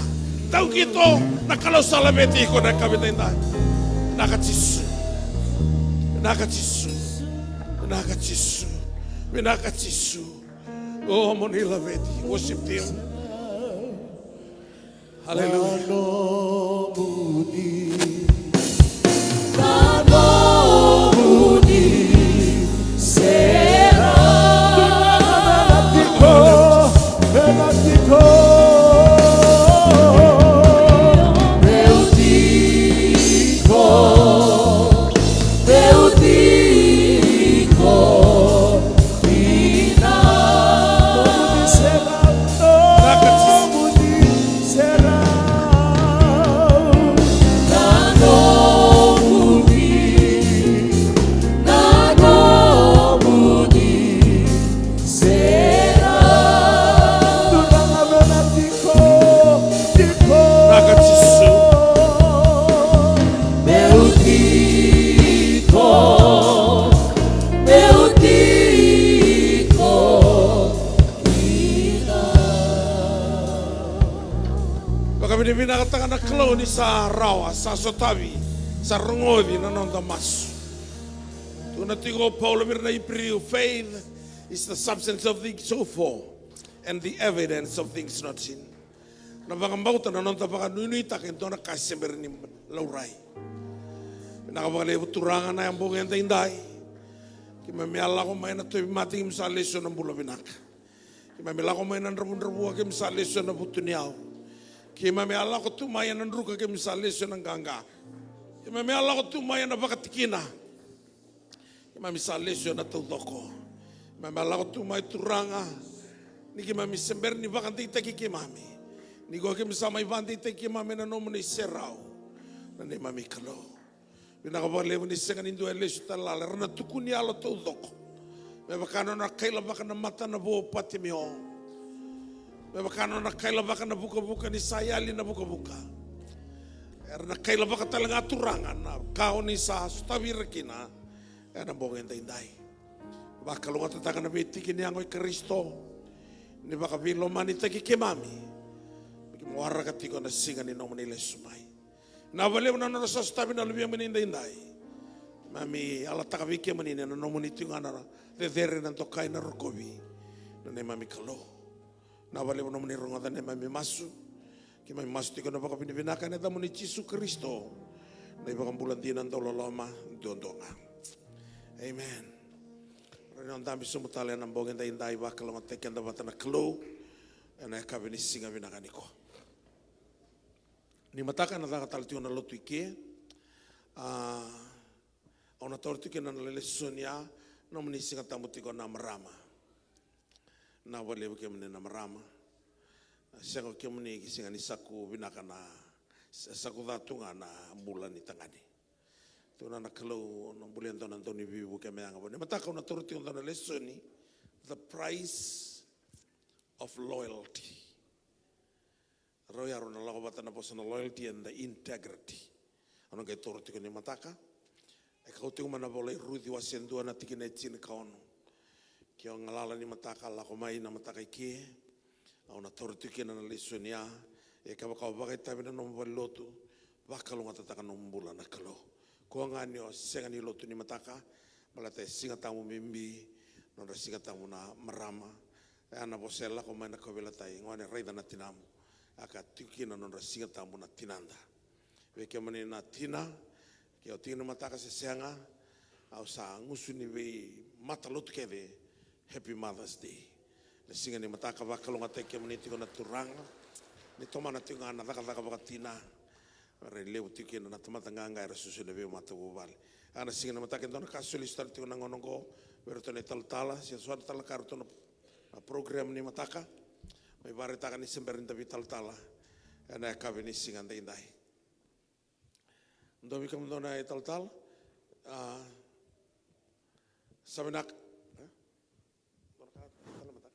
Tau kito, na Kalou sa laveti iko na yakavi daidai. Vinaka Jisu. Vinaka Jisu. Vinaka Jisu. Vinaka Jisu. O, moni laveti. Worship team. Hallelujah. Vakavinavinakataka na Kalou ni sa rawa, sa sotavi, sa rogoci na noda masu. Tukuna tiko o Paula vei ira na Iperiu, faith is the substance of things hoped for and the evidence of things not seen. Na vakabauta na noda vakanuinuitaka e dua na ka se bera ni laurai. Vinaka vakalevu Turaga na yabaki edaidai. Keimami a lako mai na tauvimate, keimami sa lesu ena bula vinaka. Keimami lako mai na dravudravua, keimami sa lesu ena vutuniyau. Keimami a lako tu mai ena druka, keimami sa lesu ena qaqa. Keimami a lako tu mai ena vakatikina, keimami sa lesu ena taucoko. Keimami a lako tu mai Turaga, ni keimami se bera ni vakadeitaki keimami. Ni ko keimami sa mai vakadeitaki keimami ena nomuni serau, na neimami Kalou. Vinaka vakalevu ni sega ni dua e lesu tale lala, era na tukuni yalo taucoko. Me vaka na nona kailavaka na mata na vo o Patimeo. Me vaka na nona kailavaka na vukavuka ni sa yali na vukavuka. Era na kailavaka tale ga Turaga na ka o ni sa sotavi ira kina ena bogi edaidai. Vakalougatataka na veitiki ni yago i Karisito, ni vakaveilomanitaki keimami. Me keimami waraka tiko na siga ni nomuni lesu mai. Vinaka vakalevu na nodra sa sotavi na luvemuni edaidai. Keimami yalataka vei kemuni ni na nomuni tiko ga na cecere, na dokai, na rokovi, na neimami Kalou. Vinaka vakalevu nomuni rogoca na neimami masu. Keimami masu tiko na vakavinavinaka ena yacamuni Jisu Karisito, na iVakabula dina, dauloloma duadua ga. Amen. Rau ni o dabe sobu tale ena bogi edaidai, vakalougatataki keda vata na Kalou ena yakavi ni siga vinaka nikua. Ni mataka ena caka tale tiko na lotu i ke. A, au na taura tiko kina na lesoni ya, nomuni Siga Tabu tiko na marama. Vinaka vakalevu kemuni na marama. Sega o kemuni ki siga ni saku vinaka na, sa-, saku ca tu ga na bula ni tagane. Tukuna na Kalou na bula e dua na dau ni veivuke me yaga vua. Ni mataka au na taura tiko dua na lesoni, the price of loyalty. Rau ya rau na lako vata na vosa na loyalty and the integrity. Au na qai taura tiko ni mataka. E kau tiko mai na vola i Ruci wase dua na tikina e tinikaono. Ke o galala ni mataka, lako mai na mataka i ke. Au na taura tiko kina na lesoni ya. E kevaka o vakaitavi na nomu valenilotu, vakalougatataka nomu bula na Kalou. Koya ga ni o sega ni lotu ni mataka, baleta e Siga Tabu bibi, nodra Siga Tabu na marama. E a na vosa e lako mai na kauveilatai, gone raica na tinamu. A ka tiko kina nodra Siga Tabu na tinada. Vei kemuni na tina, ke o tiko ni mataka se sega, au sa gusu ni veimatalotu kece, Happy Mother's Day. Na siga ni mataka vakalougatataki kemuni tiko na Turaga, ni tomana tiko ga na cakacaka vakatina, era levu tiko kina na tamata qaqa era susu ena veimatavuvale. A na siga ni mataka e dua na ka soli sara tiko na gauna oqo, vei iratou na italatala, se so na tale ka ratou na, na program ni mataka, mai vakaraitaka ni se bera ni da veitalatala, ena yakavi ni siga daidai. Dua vei kemudou na italatala, a, sa vinaka. E? Dua na ka, tale mataka.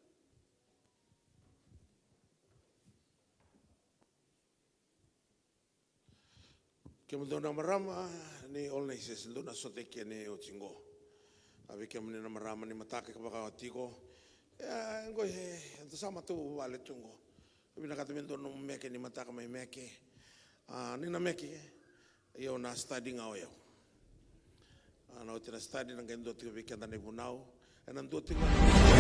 Kemudou na marama ni All Nations, dou na sota i ke ni oti qo. A vei kemuni na marama ni mataka ka vaka tiko. E, qo e, e da sa matavuvale tu qo. Vinakata me dua nomu meke ni mataka mai meke. A, ni na meke, io na study ga o yau. A, na oti na study na qai dua tiko vei keda na ivunau. E na dua tiko ga.